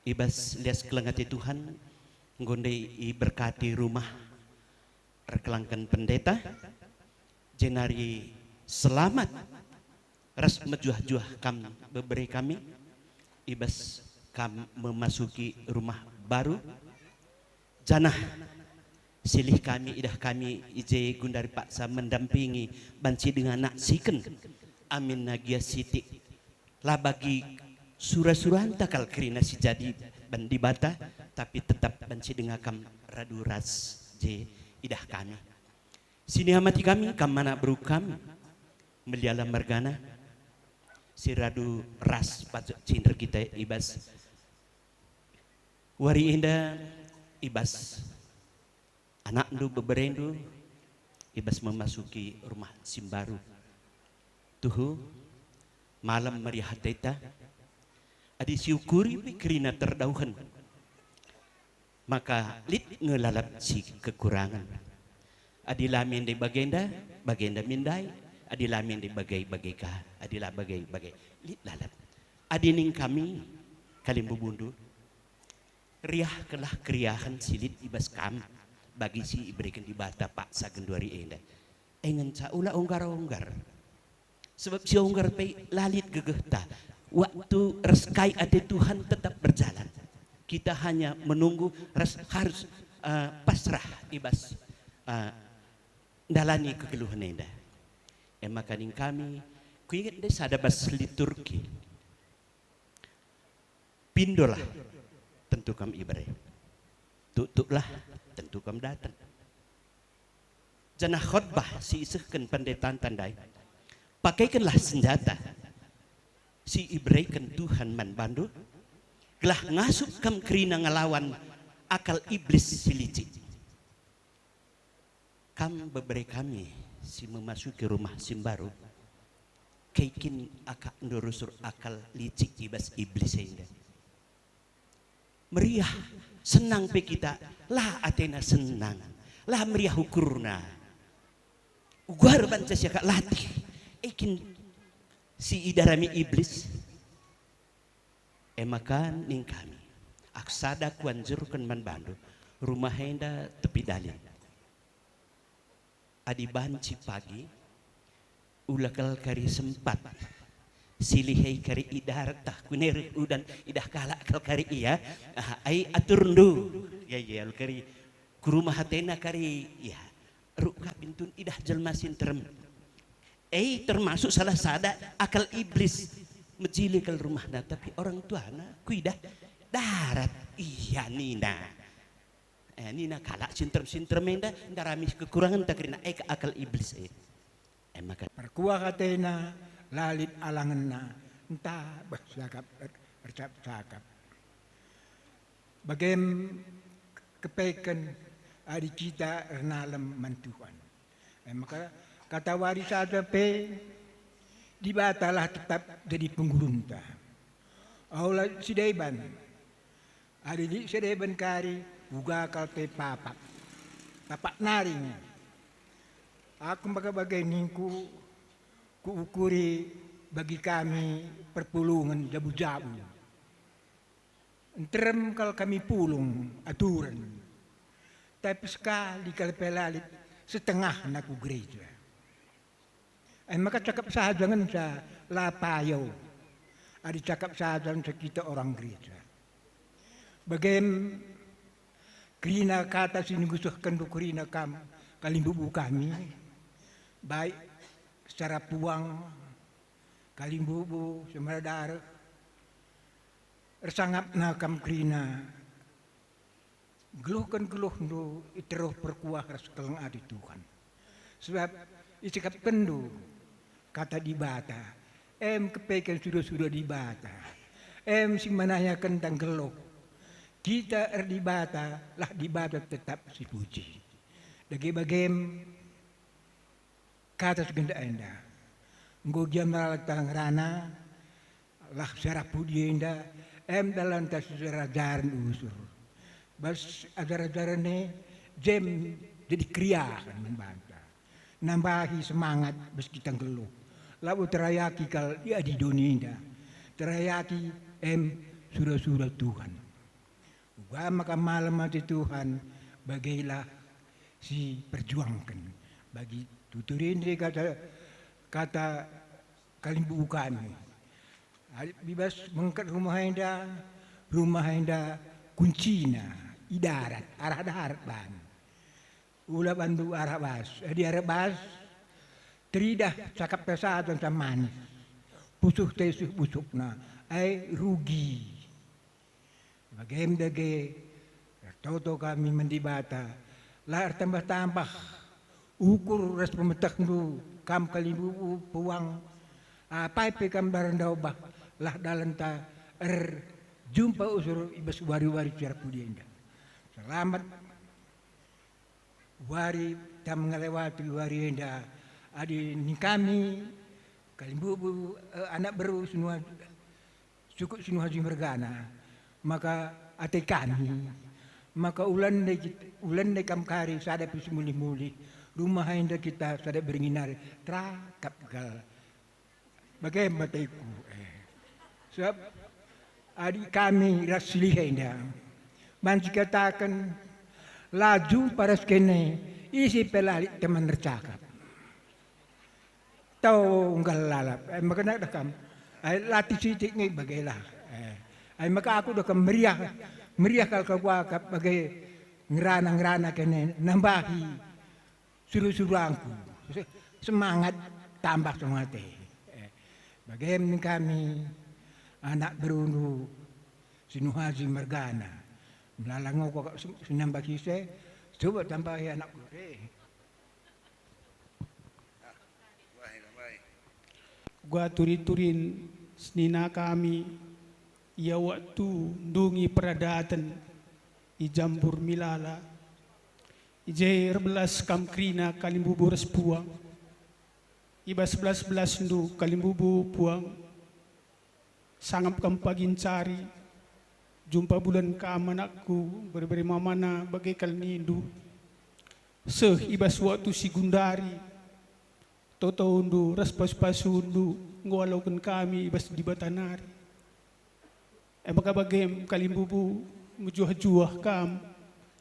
i bas lias keleng ate Tuhan, enggo ndai iberkati rumah erkelangken pendeta, jenari selamat ras mejuah-juah kam bebere kami, i bas kam memasuki rumah baru, janah silih kami idah kami i je gundari paksa mendampingi banci denga naksiken amin na gia sitik la bagi sura-suranta kal kerina si jadi ban Dibata, tapi tetap banci denga kam radu ras je idah kami. Si nihamati kami, kam anak beru kami, meliala mergana, si radu ras pacuk cinder kita i bas wari enda, i bas anakndu, beberendu, i bas memasuki rumah si mbaru. Tuhu, malem meriah ateta, adi siukuri pe kerina terdauhen, maka lit nge lalap si kekurangen. Adi la mende bagenda, bagenda min ndai, adi la mende bage, bage ka, adi la bage, bage, lit lalap. Adi ning kami, kalimbubundu, riahkenlah keriahen si lit i bas kam bagi si ibereken Dibata paksa genduari enda. E ngenca ula onggar-onggar. Sebab si onggar pe la lit gegehta. Waktu ras kai ate Tuhan tetap berjalan. Kita hanya menunggu ras harus, eh, pasrah i bas, eh, ndalani kegeluhen enda. E maka ning kami, kuinget ndai sada bas liturgi. Pindolah, tentu kam ibere. Tuktuklah, tentu kam datang. Janah khotbah si isehken pendetanta ndai, pakaikenlah senjata si ibereken Tuhan man bandu, gelah ngasup kam kerina ngelawan akal iblis si licik. Kam bebere kami si memasuki rumah si mbaru, kai kin akapndu rusur akal licik i bas iblis enda? Meriah, senang pe kita, la atena senang, la meriah ukurna. Uga erbanca siakap latih, e kin si idarami iblis? E maka ning kami, aku sada kuanjurken man bandu, rumah enda tepi dalin. Adi banci pagi, ula kal kari sempat, silihei kari idartah, kunereh udan idah kalak kal kari ia, aha, ai aturndu, ya, ya, kari kurumah atena kari ia, ruk ka bintun idah jelma si nterem. E termasuk salah sada akal iblis, mejile kal rumahna, tapi orang tuana kuidah darat, iya nina. Eh, nina kalak si nterem-si nterem enda, ndarami kekurangenta kerina e ka akal iblis e. E maka perkuah atena, la lit alangenna, ntah beh siakap er-, ercakap-cakap. Bagem kepeken adi kita ernalem man Tuhan. E maka katawari sada pe, Dibatalah tetap jadi penggurunta. Aula si deban. Adi lit si deban kari, uga kal pe papak. Papak nari nge. Aku maka bage ningku, kuukuri bagi kami perpulungen jabu-jabu. Nterem kal kami pulung aturen, tapi sekali kal pe la lit setengahna ku gereja. E maka cakap saja ngenca la payo, adi cakap saja ngenca kita orang gereja. Bagem kerina kata si ningkusehkenndu kerina kam kalimbubu kami, baik secara puang, kalimbubu, semara dareh, ersangapna kam kerina, geluhken geluhndu i teruh perkuah ras keleng ate Tuhan. Sebab icakapkenndu kata Dibata, em kepeken suda-suda Dibata, em si manayakenta nggeluh. Kita erdibata, lah Dibata tetap sipuji. Dage bagem, kata si genda enda. Enggo gia meralata ngerana, lah si arah pudi enda, em dalanta si erajaren usur. Bas ajar-ajaren e, jem jadi keriahen man banta. Nambahi semangat bas kita nggeluh. Labo terayaki kal i adi doni enda. Terayaki em sura-sura Tuhan. Uga maka malem ate Tuhan, bagailah si perjuangken bagi tuturinte kata, kata kalimbubu kami. Adi bibas bengket rumah enda, rumah enda kuncina i darat, arah darat ban. Ula bandu arah bas, adi arah bas, teridah cakap pe saja nca manis, pusuh tesuh busukna, ai rugi. Bagem dage, ertoto kami man Dibata, la ertambah-tambah Ukur ras pemetehndu kam kalimbubu puang, apai pe kam ndaran daubah, lah dalanta erjumpa usur i bas wari-wari si arah pudi enda. Selamat wari kam ngelewati wari enda, adi ning kami kalimbubu, eh, anak beru senua Sukup Sinuhaji mergana, maka ate kami, maka ulande kit-, ulande kam kari sada pe si mulih-mulih, rumah enda kita sada berngi nari, terakap kal. Bage me ateku, eh. Sebab adi kami ras si liha enda, banci kataken, la jumpa ras kene, ise pe la lit teman ercakap. Tau unggal lalap, eh, maka dah kam. Ai, latih sitik nge bagelah. Eh, ai, maka aku dah kam meriah, meriah kal kau kuakap bage ngerana-ngerana kene nambahi suru-suruangku. Se-, semangat, tambah semangat, eh. Eh, bage ning kami anak berundu Sinuhaji mergana. Melala ngoko kak se-, senambahi se, coba tambahi anakku, eh. Uga turi-turin senina kami, ia waktu ndungi peradaten i Jambur Milala, i je erbelas kam kerina kalimbubu ras puang. I bas belas-belasndu kalimbubu puang, sangap kam pagi ncari, jumpa bulan kam anakku, bere-bere mamana bage kal nindu. Seh i bas waktu si gundari, totoundu ras pasu-pasundu enggo aloken kami i bas Dibata nari. E maka bagem kalimbubu, mejuah-juah kam,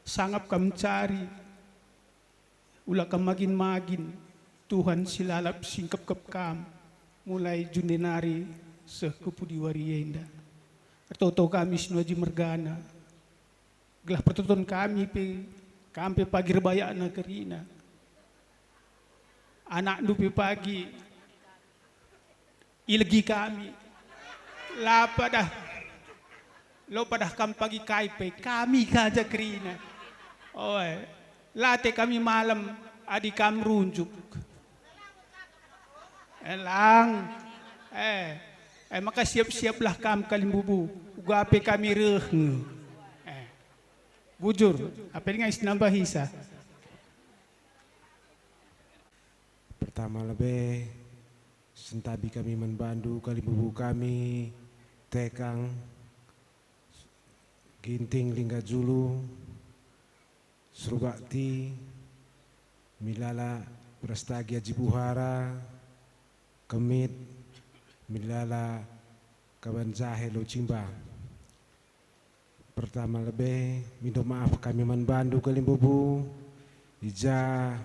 sangap kam ncari. Ula kam magin-magin, Tuhan si lalap singkepkep kam, mulai June nari seh ku pudi wari enda. Ertoto kami Sinuhaji mergana, gelah pertoton kami pe, kam pe pagi erbayakna kerina. Anakndu pe pagi ilegi kami. La padah, lo padah kam pagi kai pe, kami ka ja kerina. Oe, la ate kami malem adi kam runjuk. Eh, lang. Eh, eh, maka siap-siaplah kam kalimbubu, uga pe kami reh nge. Eh, bujur, ape denga si nambahisa? Pertama lebe, sentabi kami man bandu kalimbubu kami, Tekang, Ginting Linggajulu, Surbakti, Milala Prastagi Aji Puhara, Kemit, Milala Kaban Jahe Locimba. Pertama lebe, mindo maaf kami man bandu kalimbubu, i ja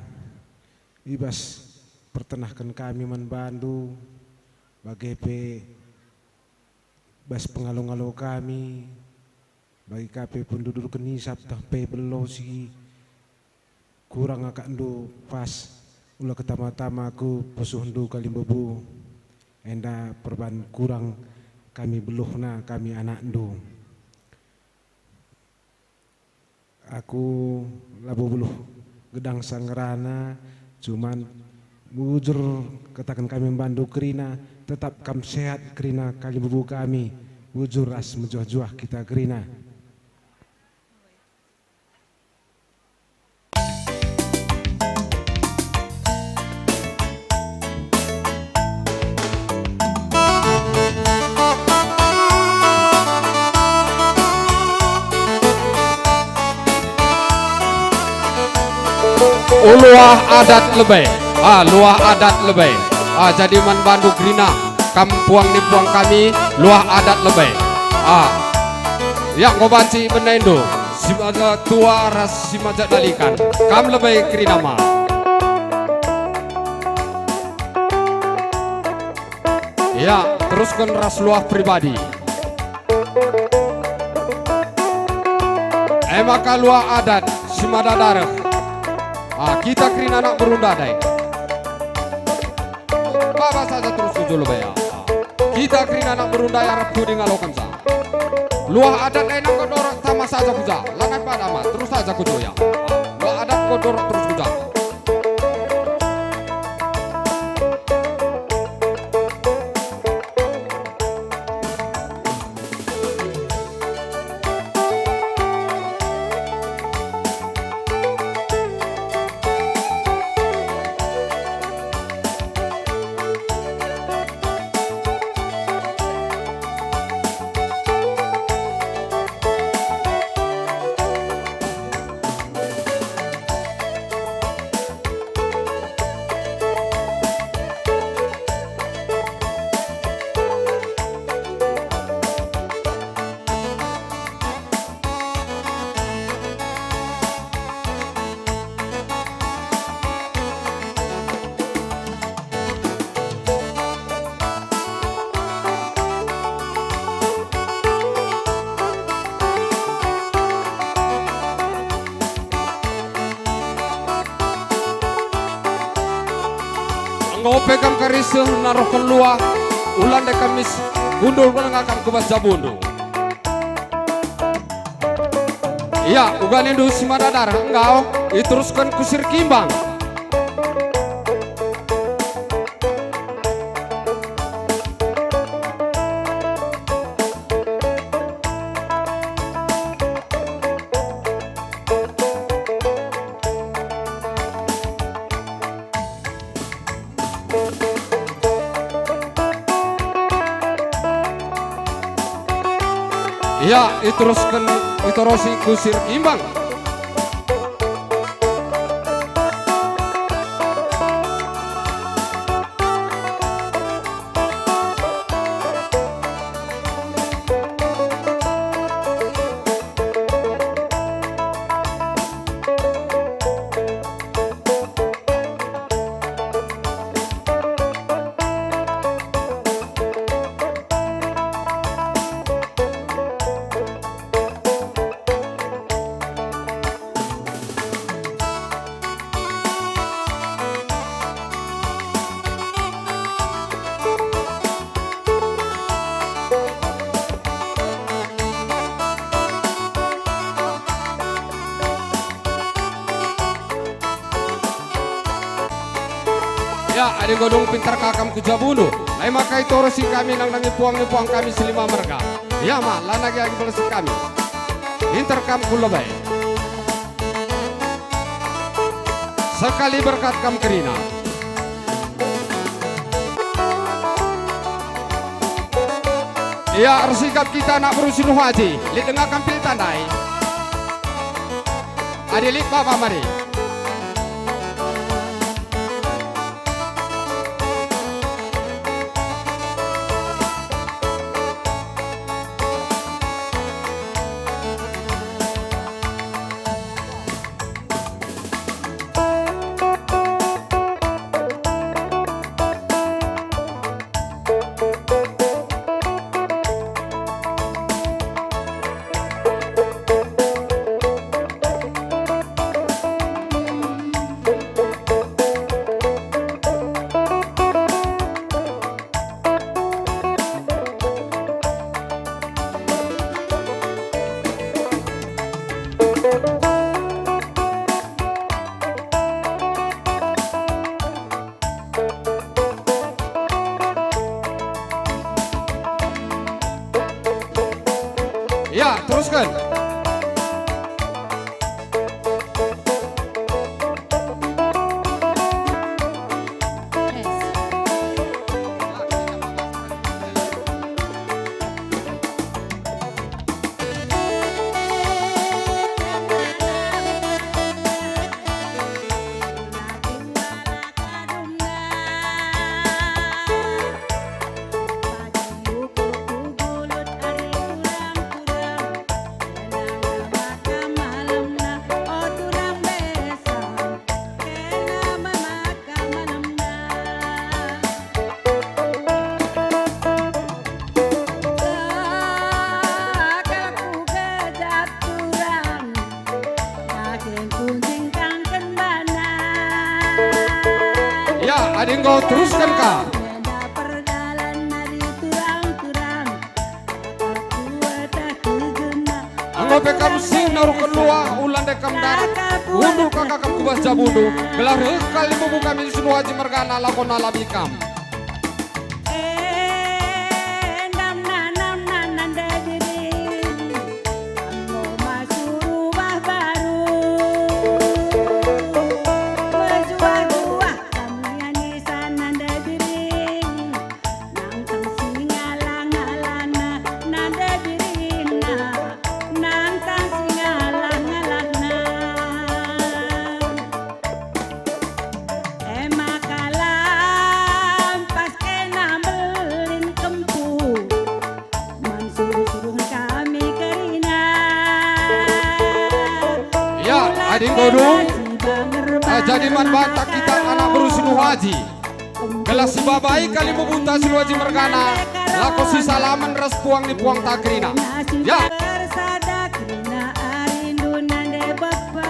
i bas pertenahken kami man bandu, bage pe bas pengalo-ngalo kami, bagi ka pe pendudurken isap tah pe belo si kurang akapndu pas, ula ketama-tama ku pusuhndu kalimbubu, enda perban kurang kami beluhna kami anakndu. Aku labo beluh gedang sangerana, cuman bujur kataken kami man bandu kerina, tetap kam sehat kerina kalimbubu kami, bujur ras mejuah-juah kita kerina. O, luah adat lebe. Ah, luah adat lebe. Ah, jadi man bandu kerina, kam puang ni puang kami, luah adat lebe. Ah. Ya, enggo banci ibenaindu, si maja tua ras si maja dalikan. Kam lebe kerina ma. Ya, terusken ras luah pribadi. E maka luah adat si mada dareh. Ah, kita kerina anak beru ndai. Baba saja terus ku jolo baya. Kita kerina anak beru ndai arap pudi ngalokenca. Luah adat e nangko dorok tama saja ku ja, lanai pada ma, terus saja ku joya. Luah adat ko dorok terus ku ja. Enggo pe kam kariseh naruhken luah, ulande Kamis, kundul nge kam ku bas jabundu. Ia, uga nindu si mada dareh enggo iterusken ku Sirkimbang. Ia, iterusken, iterusi ku Sirkimbang. Ya, adi enggo dung pintar ka kam ku jabundu, nai maka itorusi kami nandangi puang ni puang kami si lima merga. Ya ma, lanai agi bales kami. Pintar kam ku lebe. Sekali berkat kam kerina. Ia, ersikap kita anak beru si Nuhu Aji, lit denga kam pil tandai. Adi lit baba mari. Ya, teruskan. Ya, adi enggo terusken ka. Enggo pe kam sing naruhken luah, ulande kam darat, undul ka kam ku bas jabundu, gelah reh kal limbubu kami si Nuhu Aji mergana lako nalabi kam. Nangtang singalah-ngalahna nande biringna, nangtang singalah-ngalahna. E maka lampas kena mbelin kempu, man suruh-suruh kami kerina. Ya, adi enggo dung, eh, jadi man banta kita anak beru si Nuhu Aji. Gelah sibabai kal limbubu ta si Nuhu Aji mergana, lako sisalamen ras puang ni puang ta kerina. Ya. Ersada kerina arindu nande bapa,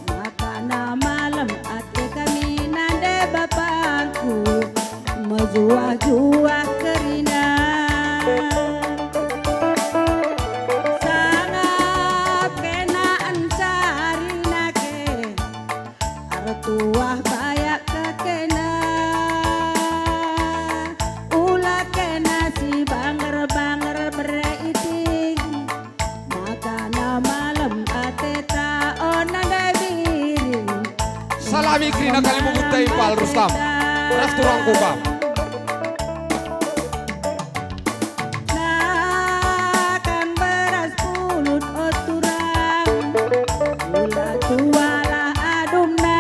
maka na malem ate kami nande bapa. Kami kerina kalimbubu Taifal Rustam ras turangku kam. Nakan beras pulut o turang, gula tualah adumna.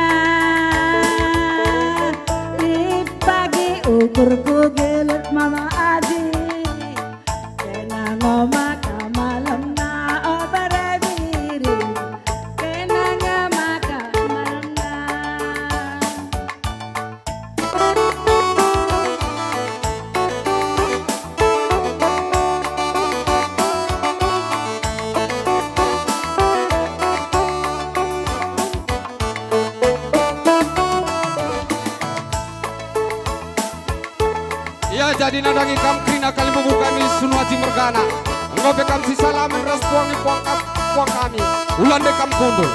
Lit pagi ukurku gelut Mama Aji. Kena ngo maka malemna, o bere biri. Kena ngo maka malemna. Ia jadi nandangi kam kerina kalimbubu kami Sunu Aji mergana. Enggo pe kam sisalamen ras puang ni puang kam, puang kami. Ulan de kam kundul.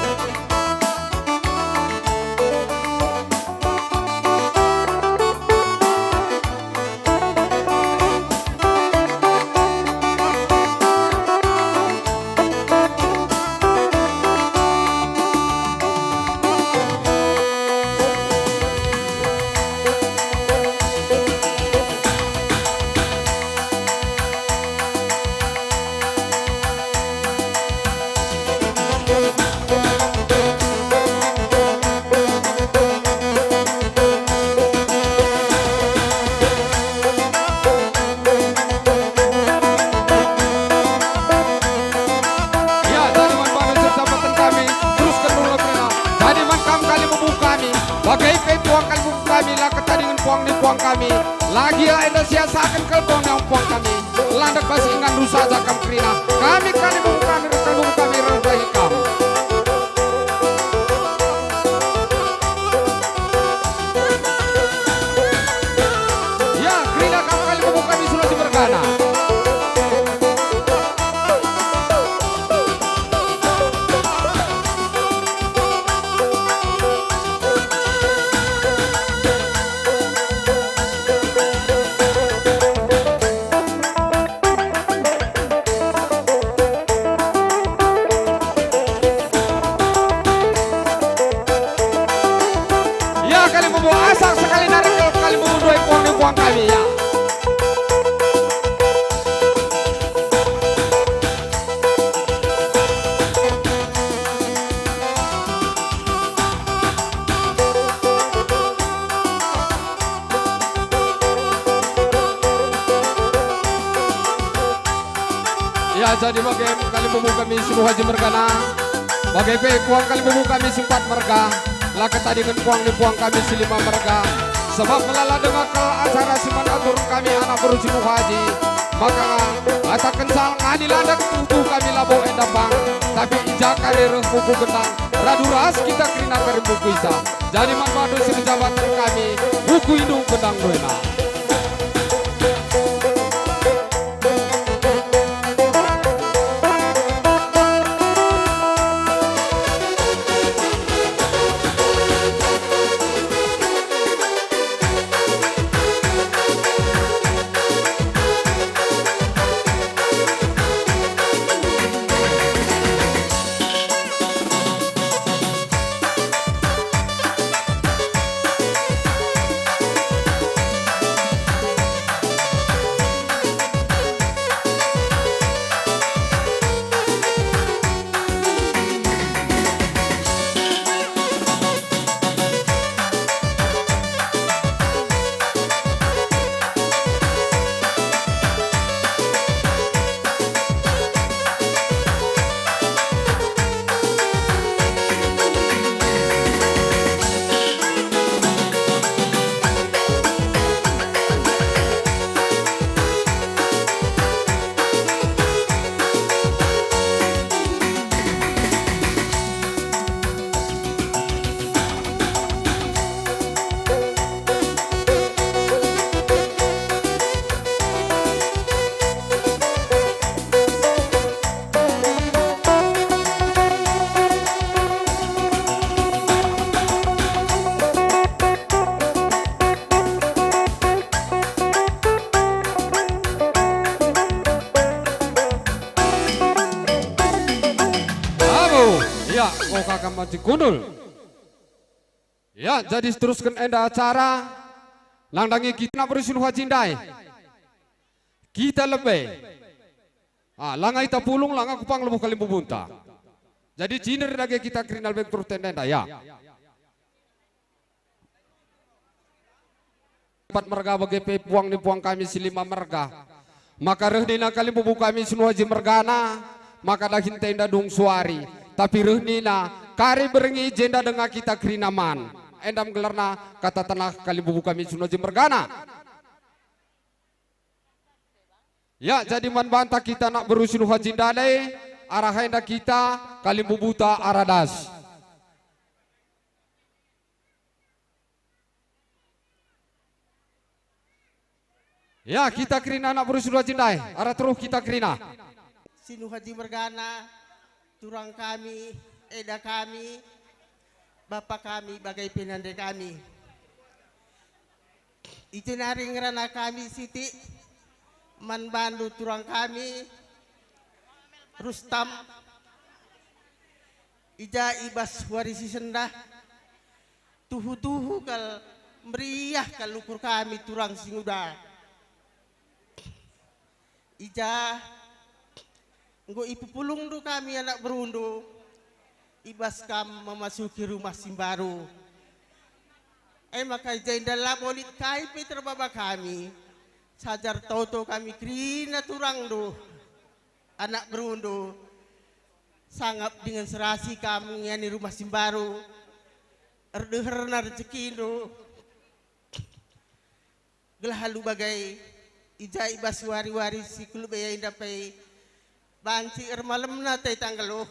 Ya, jadi man bandu cerita peten kami, terusken dulu kerina. Jadi man kam kalimbubu kami, bage pe puang kalimbubu kami, la ketadingen puang ni puang kami. Lagi la enda siasaken kal puang ni puang kami. Landek bas ingan rusa aja kam kerina. Kami kalimbubu kami, kalimbubu kami reh dahi kam. Ya, kerina kam kalimbubu kami Sunu Aji mergana. Ya, kalimbubu, asal sekali nari kal kalimbubu ndai puang ni puang kami, ya. Ya, jadi bage kalimbubu kami Sunu Aji mergana. Bage pe puang kalimbubu kami si empat merga. La ketadingen puang ni puang kami si lima merga. Sebab melala denga kal acara si man atur kami anak beru Sunu Aji. Maka kataken sal ngadi landak tubuh kami labo enda pang. Tapi i ja kari reh buku gendang. Radu ras kita kerina kalimbubu isa. Jadi man bandu si erjabaten kami, buku indu gendang duena. Abo, ya, kau kakak mancing kundul. Ya, jadi seterusken enda acara, nandangi kita nak beru si Nuh Haji ndai. Kita lebe. Ah, langa ita pulung, langa kupang lebuh kalimbubunta. Jadi ciner dage kita kerina lebe turut enda, ya. Empat merga bage pe puang ni puang kami si lima merga. Maka reh nina kalimbubu kami si Nuh Haji mergana, maka dahin tenda dung suari. Tapi reh nina, kari berngi jenda denga kita kerina man. Enda me gelarna kata tanah kalimbubu kami si Nuh Haji mergana. Ya, jadi man banta kita nak beru si Nuh Haji ndai, arah enda kita kalimbubuta arah das. Ya, kita kerina anak beru si Nuh Haji ndai, arah teruh kita kerina. Si Nuh Haji mergana, turang kami, eda kami, bapa kami, bage pe nande kami. I jenari ngerana kami sitik, man bandu turang kami, Rustam, i ja i bas wari si sendah, tuhu-tuhu kal, meriah kal ukur kami turang si nguda. I ja enggo ipepulungndu kami anak berundu, i bas kam memasuki rumah si mbaru. E maka i jenda labo lit kai pe terbaba kami, sajar toto kami kerina turangndu, anak berundu, sangap dingen serasi kam ngiani rumah si mbaru, erdeherna rejekindu. Gelah alu bage, i ja i bas wari-wari si kulebe enda pe banci ermalemna ate tanggeluh,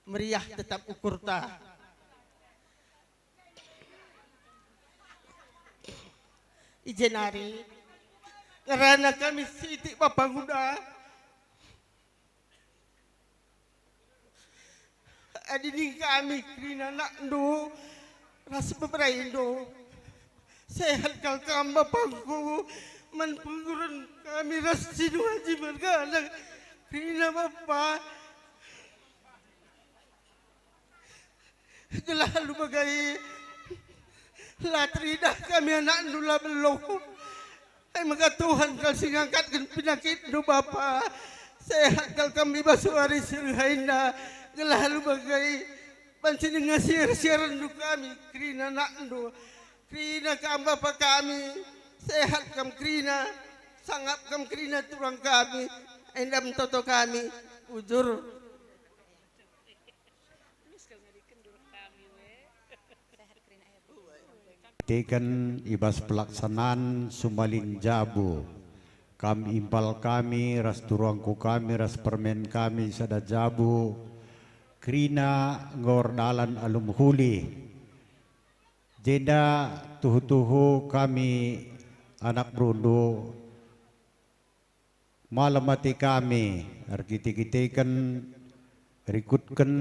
meriah tetap ukurta. I jenari, ngerana kami sitik bapa nguda. Adi ning kami kerina anakndu ras beberaindu, sehat kal kam bapangku, man pengguren kami ras si Nuh Haji mergana kerina bapa. Gelah alu bage, la teridah kami anakndu la beluh. E maka Tuhan kal si ngangkatken penakitndu bapa. Sehat kal kam i bas wari si reh enda. Gelah alu bage, banci denga siar-siarenndu kami kerina anakndu. Kerina kam bapa kami, sehat kam kerina, sangap kam kerina turang kami, enda me toto kami, bujur. Teken i bas pelaksanaan sumalin jabu, kam impal kami ras turangku kami ras permen kami sada jabu, kerina enggo erdalan alu mehuli. Jenda tuhu-tuhu kami anak berundu, malem ate kami erkite-kiteken, rikutken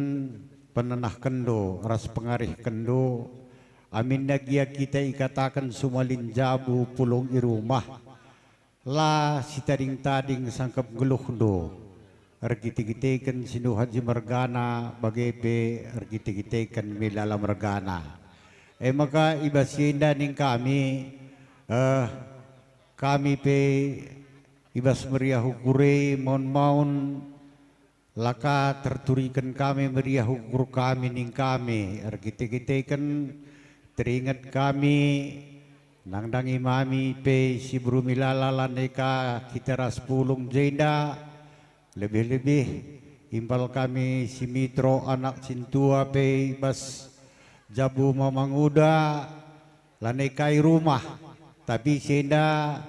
penenahkenndu ras pengarihkenndu, aminna gia kita ikataken sumalin jabu pulung i rumah, la sitading-tading sangkep nggeluhndu, erkite-kiteken si Nuh Haji mergana bage pe erkite-kiteken Milala mergana. E maka i bas si enda ning kami, eh, kami pe i bas meriah ukur e maun-maun, la ka terturiken kami meriah ukur kami ning kami, erkite-kiteken teringet kami, nandangi mami pe si beru Milala lanai ka kita ras pulung jenda, lebih-lebih impal kami si Mitro anak sintua pe i bas jabu Mama Nguda, lanai ka i rumah, tapi si enda,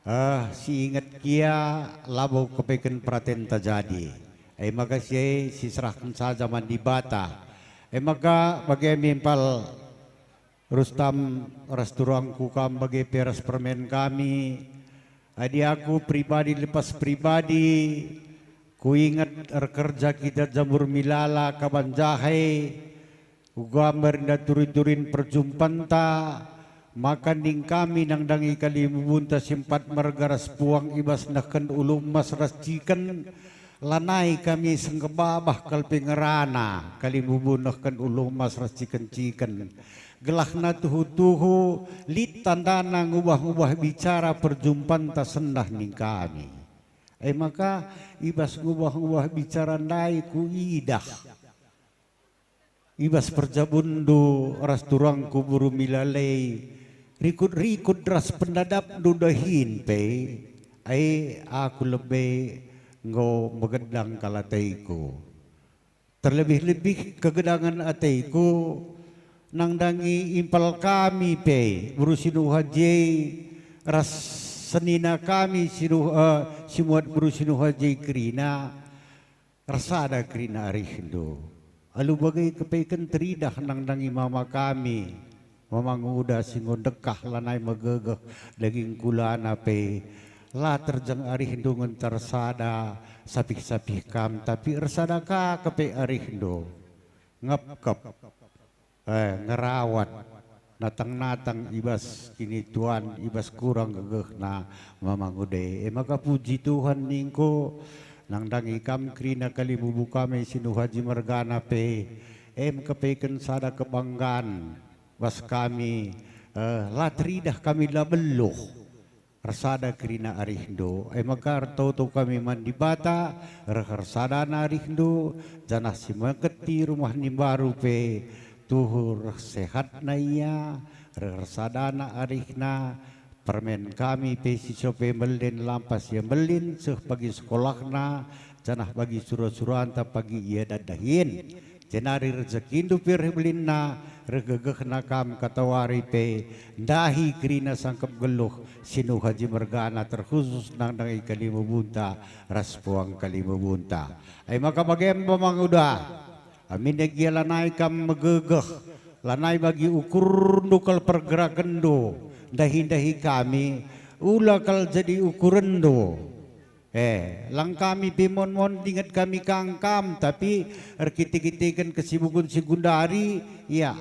eh, si inget kia labo kepeken peratenta jadi. E maka si e siserahken saja man Dibata. E maka bage me impal Rustam ras turangku kam bage pe ras permen kami. Adi aku pribadi lepas pribadi, kuinget erkerja kita Jambur Milala kaban jahe, uga merinda turi-turin perjumpanta, maka ning kami nandangi kalimbumbunta si empat merga ras puang i bas nehken ulu emas ras ciken, Lanai kami sengkebabah kal pe ngerana kalimbubu nehken ulu emas ras ciken-ciken. Gelahna tuhu-tuhu lit tandana ngubah-ngubah bicara perjumpanta sendah ning kami. E maka, i bas ngubah-ngubah bicara ndai kuidah. I bas perjabunndu ras turangku Buru Milalei, rikut-rikut ras pendadapndu dahin pe, ai aku lebe enggo megedang kal ateiku. Terlebih-lebih kegedangen ateiku nandangi impal kami pe, Buru Sinuhaji ras senina kami Sinuh-, eh, si muat Buru Sinuhaji kerina. Ersada kerina arihndu. Alu bage kepeken teridah nandangi mama kami, mama nguda si enggo ndekah lanai megegeh daging kulana pe. La terjeng arihndu ngenta ersada sapih-sapih kam, tapi ersada ka kepe arihndu. Ngepkep. Eh, ngerawat, natang-natang i bas kinituan, i bas kurang gegehna mama nguda e. E maka puji Tuhan ningku, nandangi kam kerina kalimbubu kami Sinuhaji mergana pe, em kepeken sada kebanggan bas kami, eh, la teridah kami la beluh. Ersada kerina arihndu, e maka ertoto kami man Dibata, reh ersadana arihndu, janah si meketi rumah ni mbaru pe tuhu reh sehatna ia, reh ersadana arihna, permen kami pe si sope mbelin lampas ia mbelin seh pagi sekolahna, janah bagi sura-suranta pagi ia dahin. Jenari rejekindu pe reh belinna, reh gegehna kam katawari pe, ndahi kerina sangkep geluh, Sinuhaji mergana terkhusus nandangi kalimubunta ras puang kalimubunta. Ai maka bagem mama nguda, aminna gia lanai kam megegeh, lanai bagi ukurndu kal pergerakenndu, ndahi-ndahi kami, ula kal jadi ukurenndu. Eh, lang kami pe mon-mon dinget kami kang kam, tapi erkite-kiteken kesibuken si gundari, ya,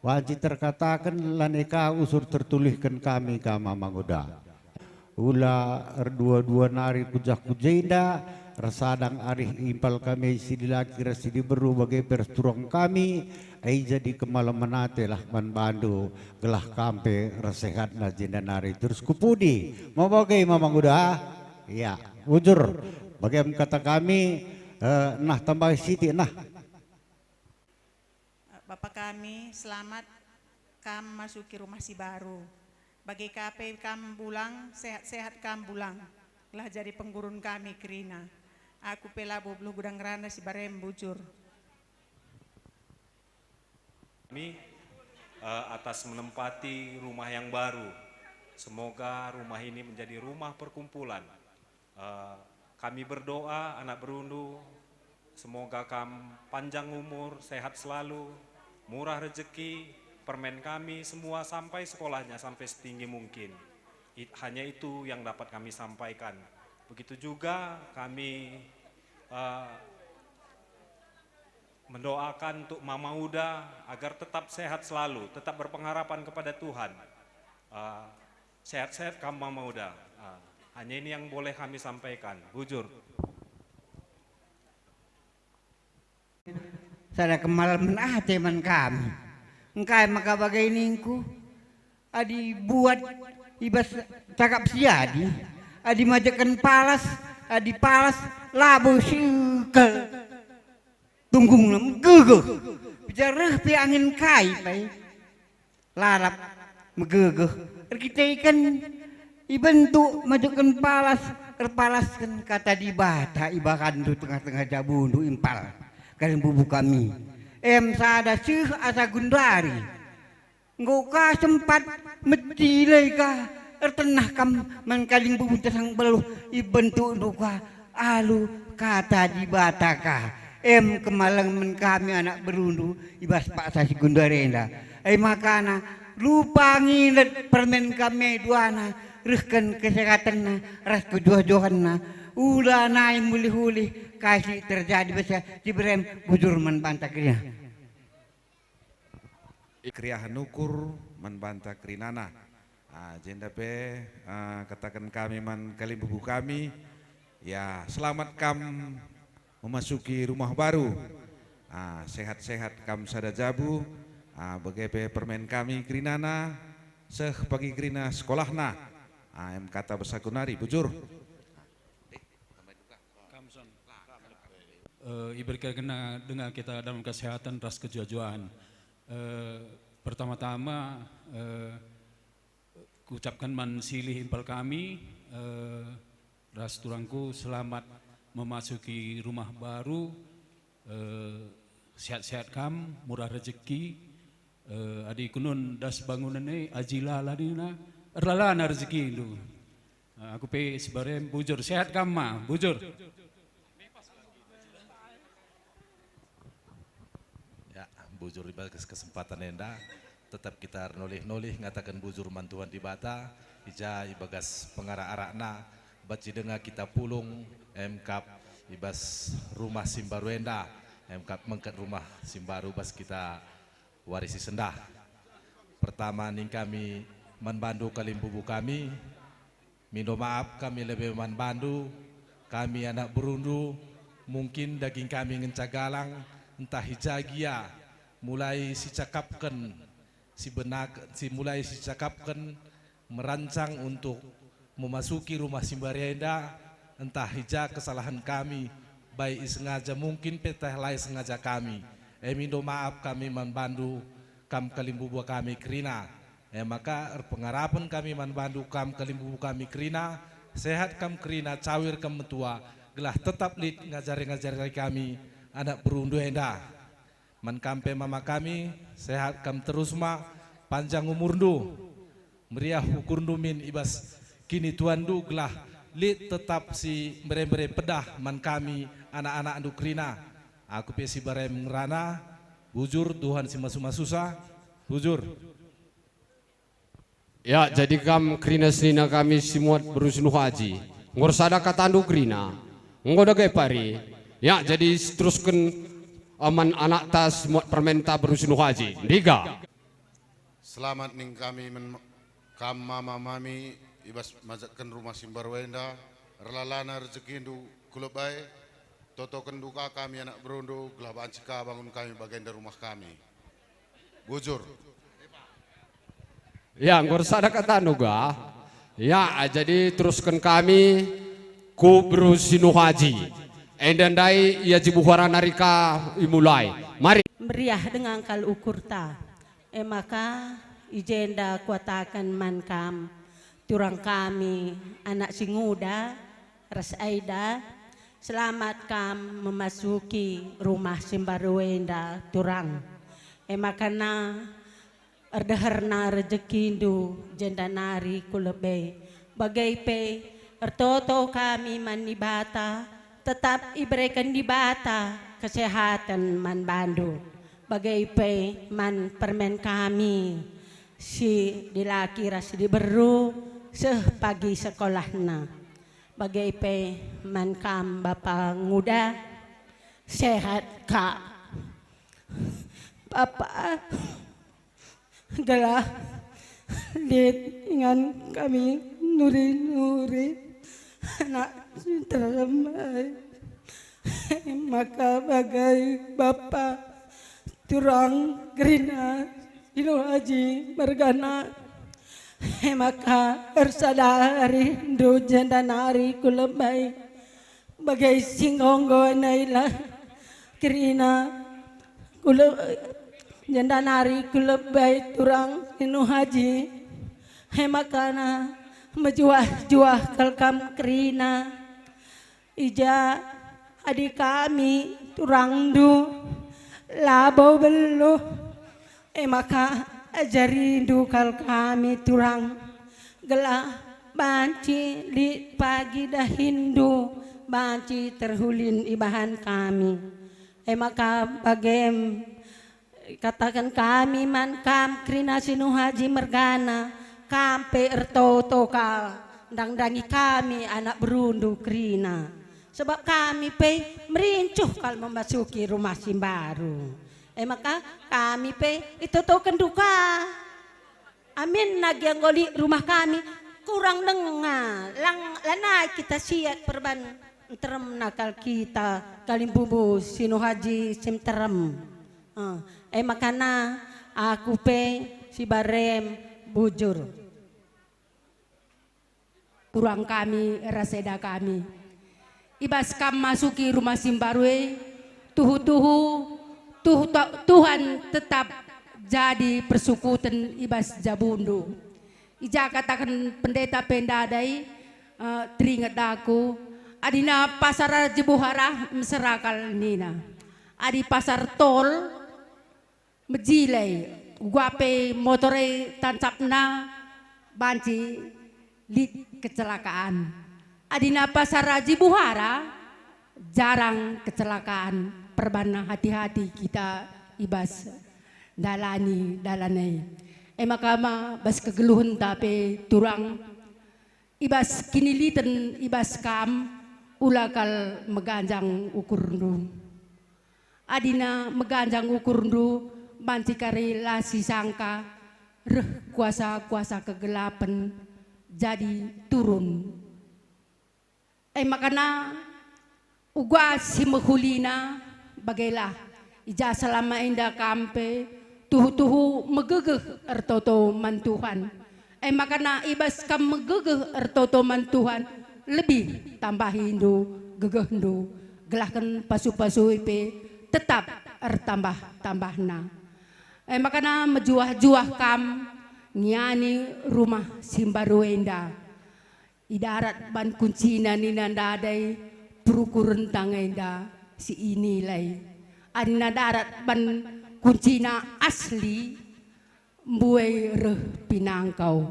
banci terkataken lanai ka usur tertulihken kami ka mama nguda. Ula erdua-dua nari ku jah ku jenda, ersadang arih impal kami si dilaki ras si diberu bage pe ras turang kami, ai jadi kemalemen ate lah man bandu, gelah kam pe ersehatna jenda nari terus ku pudi. Mau bage mama nguda? Ya, bujur. Bage kata kami, eh, nah tambahi sitik nah. Bapa kami, selamat kam masuki rumah si baru. Bage ka pe kam Bulang, sehat-sehat kam Bulang. Lah jadi penggurun kami kerina. Aku pe labo beluh gudang randa si barem bujur. Kami, eh, atas menempati rumah yang baru. Semoga rumah ini menjadi rumah perkumpulan. Eh, kami berdoa, anak berundu, semoga kam panjang umur, sehat selalu, murah rezeki, permen kami semua sampai sekolahnya sampai setinggi mungkin. It-, hanya itu yang dapat kami sampaikan. Begitu juga kami, eh, mendoakan untuk Mama Uda agar tetap sehat selalu, tetap berpengharapan kepada Tuhan. Eh, sehat-sehat kam Mama Uda. Eh, hanya ini yang boleh kami sampaikan. Bujur. Sada kemalemen ate man kami. Engkai maka bage ningku? Adi buat i bas cakap si jadi, adi majekken palas, adi palas labo sikel. Tunggungna megegeh. Bicara reh pe angin kai pe. Larap megegeh. Erkiteken ibentuk majekken palas, erpalasken kata Dibata ibakanndu tengah-tengah jabundu impal. Kalimbubu kami. Em sada seh asa gundari. Enggo ka sempat mecilai ka, ertenah kam man kalimbubu tasang beluh ibentukndu ka alu kata Dibata ka. Em kemalemen kami anak berundu i bas paksa si gundari enda. E makana lupa ngilet permen kami duana, rehken kesehatenna ras kejuah-juahenna. Ula nai mulih-ulih kai si terjadi basa si berem bujur man banta kerina. Keriahen ukur man banta kerinana. Ah, jenda pe, ah, kataken kami man kalimbubu kami, Ya, selamat kam memasuki rumah baru. Ah, sehat-sehat kam sada jabu. Ah, bage pe permen kami kerinana, seh pagi kerina sekolahna. Ah, em kata besaku nari, bujur. Eh, iberkakenna denga kita dalam kesehatan ras kejuah-juahen. Eh, pertama-tama, eh, kuucapken man silih impal kami, eh, ras turangku selamat memasuki rumah baru, eh, sehat-sehat kam, murah rejeki, eh, adi kunun das bangunen e, aji lala nina, erlalana rejekindu. Eh, aku pe si barem bujur, sehat kam ma, bujur. Ya, bujur i bas kesempatan enda, tetap kita ernulih-nulih ngataken bujur man Tuhan Dibata, i ja i bagas pengarak-arakna, banci denga kita pulung, emkap i bas rumah si mbaru enda, emkap mengket rumah si mbaru bas kita wari si sendah. Pertama ning kami man bandu kalimbubu kami, mindo maap kami lebe man bandu, kami anak berundu, mungkin daging kami ngenca galang, ntah i ja gia, mulai sicakapken, sibenak, si mulai sicakapken, merancang untuk memasuki rumah si mbaru enda, ntah i ja kesalahen kami, bai isengaja mungkin pe tah la isengaja kami. E mindo maap kami man bandu, kam kalimbubu kami kerina. E maka erpengarapen kami man bandu kam kalimbubu kami kerina, sehat kam kerina, cawir kam metua, gelah tetap lit ngajari-ngajari kami anak berundu enda. Man kam pe mama kami, sehat kam terus ma, panjang umurndu, meriah ukurndu min i bas kinituanndu, gelah lit tetap si mbere-mbere pedah man kami anak-anakndu kerina. Aku pe si barem ngerana, bujur, Tuhan si masu-masusa, bujur. Ya, jadi kam kerina senina kami si muat beru si Nuh Aji. Enggo ersada katandu kerina. Enggo dage pari. Ya, jadi terusken, eh, man anakta si muat permenta beru si Nuh Aji. Ndiga. Selamat ning kami men kam mama mami i bas majekken rumah si mbaru enda, erlalana rejekindu ku lebe, totokenndu ka kami anak berundu gelah banci ka bangun kami bagenda rumah kami. Bujur. Ya, enggo ersada katandu ga. Ya, jadi terusken kami ku beru si Nuh Aji. Enda ndai ia jibuhara nari ka imulai. Mari. Meriah denga kal ukurta. E maka i jenda kuataken man kam, turang kami, anak si nguda, ras Aida, selamat kam memasuki rumah si mbaru enda, turang. E maka na erdeherna rejekindu jenda nari ku lebe. Bage pe ertoto kami man Dibata, tetap ibereken Dibata kesehaten man bandu. Bage pe man permen kami si dilaki ras si diberu seh pagi sekolahna. Bage pe man kam bapa nguda, sehat ka bapa, gelah lit ingan kami nuri-nuri anak si terlembai. Maka bage bapa turang kerina si Nuh Aji mergana. E maka ersada arindu jenda nari ku lebe. Bage si enggo-enggo nailah kerina ku le-, jenda nari ku lebe turang si Nuh Aji. E maka na mejuah-juah kal kam kerina. I ja adi kami turangndu labo beluh, e maka ajarindu kal kami turang, gelah banci lit pagi dahinndu banci terhulin ibahan kami. E maka bagem Ikataken kami man kam kerina si Nuh Aji mergana, kam pe ertoto kal ndang-ndangi kami anak berundu kerina. Sebab kami pe merincuh kal memasuki rumah si mbaru. E maka kami pe itotokenndu ka. Aminna gia enggo lit rumah kami, kurang denga, lang, lanai kita siat perban Nterem nakal kita, kalimbumbu si nuhaji si nterem. Eh, e makana aku pe si barem bujur. Turang kami ras eda kami. I bas kam masuki rumah si mbaru e, tuhu-tuhu, tuhu ta-, Tuhan tetap jadi persukuten i bas jabundu. I ja kataken pendeta pe ndadai, eh, teringet aku, adina pasar Jibuhara mesera kal nina. Adi pasar tol, mejile, uga pe motor e tancapna banci lit kecelakaan. Adina pasar Jibuhara jarang kecelakaan, perbanna hati-hati kita i bas ndalani dalan e. E maka ma bas kegeluhenta pe turang i bas kiniliten i bas kam, ula kal meganjang ukurndu. Adina meganjang ukurndu, banci kari la sisangka reh kuasa-kuasa kegelapen jadi turun. E makana uga si mehulina, bagelah i ja selama enda kam pe tuhu-tuhu megegeh ertoto man Tuhan. E makana i bas kam megegeh ertoto man Tuhan, lebih tambahindu gegehndu, gelahken pasu-pasui pe tetap ertambah-tambahna. E makana mejuah-juah kam ngiani rumah si mbaru enda. Idarat ban kuncina nina ndadai perukuren tang enda si inilai. Adina darat ban kuncina asli, mbue reh pinangkau.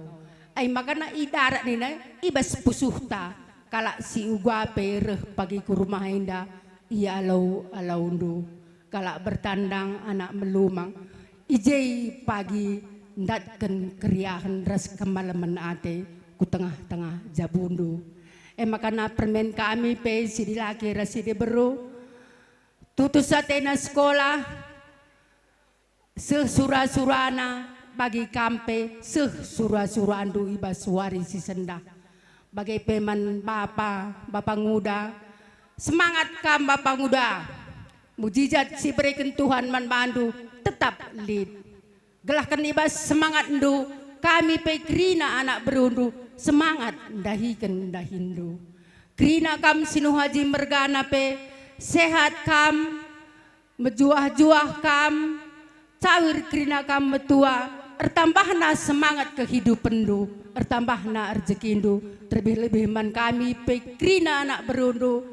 Ai makana idarat nina i bas pusuhta kalak si uga pe reh pagi ku rumah enda, ia alau-alaundu. Kalak bertandang anak melumang, i je pagi ndatken keriahen ras kemalemen ate ku tengah-tengah jabundu. E makana permen kami pe si dilaki ras si diberu, tutus atena sekolah, seh sura-surana, bagi kam pe seh sura-surandu i bas wari si sendah. Bage pe man bapa, bapa nguda, semangat kam bapa nguda. Mujizat si bereken Tuhan man bandu tetap lit. Gelahken i bas semangatndu, kami pe kerina anak berundu semangat ndahiken dahinndu. Kerina kam si nuhaji mergana pe, sehat kam, mejuah-juah kam, cawir kerina kam metua, ertambahna semangat kehidupenndu, ertambahna rejekindu, terlebih-lebih man kami pe kerina anak berundu,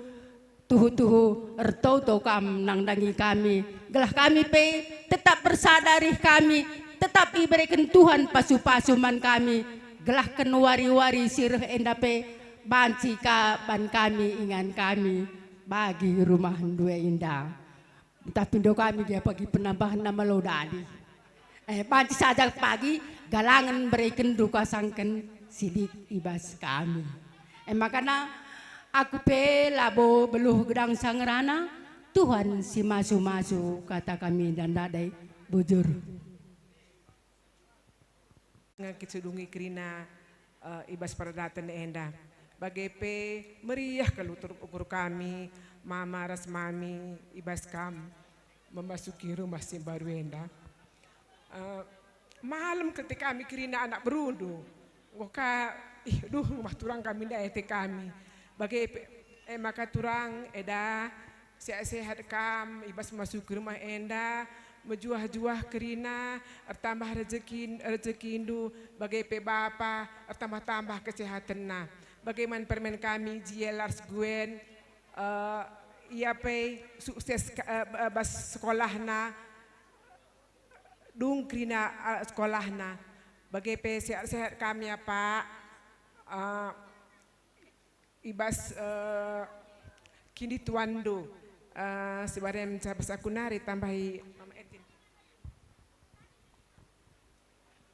tuhu-tuhu ertoto kam nandangi kami, gelah kami pe tetap ersada reh kami, tetap ibereken Tuhan pasu-pasu man kami, gelahken wari-wari si reh enda pe banci ka ban kami ingan kami bagi rumahndu enda. Tapi ndo kami gia pagi penambahen nama lo dadi. Eh, banci saja pagi galangen berekenndu kasangken si lit i bas kami. Eh, makana aku pe labo beluh gedang sangerana, Tuhan si masu-masu kata kami dan dadai bujur. Nge kicudungi kerina, eh, i bas peradaten enda. Bage pe meriah kal ukur, ukur kami, mama ras mami, i bas kam memasuki rumah si mbaru enda. Eh, malem kal ate kami kerina anak berundu. Enggo ka, ih, duh, rumah turang kami ndai ate kami. Bage pe, eh, maka turang eda, sehat-sehat kam, i bas masuki rumah enda, mejuah-juah kerina, ertambah rejekin-, rejekindu, bage pe bapa, ertambah-tambah kesehatenna. Bage man permen kami, Jiel ras Gwen, eh, ia pe sukses ka-, eh, eh, bas sekolahna, dung kerina, eh, sekolahna. Bage pe sehat-sehat kam ya, Pak. Eh, i bas, eh, kinituanndu, eh, si barem ncabas aku nari tambahi Mama Ertin.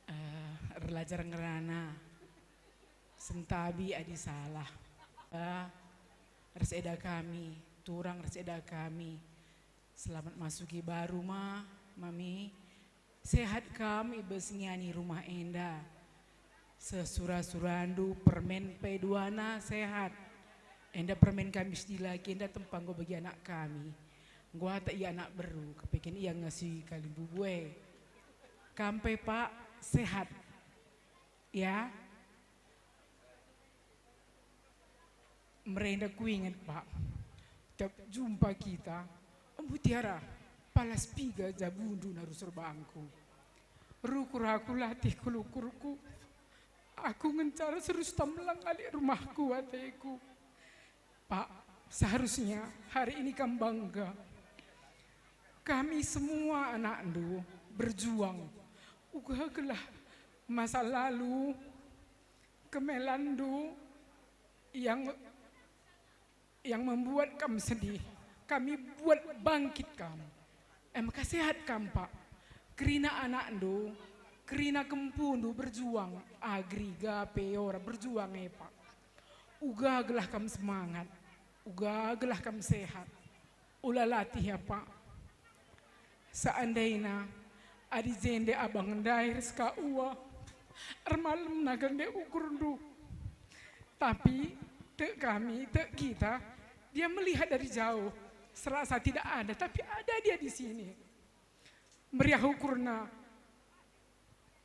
Eh, erlajar ngerana, sentabi adi salah. Eh, ras eda kami, turang ras eda kami. Selamat masuki baru, Ma, Mami. Sehat kam i bas ngiani rumah enda. Sesura-surandu permen pe duana sehat. Enda permen kami si dilaki, enda tempa enggo bagi anak kami. Enggo ata ia anak beru, kepeken ia ngasuhi kalimbubu e. Kam pe, Pak, sehat. Ya. Merenda kuinget, Pak. Tiap jumpa kita, embuti arah, palas piga jabundu naru serbangku. Rukur aku latih kulukurku. Aku ngenca ras Rustam lang alik rumahku ateku. Pak, seharusnya hari ini kam bangga. Kami semua anakndu berjuang. Uga gelah masa lalu kemelanndu yang yang membuat kam sedih, kami buat bangkit kam. E maka sehat kam, Pak. Kerina anakndu, kerina kempundu berjuang, Agri, Gape, Yora, berjuang e, Pak. Uga gelah kam semangat, uga gelah kam sehat. Ula latih ya, Pak. Seandaina adi jende abang ndai ras ka ua, ermalemna kal nde ukurndu. Tapi tek kami, tek kita, dia melihat dari jauh, serasa tidak ada, tapi ada dia di sini. Meriah ukurna,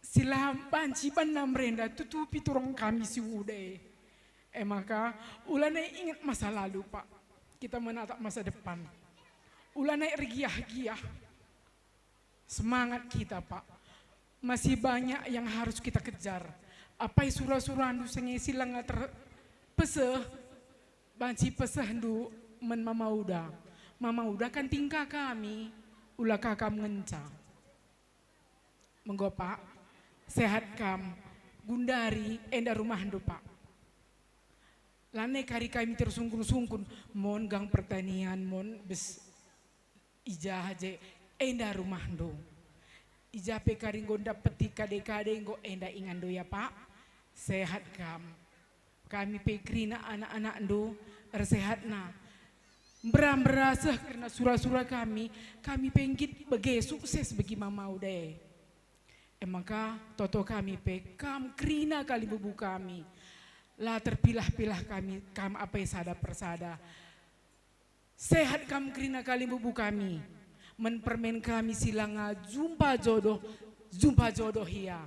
si la banci banna merenda tutupi turang kami si uda e. E maka, ulana inget masa lalu, Pak. Kita menatap masa depan. Ulana ergiah-giah. Semangat kita, Pak. Masih banyak yang harus kita kejar. Apai sura-surandu senge si langa terpeseh, banci pesehndu man Mama Uda. Mama Uda kan tingka kami, ula ka kam ngenca. Menggo, Pak, sehat kam, gundari enda rumahndu, Pak. Lanai kari kami tersungkun-sungkun, mon gang pertanian, mon bes i ja je, enda rumahndu. I ja pe kari enggo ndapeti kade-kade enggo enda inganndu ya, Pak. Sehat kam. Kami pe kerina anak-anakndu ersehatna. Mbera-mbera seh kerna sura-sura kami, kami pe nggit bage sukses bagi Mama Uda e. E maka toto kami pe, kam kerina kalimbubu kami. La terpilah-pilah kami, kam apai sada persada. Sehat kam kerina kalimbubu kami. Man permen kami si langa jumpa jodoh, jumpa jodoh ia.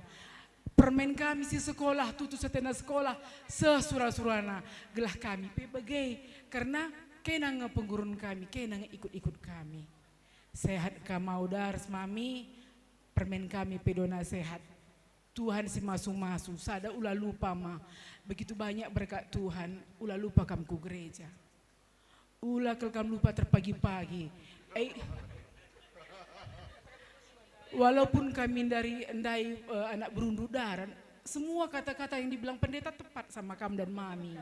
Permen kami si sekolah, tutus atena sekolah, seh sura-surana, gelah kami pe bage, kerna kena nge penggurun kami, kena nge ikut-ikut kami. Sehat kam Mama Uda ras Mami, permen kami pe dona sehat. Tuhan si masu-masu, sada ula lupa ma. Begitu banyak berkat Tuhan, ula lupa kam ku gereja. Ula kal kam lupa terpagi-pagi. Eh, walaupun kami ndai, ndai, eh, anak berundu daran, semua kata-kata yang dibilang pendeta tepat sama kam dan mami.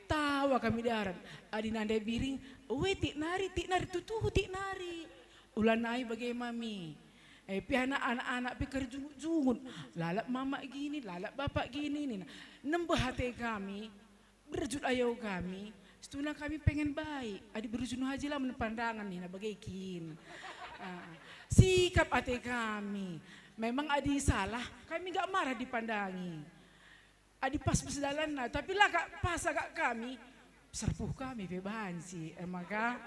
Tawa kami daran. Adi nandai biring, "We, tik nari, tik nari, tutu, tik nari." Ula nai bage mami. Eh, piana anak-anak pe kerjungut-jungut. "Lalap mama gini, lalap bapak gini," nina. Nembeh ate kami, berjut ayo kami, situhuna kami pengen baik. Adi berjunu haji la man pandangan nina bage kin. Ah, sikap ate kami. Memang adi salah, kami nggak marah dipandangi. Adi pas-pas dalanna, tapi la kak pas agak kami, serpuh kami pe banci. E maka,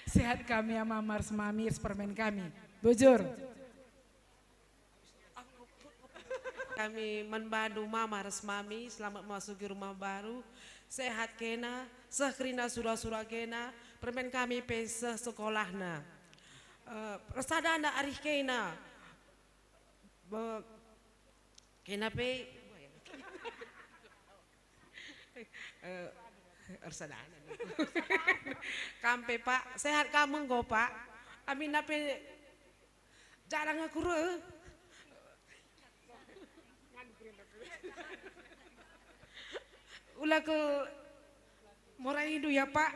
sehat kami ya Mama ras Mami ras permen kami. Bujur. Kami man bandu Mama ras Mami, selamat memasuki rumah baru. Sehat kena, seh kerina sura-sura kena, permen kami pe seh sekolahna. Eh, persadana arih kena. Be-, kena pe, eh, ersadana. Kam pe, Pak, sehat kam enggo, Pak? Aminna pe jarang aku reh. Ula ke moraindu ya, Pak.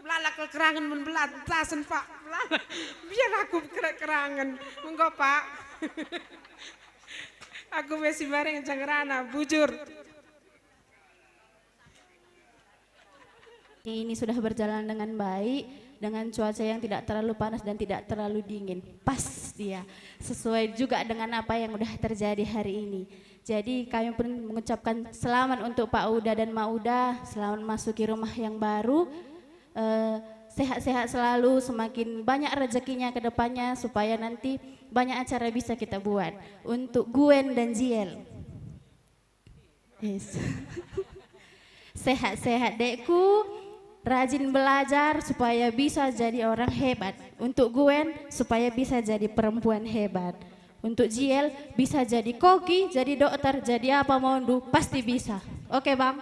Melala kal kerangen man belat, telasen, Pak. Melala. Biar aku kere-, kerangen. Menggo, Pak. Aku besi bareng jangerana, bujur. Ini sudah berjalan dengan baik, dengan cuaca yang tidak terlalu panas dan tidak terlalu dingin. Pas dia, sesuai juga dengan apa yang udah terjadi hari ini. Jadi kami pun mengucapkan selamat untuk Pak Uda dan Ma Uda, selamat masuki rumah yang baru. Eh, sehat-sehat selalu, semakin banyak rezekinya ke depannya supaya nanti banyak acara bisa kita buat. Untuk Gwen dan Jiel. Yes. Sehat-sehat dekku, rajin belajar supaya bisa jadi orang hebat. Untuk Gwen supaya bisa jadi perempuan hebat. Untuk Jiel bisa jadi koki, jadi dokter, jadi apa maundu pasti bisa. Oke bang?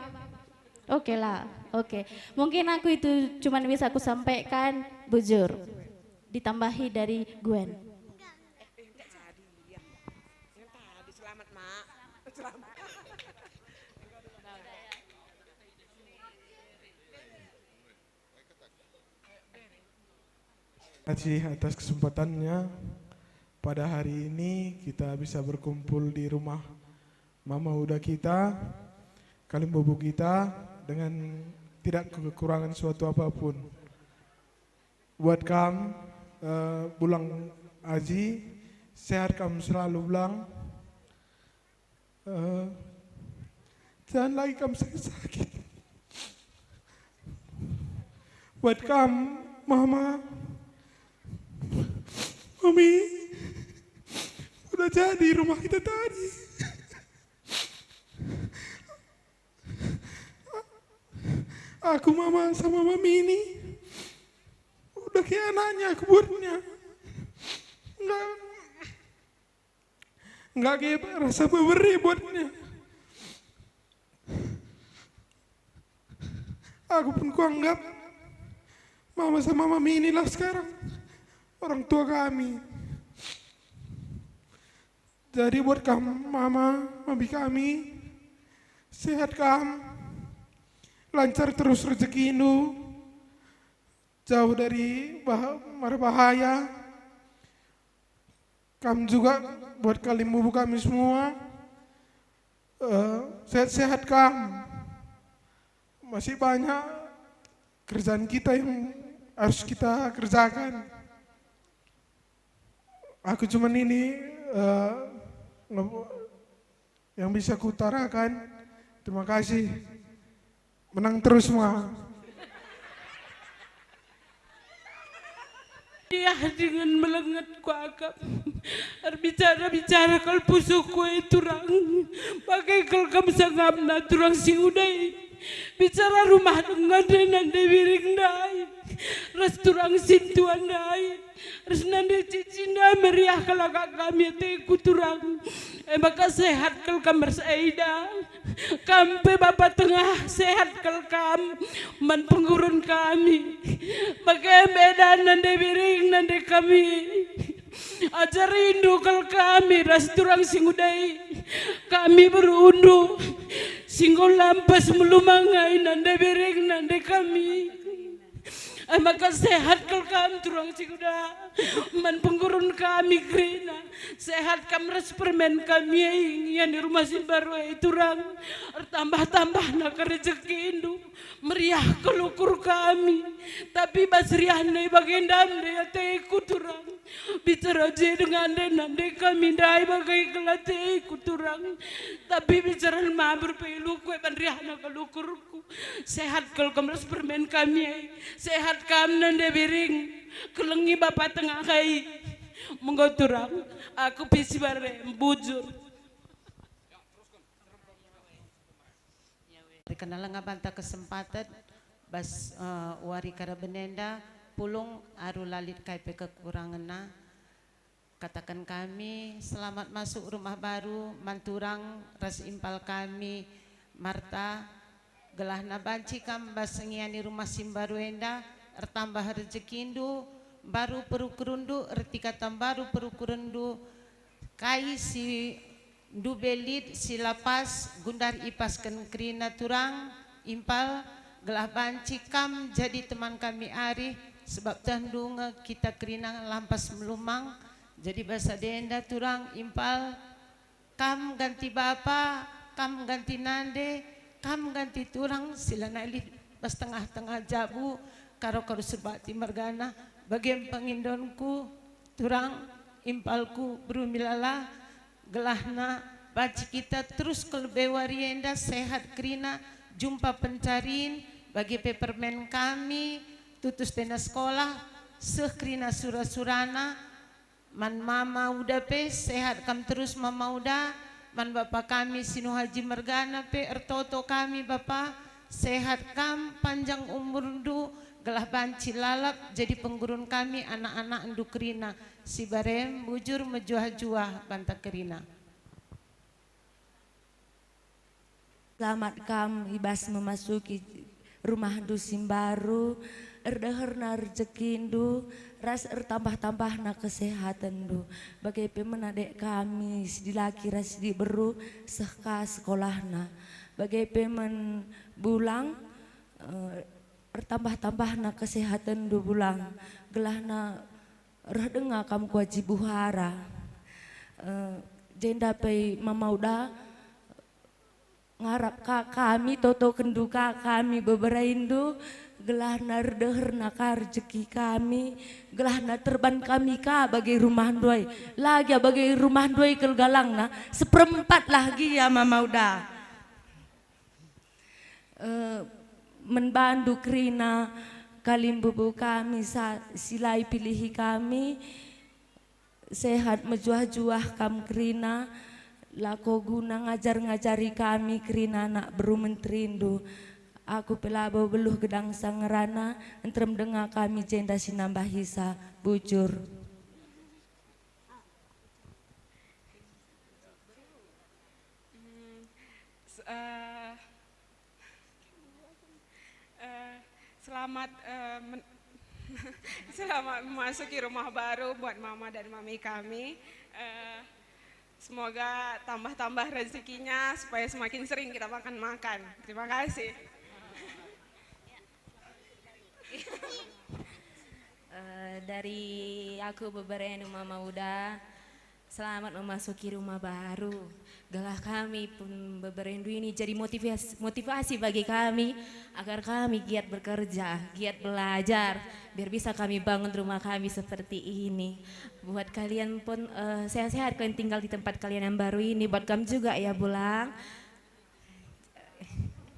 Oke lah, oke. Mungkin aku itu cuman bisa aku sampaikan bujur. Ditambahi dari Gwen. Tadi, selamat, Mak. Selamat. Terima kasih atas kesempatannya. Pada hari ini kita bisa berkumpul di rumah Mama Uda kita, Kalimbubu kita, dengan tidak kekurangan suatu apapun. Buat kam, eh, Bulang Aji, sehat kam selalu, Bulang. Eh, jangan lagi kam sakit-sakit. Buat kam, Mama, Mami, udah jadi rumah kita tadi. Aku, Mama, sama Mami ini udah kayak anaknya aku buatnya. Enggak, enggak kayak rasa bebere buatnya. Aku pun kuanggap Mama sama Mami inilah sekarang orang tua kami. Jadi buat kam, Mama, Mami kami, sehat kam, lancar terus rezekindu, jauh dari bah-, mara bahaya. Kam juga buat Kalimbubu kami semua, eh, sehat-sehat kam. Masih banyak kerjaan kita yang harus kita kerjakan. Aku cuman ini, eh, nge-, yang bisa kuutarakan. Terima kasih. Menang terus, Ma. Ia dingen melenget kuakap. Erbicara-bicara kal pusuhku e turang. Bage kal kam sangapna turang si nguda e. Bicara rumah denga ndai nande Biring ndai. Ras turang sintua ndai. Ras nande Cici ndai meriah kal akap kami ateku turang. E maka sehat kal kam ras Eda. Kam pe Bapa Tengah, sehat kal kam man penggurun kami. Bage me Eda nande Biring nande kami. Ajarindu kal kami ras turang si nguda e. Kami berundu, si enggo lampas melumang ai nande Biring nande kami. E maka sehat kal kam turang si nguda, man penggurun kami kerina. Sehat kam ras permen kami e, ngiani rumah si mbaru e turang. Ertambah-tambahna kal rejekindu, meriah kal ukur kami. Tapi bas riahna e bage ndai ateku turang. Bicara je denga nande kami ndai bage kal ateku turang. Tapi bicara mabur pe iluhku e ban riahna kal ukurku. Sehat kal kam ras permen kami ai. Sehat kam nande Biring. Kelengi Bapa Tengah ai. Menggo turang. Aku pe si bare, bujur. Berikanlah banta kesempaten bas, eh, wari karaben enda, pulung aru la lit kai pe kekurangenna. Kataken kami, selamat masuk rumah baru, man turang ras impal kami, Marta, gelahna banci kam bas ngiani rumah si mbaru enda, ertambah rejekindu, mbaru perukurenndu, ertika mbaru perukurenndu, kai si ndube lit si la pas, gundari ipasken kerina turang, impal, gelah banci kam jadi teman kami arih, sebab tehndu nge kita kerina lampas melumang, jadi bas enda turang impal, kam ganti bapa, kam ganti nande, kam ganti turang si lanai lit bas tengah-tengah jabu, karo-karo Surbakti mergana, bage me pengindonku, turang, impalku, beru milala, gelahna, Banci kita terus ku lebe wari enda sehat kerina, jumpa pencarin, bage pe permen kami, tutus tena sekolah, seh kerina sura-surana, man Mama Uda pe, sehat kam terus Mama Uda, man Bapa kami Sinuhaji mergana pe, ertoto kami Bapa, sehat kam, panjang umurndu, gelah banci lalap jadi penggurun kami anak-anakndu kerina, si barem bujur mejuah-juah banta kerina. Selamat kam i bas memasuki rumahndu si mbaru, erdeherna rejekindu, ras ertambah-tambahna kesehatenndu. Bage pe man adek kami si dilaki ras si diberu, seh ka sekolahna. Bage pe man Bulang, eh, ertambah-tambahna kesehatenndu Bulang, gelahna reh denga kam ku Aji Buhara. Eh, jenda pe Mama Uda, ngarap ka kami, totokenndu ka kami beberaindu, gelahna erdeherna ka rejeki kami, gelahna terban kami ka bage rumahndu ai. La gia bage rumahndu ai kal galangna, seperempatlah gia Mama Uda. Eh, man bandu kerina kalimbubu kami sa-, si la ipilihi kami, sehat mejuah-juah kam kerina, lako guna ngajar-ngajari kami kerina anak beru menterindu. Aku pe labo beluh gedang sa ngerana, nterem denga kami jenda si nambahisa, bujur. Hmm, s-, eh, eh, selamat, eh, men-, selamat memasuki rumah baru buat Mama dan Mami kami. Eh, semoga tambah-tambah rezekinya supaya semakin sering kita makan-makan. Terima kasih. Eh, dari aku beberendu Mama Uda, selamat memasuki rumah baru. Gelah kami pun beberendu ini jadi motivasi, motivasi bagi kami, agar kami giat bekerja, giat belajar, biar bisa kami bangun rumah kami seperti ini. Buat kalian pun, eh, sehat-sehat kalian tinggal di tempat kalian yang baru ini. Buat kamu juga ya, Bulang.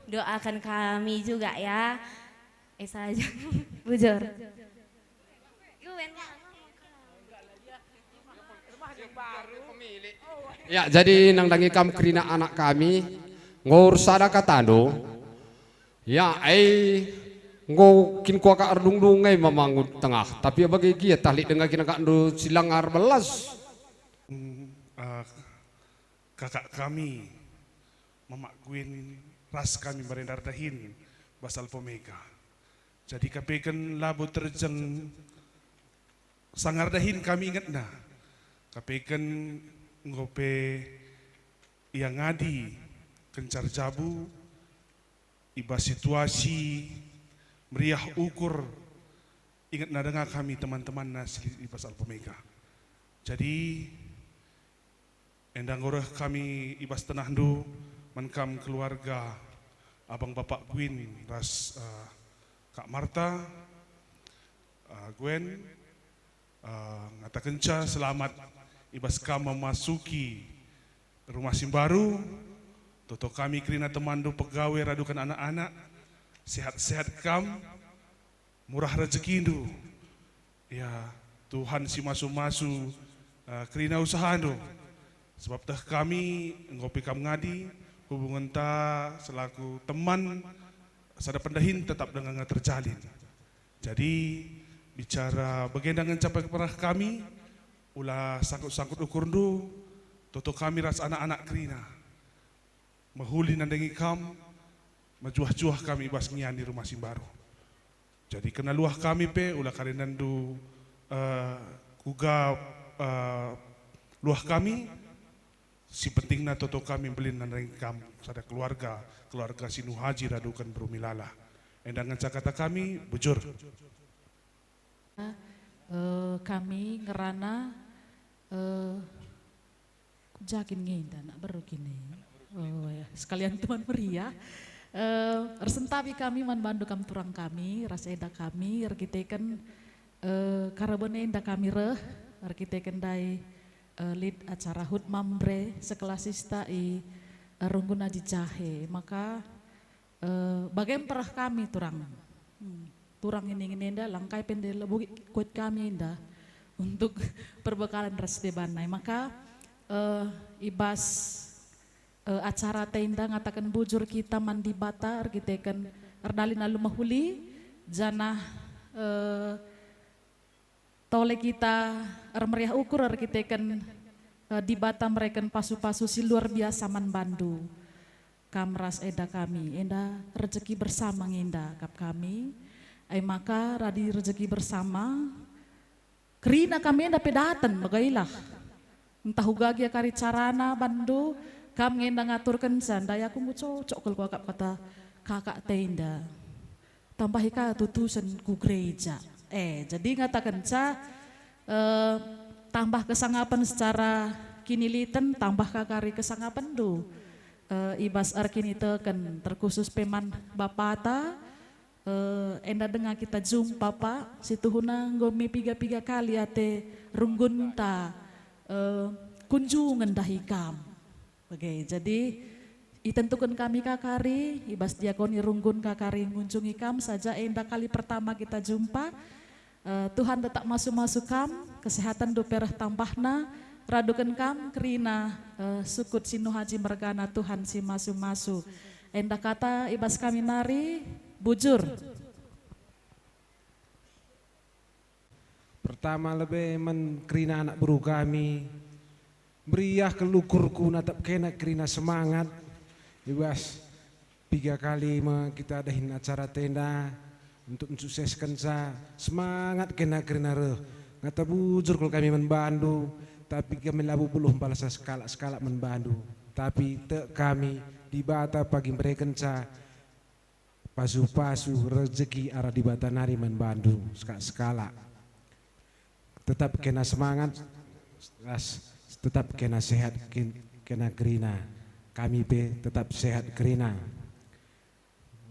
Doakan kami juga ya. Eh saja. Bujur. Ya, jadi nandangi kam kerina anak kami, enggo ersada katandu. Ya, ai enggo kin kuakap erdungdung nge mamangun tengah, tapi bage gia tah lit denga kin akapndu si langa erbelas. Mm, ah, kakak kami, Mamak Gwin ras kami merenda erdahin bas Alpomeka. Jadi kapeken labo terjeng sanga erdahin kami ingetna. Kapeken enggo pe ia ngadi kencar jabu i bas situasi meriah ukur ingetna denga kami teman-temanna si lit i bas Alpomeka. Jadi, enda enggo reh kami i bas tenahndu man kam keluarga Abang Bapak Gwin ras, eh, Kak Marta, eh, Gwen, eh, ngatakenca selamat i bas kam memasuki rumah si mbaru. Toto kami kerina temanndu pegawai raduken anak-anak, sehat-sehat kam, murah rejekindu. Ya, Tuhan si masu-masu, eh, kerina usahandu. Sebab teh kami enggo pe kam ngadi, hubungenta selaku teman sada pendahin tetap denga nge terjalin. Jadi, bicara bagenda ngenca pe perah kami, ula sangkut-sangkut ukurndu, toto kami ras anak-anak kerina. Mehuli nandangi kam, mejuah-juah kami i bas ngiani rumah si mbaru. Jadi kerna luah kami pe, ula karinandu, eh, kuga, eh, luah kami, si pentingna toto kami mbelin nandangi kam sada keluarga, keluarga Sinuhaji raduken beru Milala. Enda ngenca kata kami, bujur. Eh, kami ngerana, eh, ku ja kin nge enda anak beru kin e. Oh, ya. Sekalian teman meriah. Eh, ersentabi kami man bandu kam turang kami, ras enda kami erkiteken, eh, karaben enda kami reh, erkiteken ndai Eh, lit acara hut Mamre sekelasista i, eh, Runggun Aji Jahe. Maka, eh, bage mpereh kami turang. Hmm, turang inin enda langkai pende lebu kuat kami enda untuk perbekalan ras deban nai. Maka, eh, i bas, eh, acara te enda ngataken bujur kita man Dibata erkiteken erdalin alu mehuli, janah, eh, tole kita ermeriah ukur erkiteken, eh, Dibata mereken pasu-pasu si luar biasa man bandu. Kam ras eda kami, enda rejeki bersama nge enda kap kami. Ai maka radi rejeki bersama, kerina kami enda pe daten, megailah. Ntah uga gia kari carana bandu, kam nge enda ngaturkenca, ndai aku enggo cocok kal kuakap kata kakak te enda. Tambahi ka tutusen ku gereja. Eh, jadi ngatakenca, eh, tambah kesangapen secara kiniliten, tambah ka kari kesangapenndu, eh, i bas erkiniteken, terkhusus pe man bapata, eh, enda denga kita jumpa, Pak, situhuna enggo me piga-piga kali ate runggunta, eh, kunjungen ndahi kam. Oke, jadi itentuken kami ka kari, i bas diakoni runggun ka kari ngunjungi kam saja enda kali pertama kita jumpa. Eh, Tuhan tetap masu-masu kam, kesehaten dupereh tambahna, raduken kam kerina, eh, sukut si nuhaji mergana Tuhan si masu-masu. Enda kata i bas kami nari, bujur. Pertama lebe man kerina anak beru kami, meriah kal ukurku natap kena kerina semangat. I bas piga kali me kita dahin acara tenda untuk mensukseskenca, semangat kena kerina reh. Ngata bujur kal kami man bandu, tapi kami labo beluh mbalasa sekalak-sekalak man bandu. Tapi tek kami, Dibata pagi mberekenca pasu-pasu rejeki arah Dibata nari man bandu sekalak-sekalak. Tetap kena semangat, ras tetap kena sehat, kin-, kena kerina. Kami pe tetap sehat kerina.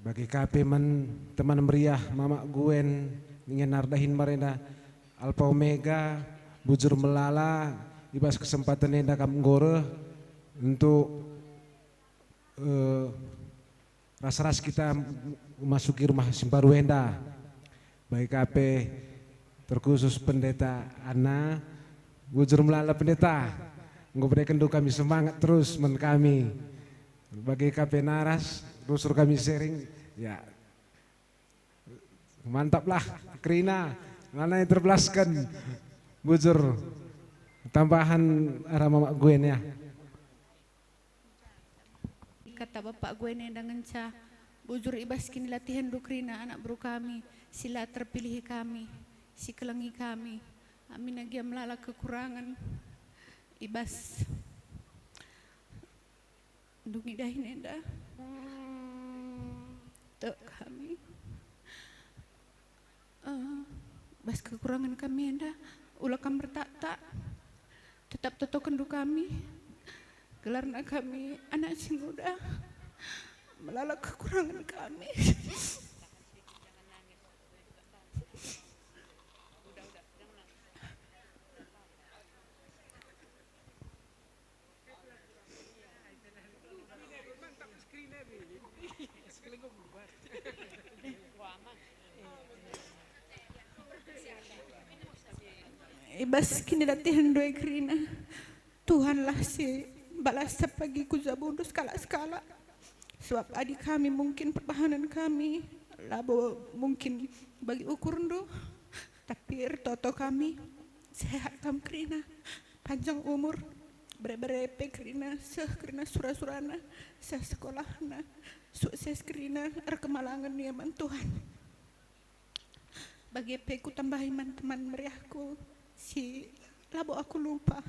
Bage ka pe man teman meriah Mamak Guen, ningen ardahin marenda Alpa Omega, bujur melala i bas kesempaten enda kam enggo reh untuk, eh, ras-ras kita memasuki rumah si mbaru enda. Bage ka pe terkhusus Pendeta Anna, bujur melala Pendeta, enggo berekenndu kami semangat terus man kami. Bage ka pe naras, rusur kami sharing, ya. Mantaplah, kerina, lanai terbelasken, bujur, tambahan arah Mamak Guen ya. Kata Bapak Guen enda ngenca, bujur i bas kinilatihenndu kerina anak beru kami, si la terpilihi kami, si kelengi kami, amina gia melala kekurangen i bas ndungi dahin enda. Tek kami. Eh, bas kekurangen kami enda, ula kam mertaktak. Tetap totokenndu kami, gelarna kami anak si nguda, melala kekurangen kami. I bas kinilatihenndu e kerina, Tuhanlah si mbalasa pagi ku jabundu sekalak-sekalak. Sebab adi kami mungkin perbahanen kami labo mungkin bagi ukurndu, tapi ertoto kami sehat kam kerina, panjang umur, bere-bere pe kerina, seh kerina sura-surana, seh sekolahna, sukses kerina, erkemalangen ia man Tuhan. Bage pe kutambahi man teman meriahku si labo aku lupa.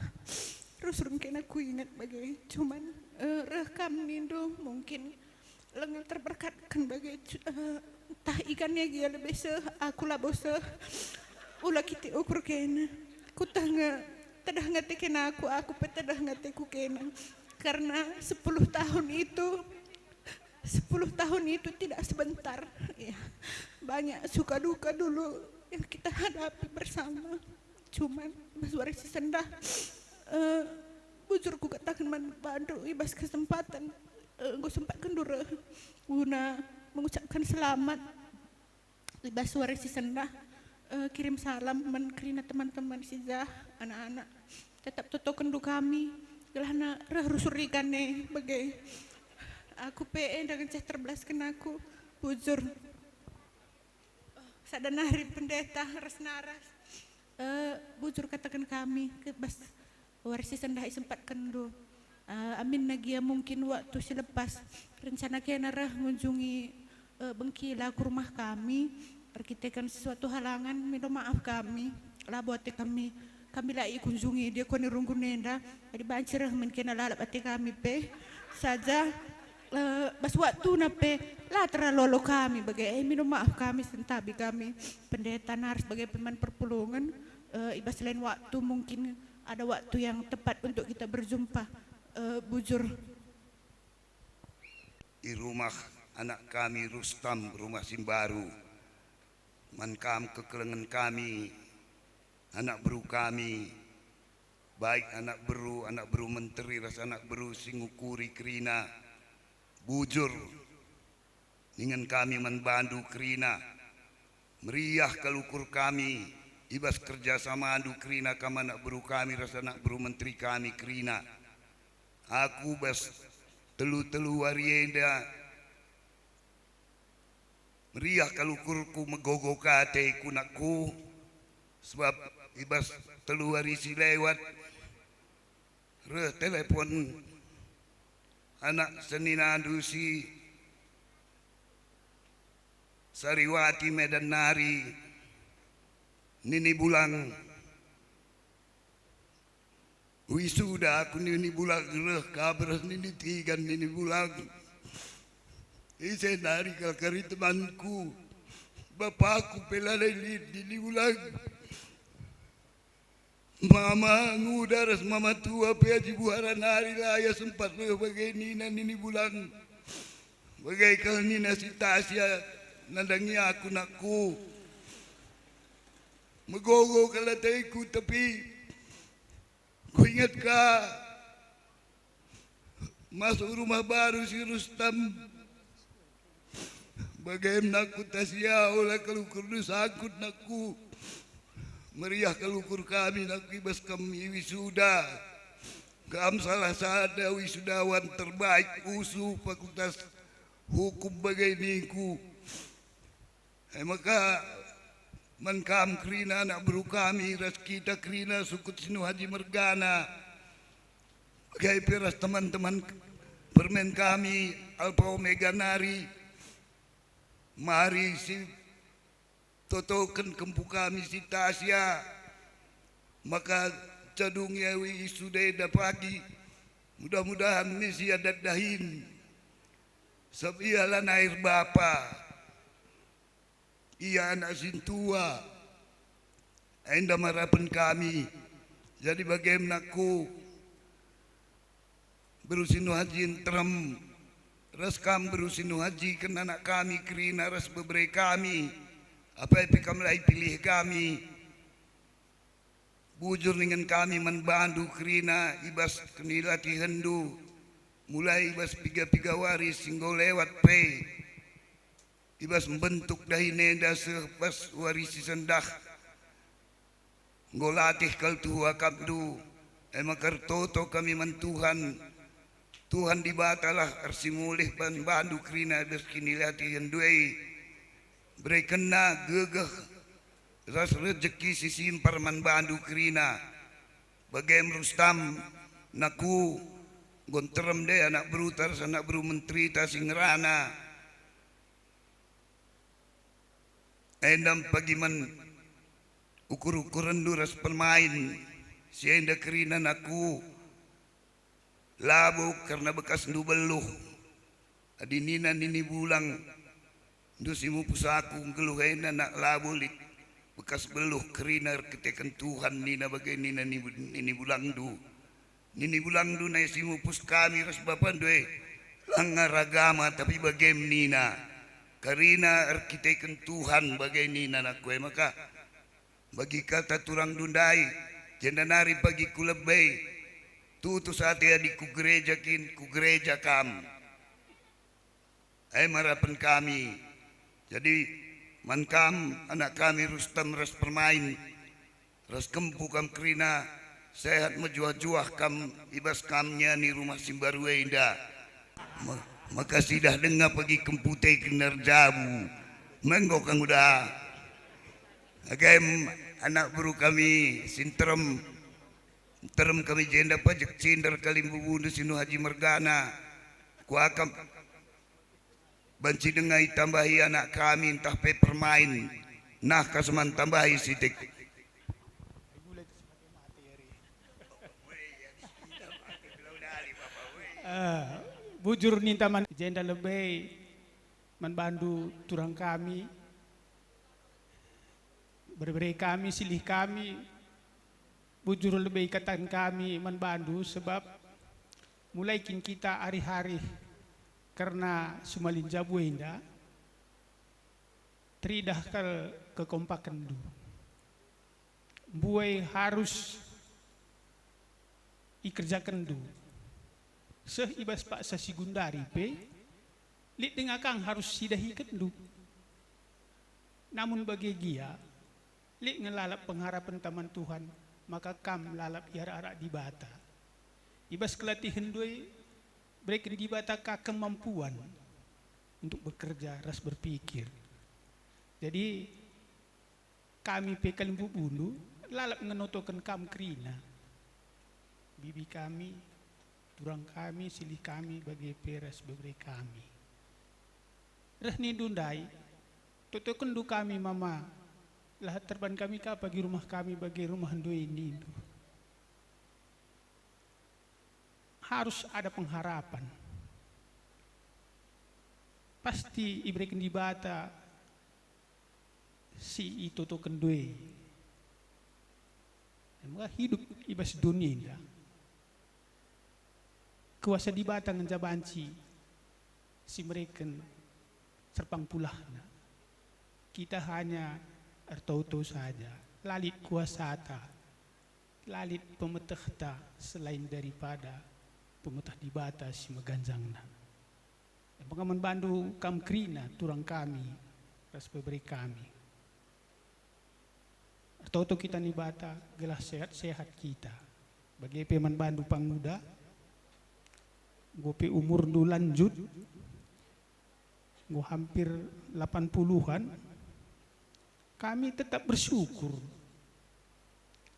Rusur kena kuingat bage, cuman, eh, reh kam nindu mungkin lenga terberkatken bage cu-, eh, ntah ikan ia gia lebe seh, aku labo seh. Ula kitik ukur kena. Kuteh nge, tedeh nge ate kena aku, aku pe tedeh nge ateku kena. Karena sepuluh tahun itu Sepuluh tahun itu tidak sebentar, ya. Banyak suka duka dulu yang kita hadapi bersama. Cuman, bas wari si sendah, Eh, bujur kukataken man bandu, i bas kesempaten, eh, enggo sempatkenndu reh guna mengucapkan selamat i bas wari si sendah, eh, kirim salam man kerina teman-teman si jah, anak-anak. Tetap totokenndu kami, gelahna reh rusur ikan e bage. Aku pe enda ngenca terbelasken aku, bujur. Sada nari pendeta ras naras. Eh, bujur kataken kami, ke bas wari si sendah isempatkenndu. Eh, aminna gia mungkin waktu si lepas, rencana kena reh ngunjungi, eh, Bengkila ku rumah kami, erkiteken sesuatu halangan, milo maaf kami, labo ate kami, kami la ikunjungi diakon i runggun enda, jadi banci reh min kena lalap ate kami pe. Saja, eh, bas waktuna pe la terlalo kami bage, eh, mino maaf kami, sentabi kami pendeta naras bage pe man perpulungen, eh, i bas lain waktu mungkin ada waktu yang tepat untuk kita berjumpa, eh, bujur. I rumah anak kami Rustam, rumah si mbaru. Man kam kekelengen kami, anak beru kami, baik anak beru, anak beru menteri ras anak beru si ngukuri kerina. Bujur, ningen kami man bandu kerina. Meriah kal ukur kami i bas kerja samandu kerina kam anak beru kami ras anak beru menteri kami kerina. Aku bas telu-telu wari enda meriah kal ukurku, megogo ka ateku nakku, sebab i bas telu wari si lewat reh telepon anak seninandu si Sariwati Medan nari, nini Bulang, "Wisuda aku," nini Bulang, "reh ka ras nini Tigan," nini Bulang. Ise nari kal kari temanku, bapaku pe lanai lit, nini Bulang. Mama nguda ras mama tua pe aji buhara nari la ia sempat reh bage nina, nini Bulang. Bage kal nina si Tasya nandangi aku nakku. Megogo kal ateku, tapi kuingat ka masuk rumah baru si Rustam. Bage me nakku Tasya, ola kal ukurndu sangkut nakku. Meriah kal ukur kami nakku i bas kam i wisuda. Kam salah sada wisudawan terbaik USU Fakultas Hukum bage ningku. E maka man kam kerina anak beru kami ras kita kerina sukut Sinuhaji mergana, bage pe ras teman-teman permen kami Alfa Omega nari, mari si totoken kempu kami si Tasya, maka cadungi awi i suda enda pagi. Mudah-mudahan me si adat dahin, sabap ia lanai erbapa. Ia anak sintua, enda marapen kami. Jadi bage me nakku, beru Sinuhaji nterem, ras kam beru Sinuhaji ken anak kami kerina ras bebere kami, apai pe kam la ipilih kami. Bujur ningen kami man bandu kerina i bas kenilatihenndu, mulai i bas piga-piga wari si enggo lewat pe, i bas mbentuk dahin enda seh bas wari si sendah. Enggo latih kal tuhu akapndu, e maka ertoto kami man Tuhan. Tuhan Dibatalah ersimulih man bandu kerina i bas kinilatihenndu e. BerekenNa gegeh ras rejeki si simpar man bandu kerina. Bage me Rustam, nakku, enggo nterem nde anak beruta ras anak beru menterita si ngerana. Enda me pagi man ukur-ukurenndu ras permain si enda kerina nakku. Labo kerna bekasndu beluh. Adi nina nini Bulang, "Ndu si mupus aku nggeluh enda nak labo lit bekas beluh kerina erkiteken Tuhan," nina bage nina ni-, nini Bulangndu. Nini Bulangndu nai si mupus kami ras bapandu e, langa ragama tapi bage me nina, kerina erkiteken Tuhan bage nina nakku e maka. Bagi kata turangndu ndai, jenda nari pagi ku lebe, Tutus ate adi ku gereja kin, ku gereja kam. E marapen kami. Jadi, man kam, anak kami Rustam ras Permain, ras kempu kam kerina, sehat mejuah-juah kam i bas kam ngiani rumah si mbaru enda. Me-, maka sidah denga pagi kempute kena erjabu. Menggo kang uda. Agem anak beru kami si nterem, nterem kami jenda pajek cinder kalimbubu ndu si Nuh Haji mergana. Kuakap banci denga itambahi anak kami ntah pe Permain, nah kas man tambahi sitik. Eh, bujur ninta man jenda lebe man bandu turang kami, bere-bere kami, silih kami, bujur lebe ikataken kami man bandu, sebab mulai kin kita arih-arih kerna sumalin jabu enda, teridah kal kekompakenndu. Mbuai harus ikerjakenndu. Seh i bas paksa si gundari pe, lit denga kang harus sidahikenndu. Namun bage gia, lit nge lalap pengharapen taman Tuhan, maka kam lalap i arak-arak Dibata. I bas kelatihenndu e, bereken Dibata ka kemampuan untuk bekerja ras berpikir. Jadi, kami pe kalimbubundu, lalap ngenotoken kam kerina. Bibi kami, turang kami, silih kami, bage pe ras bebere kami. Reh nindu ndai, totokenndu kami mama, la terban kami ka pagi rumah kami bage rumahndu e nindu. Harus ada pengharapan. Pasti ibereken Dibata si itotokenndu e. Maka hidup i bas doni enda. Kuasa Dibata ngenca banci si mereken serpang pulahna. Kita hanya ertoto saja, la lit kuasata, la lit pemetehta selain daripada pemeteh Dibata si meganjangna. Maka man bandu kam kerina turang kami ras bebere kami. Ertoto kita Dibata gelah sehat-sehat kita. Bage pe man bandu panguda, enggo pe umurndu lanjut, enggo hampir lapan puluhan, kami tetap bersyukur.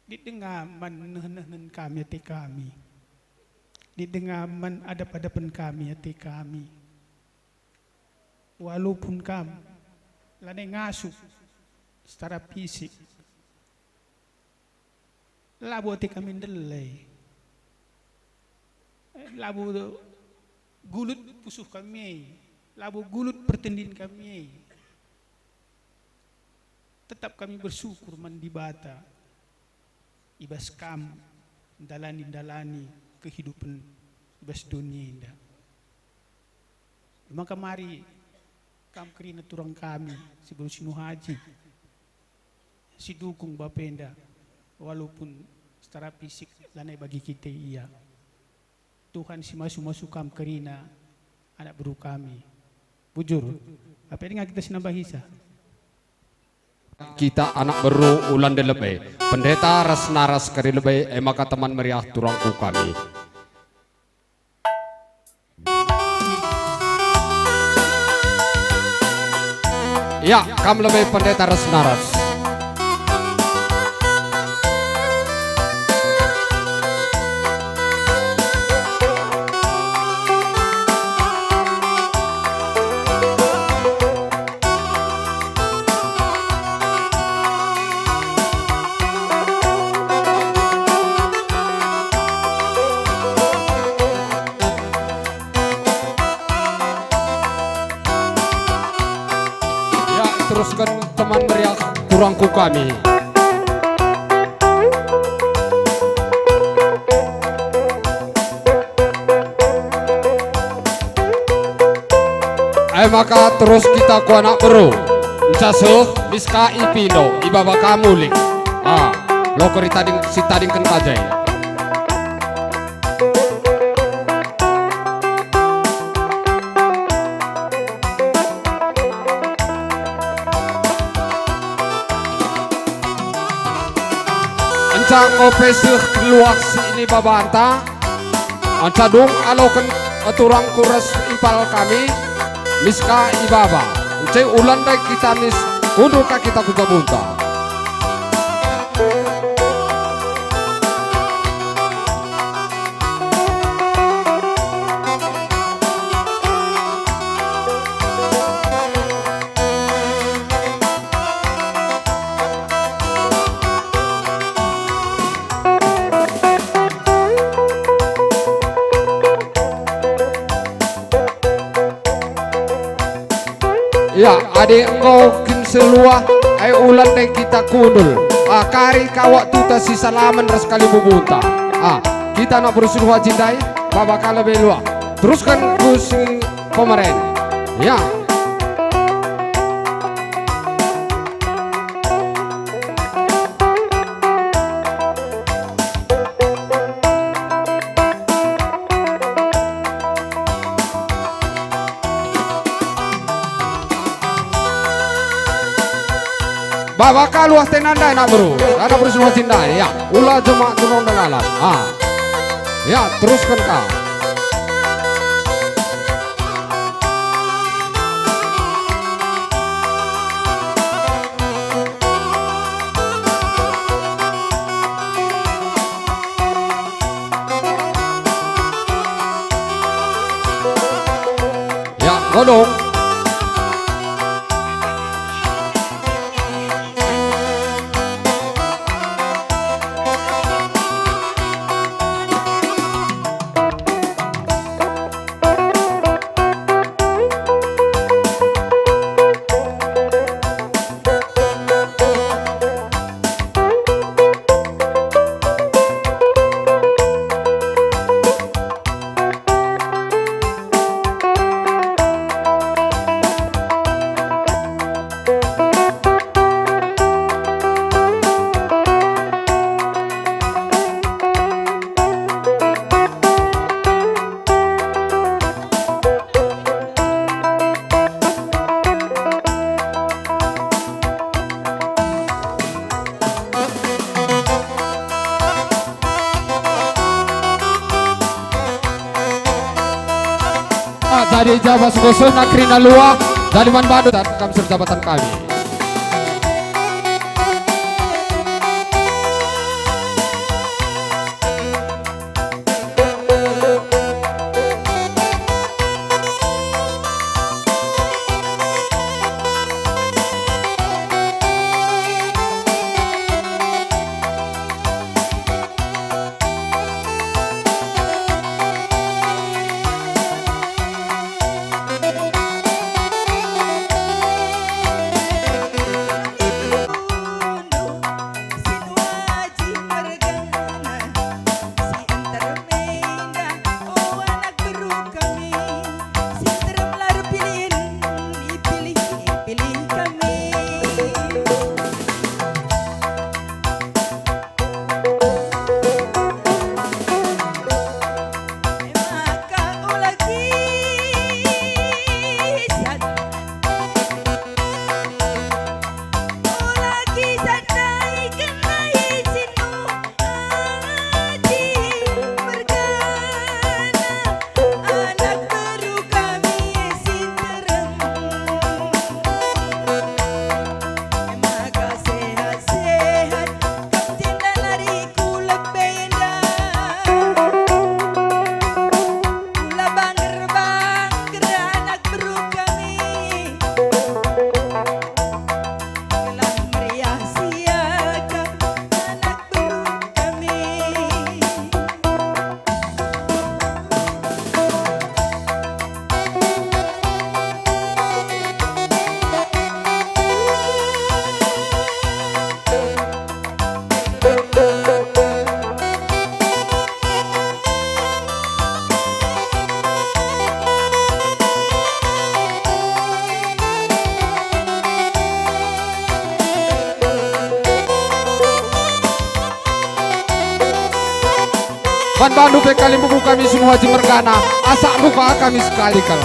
Lit denga man neh-nehnen kami ate kami. Lit denga man adap-adapen kami ate kami. Walaupun kam lanai ngasup secara fisik, labo ate kami ndelai. Eh, labo gulut pusuh kami e, labo gulut pertendin kami e. Tetap kami bersyukur man Dibata i bas kam ndalani-ndalani kehidupen i bas doni enda. Maka mari kam kerina turang kami si beru si Nuh Haji, si dukung bapenda, walaupun secara fisik lanai bagi kita ia. Tuhan si masu-masu kam kerina, anak beru kami. Bujur, ape denga kita si nambahisa? Kita anak beru Ulande lebe, pendeta ras naras kari lebe, e maka teman meriah turangku kami. Ya, kam lebe pendeta ras naras. Ya, terusken teman meriah turangku kami. Ai maka terus kita ku anak beru. Nca seh, mis ka ipindo, ibaba ka mulih. Ah, loker itading, sitadingken bajai. Cak ope seh keluak si ni babanta, anca dung aloken turangku ras impal kami, mis ka i baba. Ence ulan ndai kita mis, kundul ka kita ku jabunta. Ya, adi enggo kin seluah, ai ulan ndai kita kundul. Ah, kari kawak tuta si salamen ras kalimbubuta. Ah, kita anak beru si luah jindai, baba kala beluah. Terusken ku si pemeren. Ya. Baba kaluah tena ndai anak beru, anak beru semua cinta, ya. Ula jemak turun dengalam. Ah. Ya, terusken ka. Ya, godong. Ah, jadi jabat sengosona kerina luah, jadi man badut kam serjabatan kami. Anak beru kami si nterem, maka sehat-sehat kam jenda nari ku lebe enda. Ula bangger-bangger anak beru kami, gelah meriah siaga anak beru kami. Man bandu pe kalimbubu kami si muhaji mergana, asak luka kami sekali kal.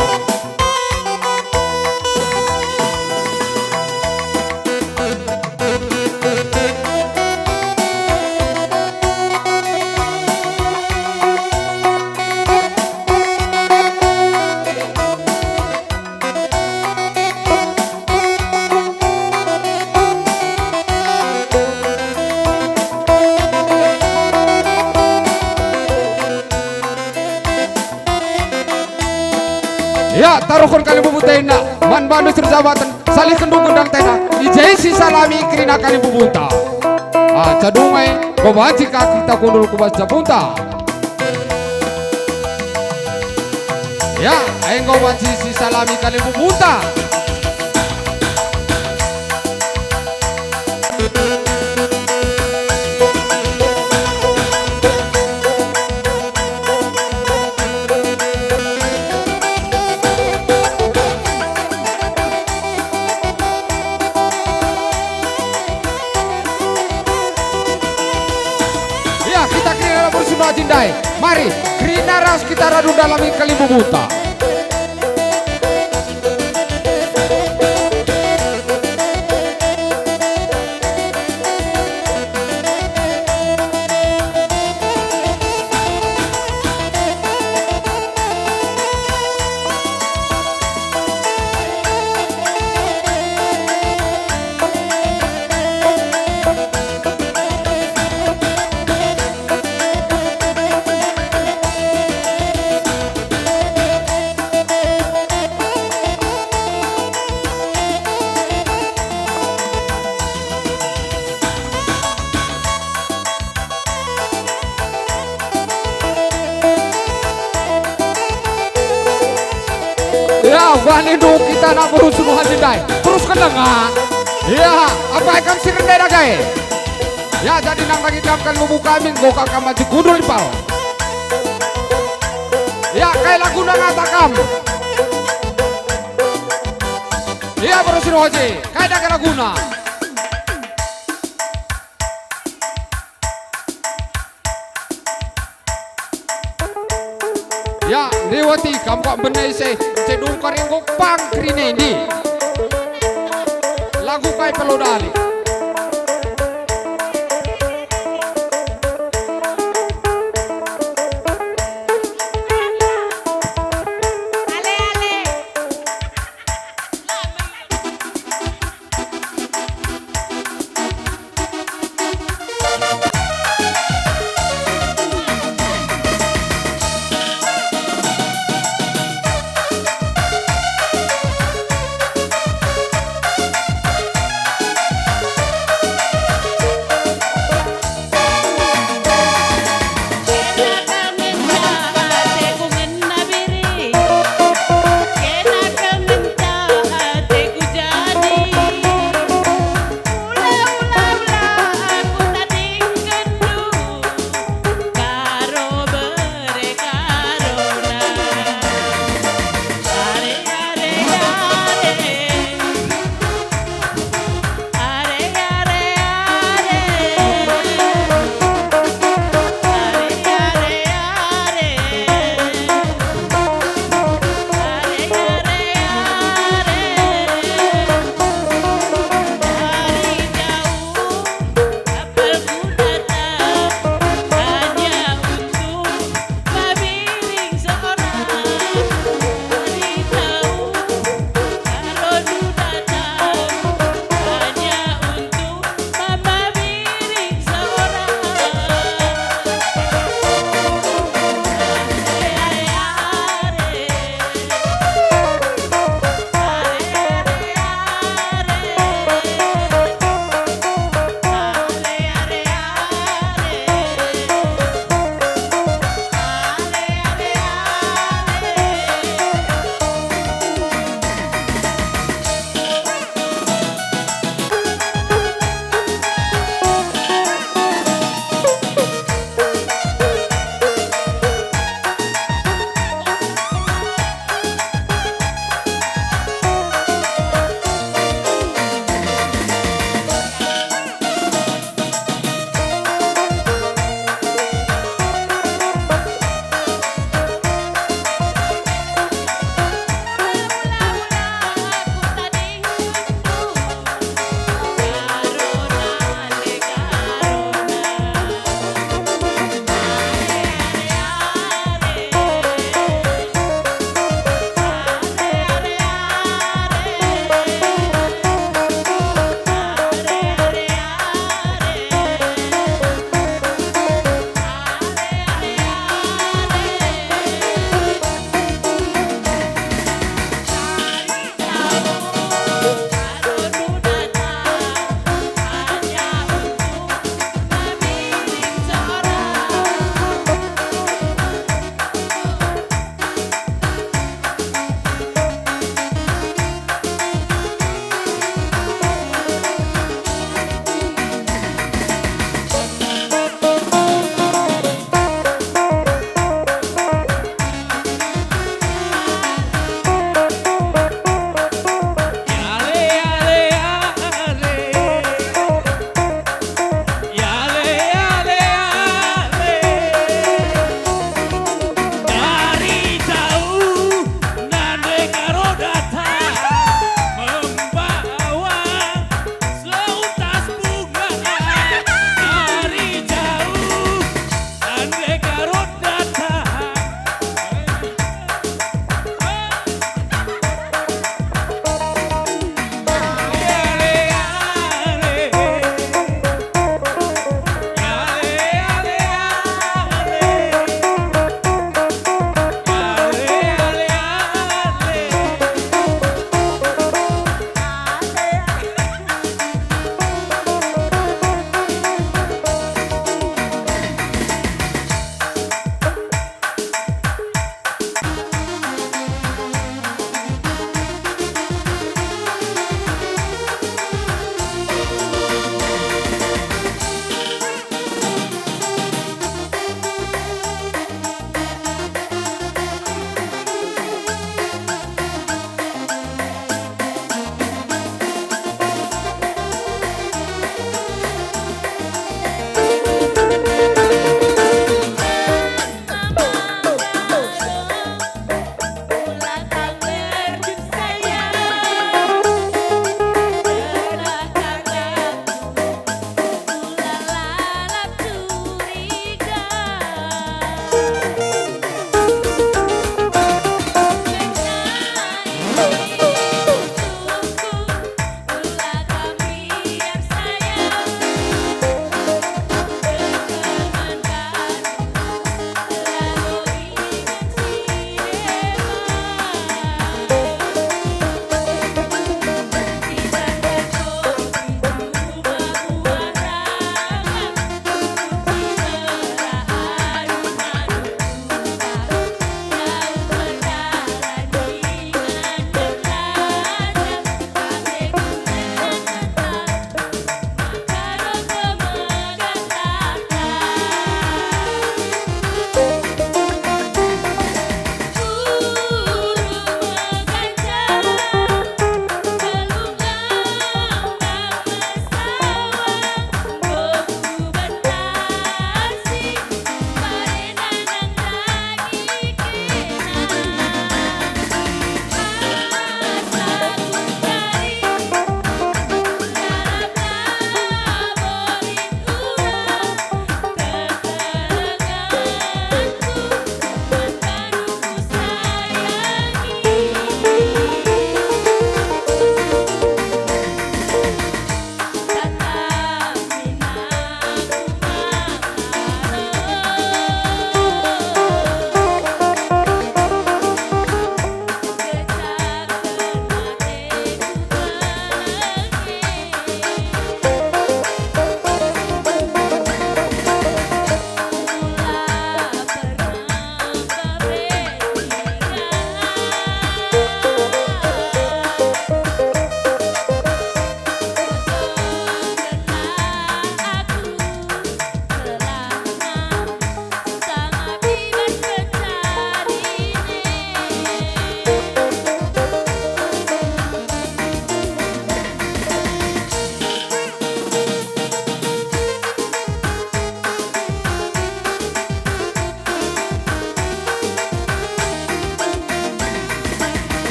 Ya, taruhken kalimbubu tena man bandu si erjabaten, salihken dukun dan tena, i je sisalami kerina kalimbubu ta. Ah, cadungai, babanci ka kita kundul ku bas jabunta. Ya, enggo banci sisalami kalimbubu ta. Ya, kita kerina ras bersuna jindai. Mari, kerina ras kita radu ndalami kalimbubu ta. Ya, bani ndung kita anak beru suruh haji ndai. Terus kendenga. Ya, apai kam si rende dage? Ya, jadi nang bagi kam kalimbubu kami, enggo ka kam maju kundul ipal. Ya, kai laguna ngata kam? Ya, beru suruh haji. Kai dage laguna? Ya, liwati kam kak bene ise, cedung karinggo pang kerina ndi. Lagu kai pelo dali.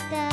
Kita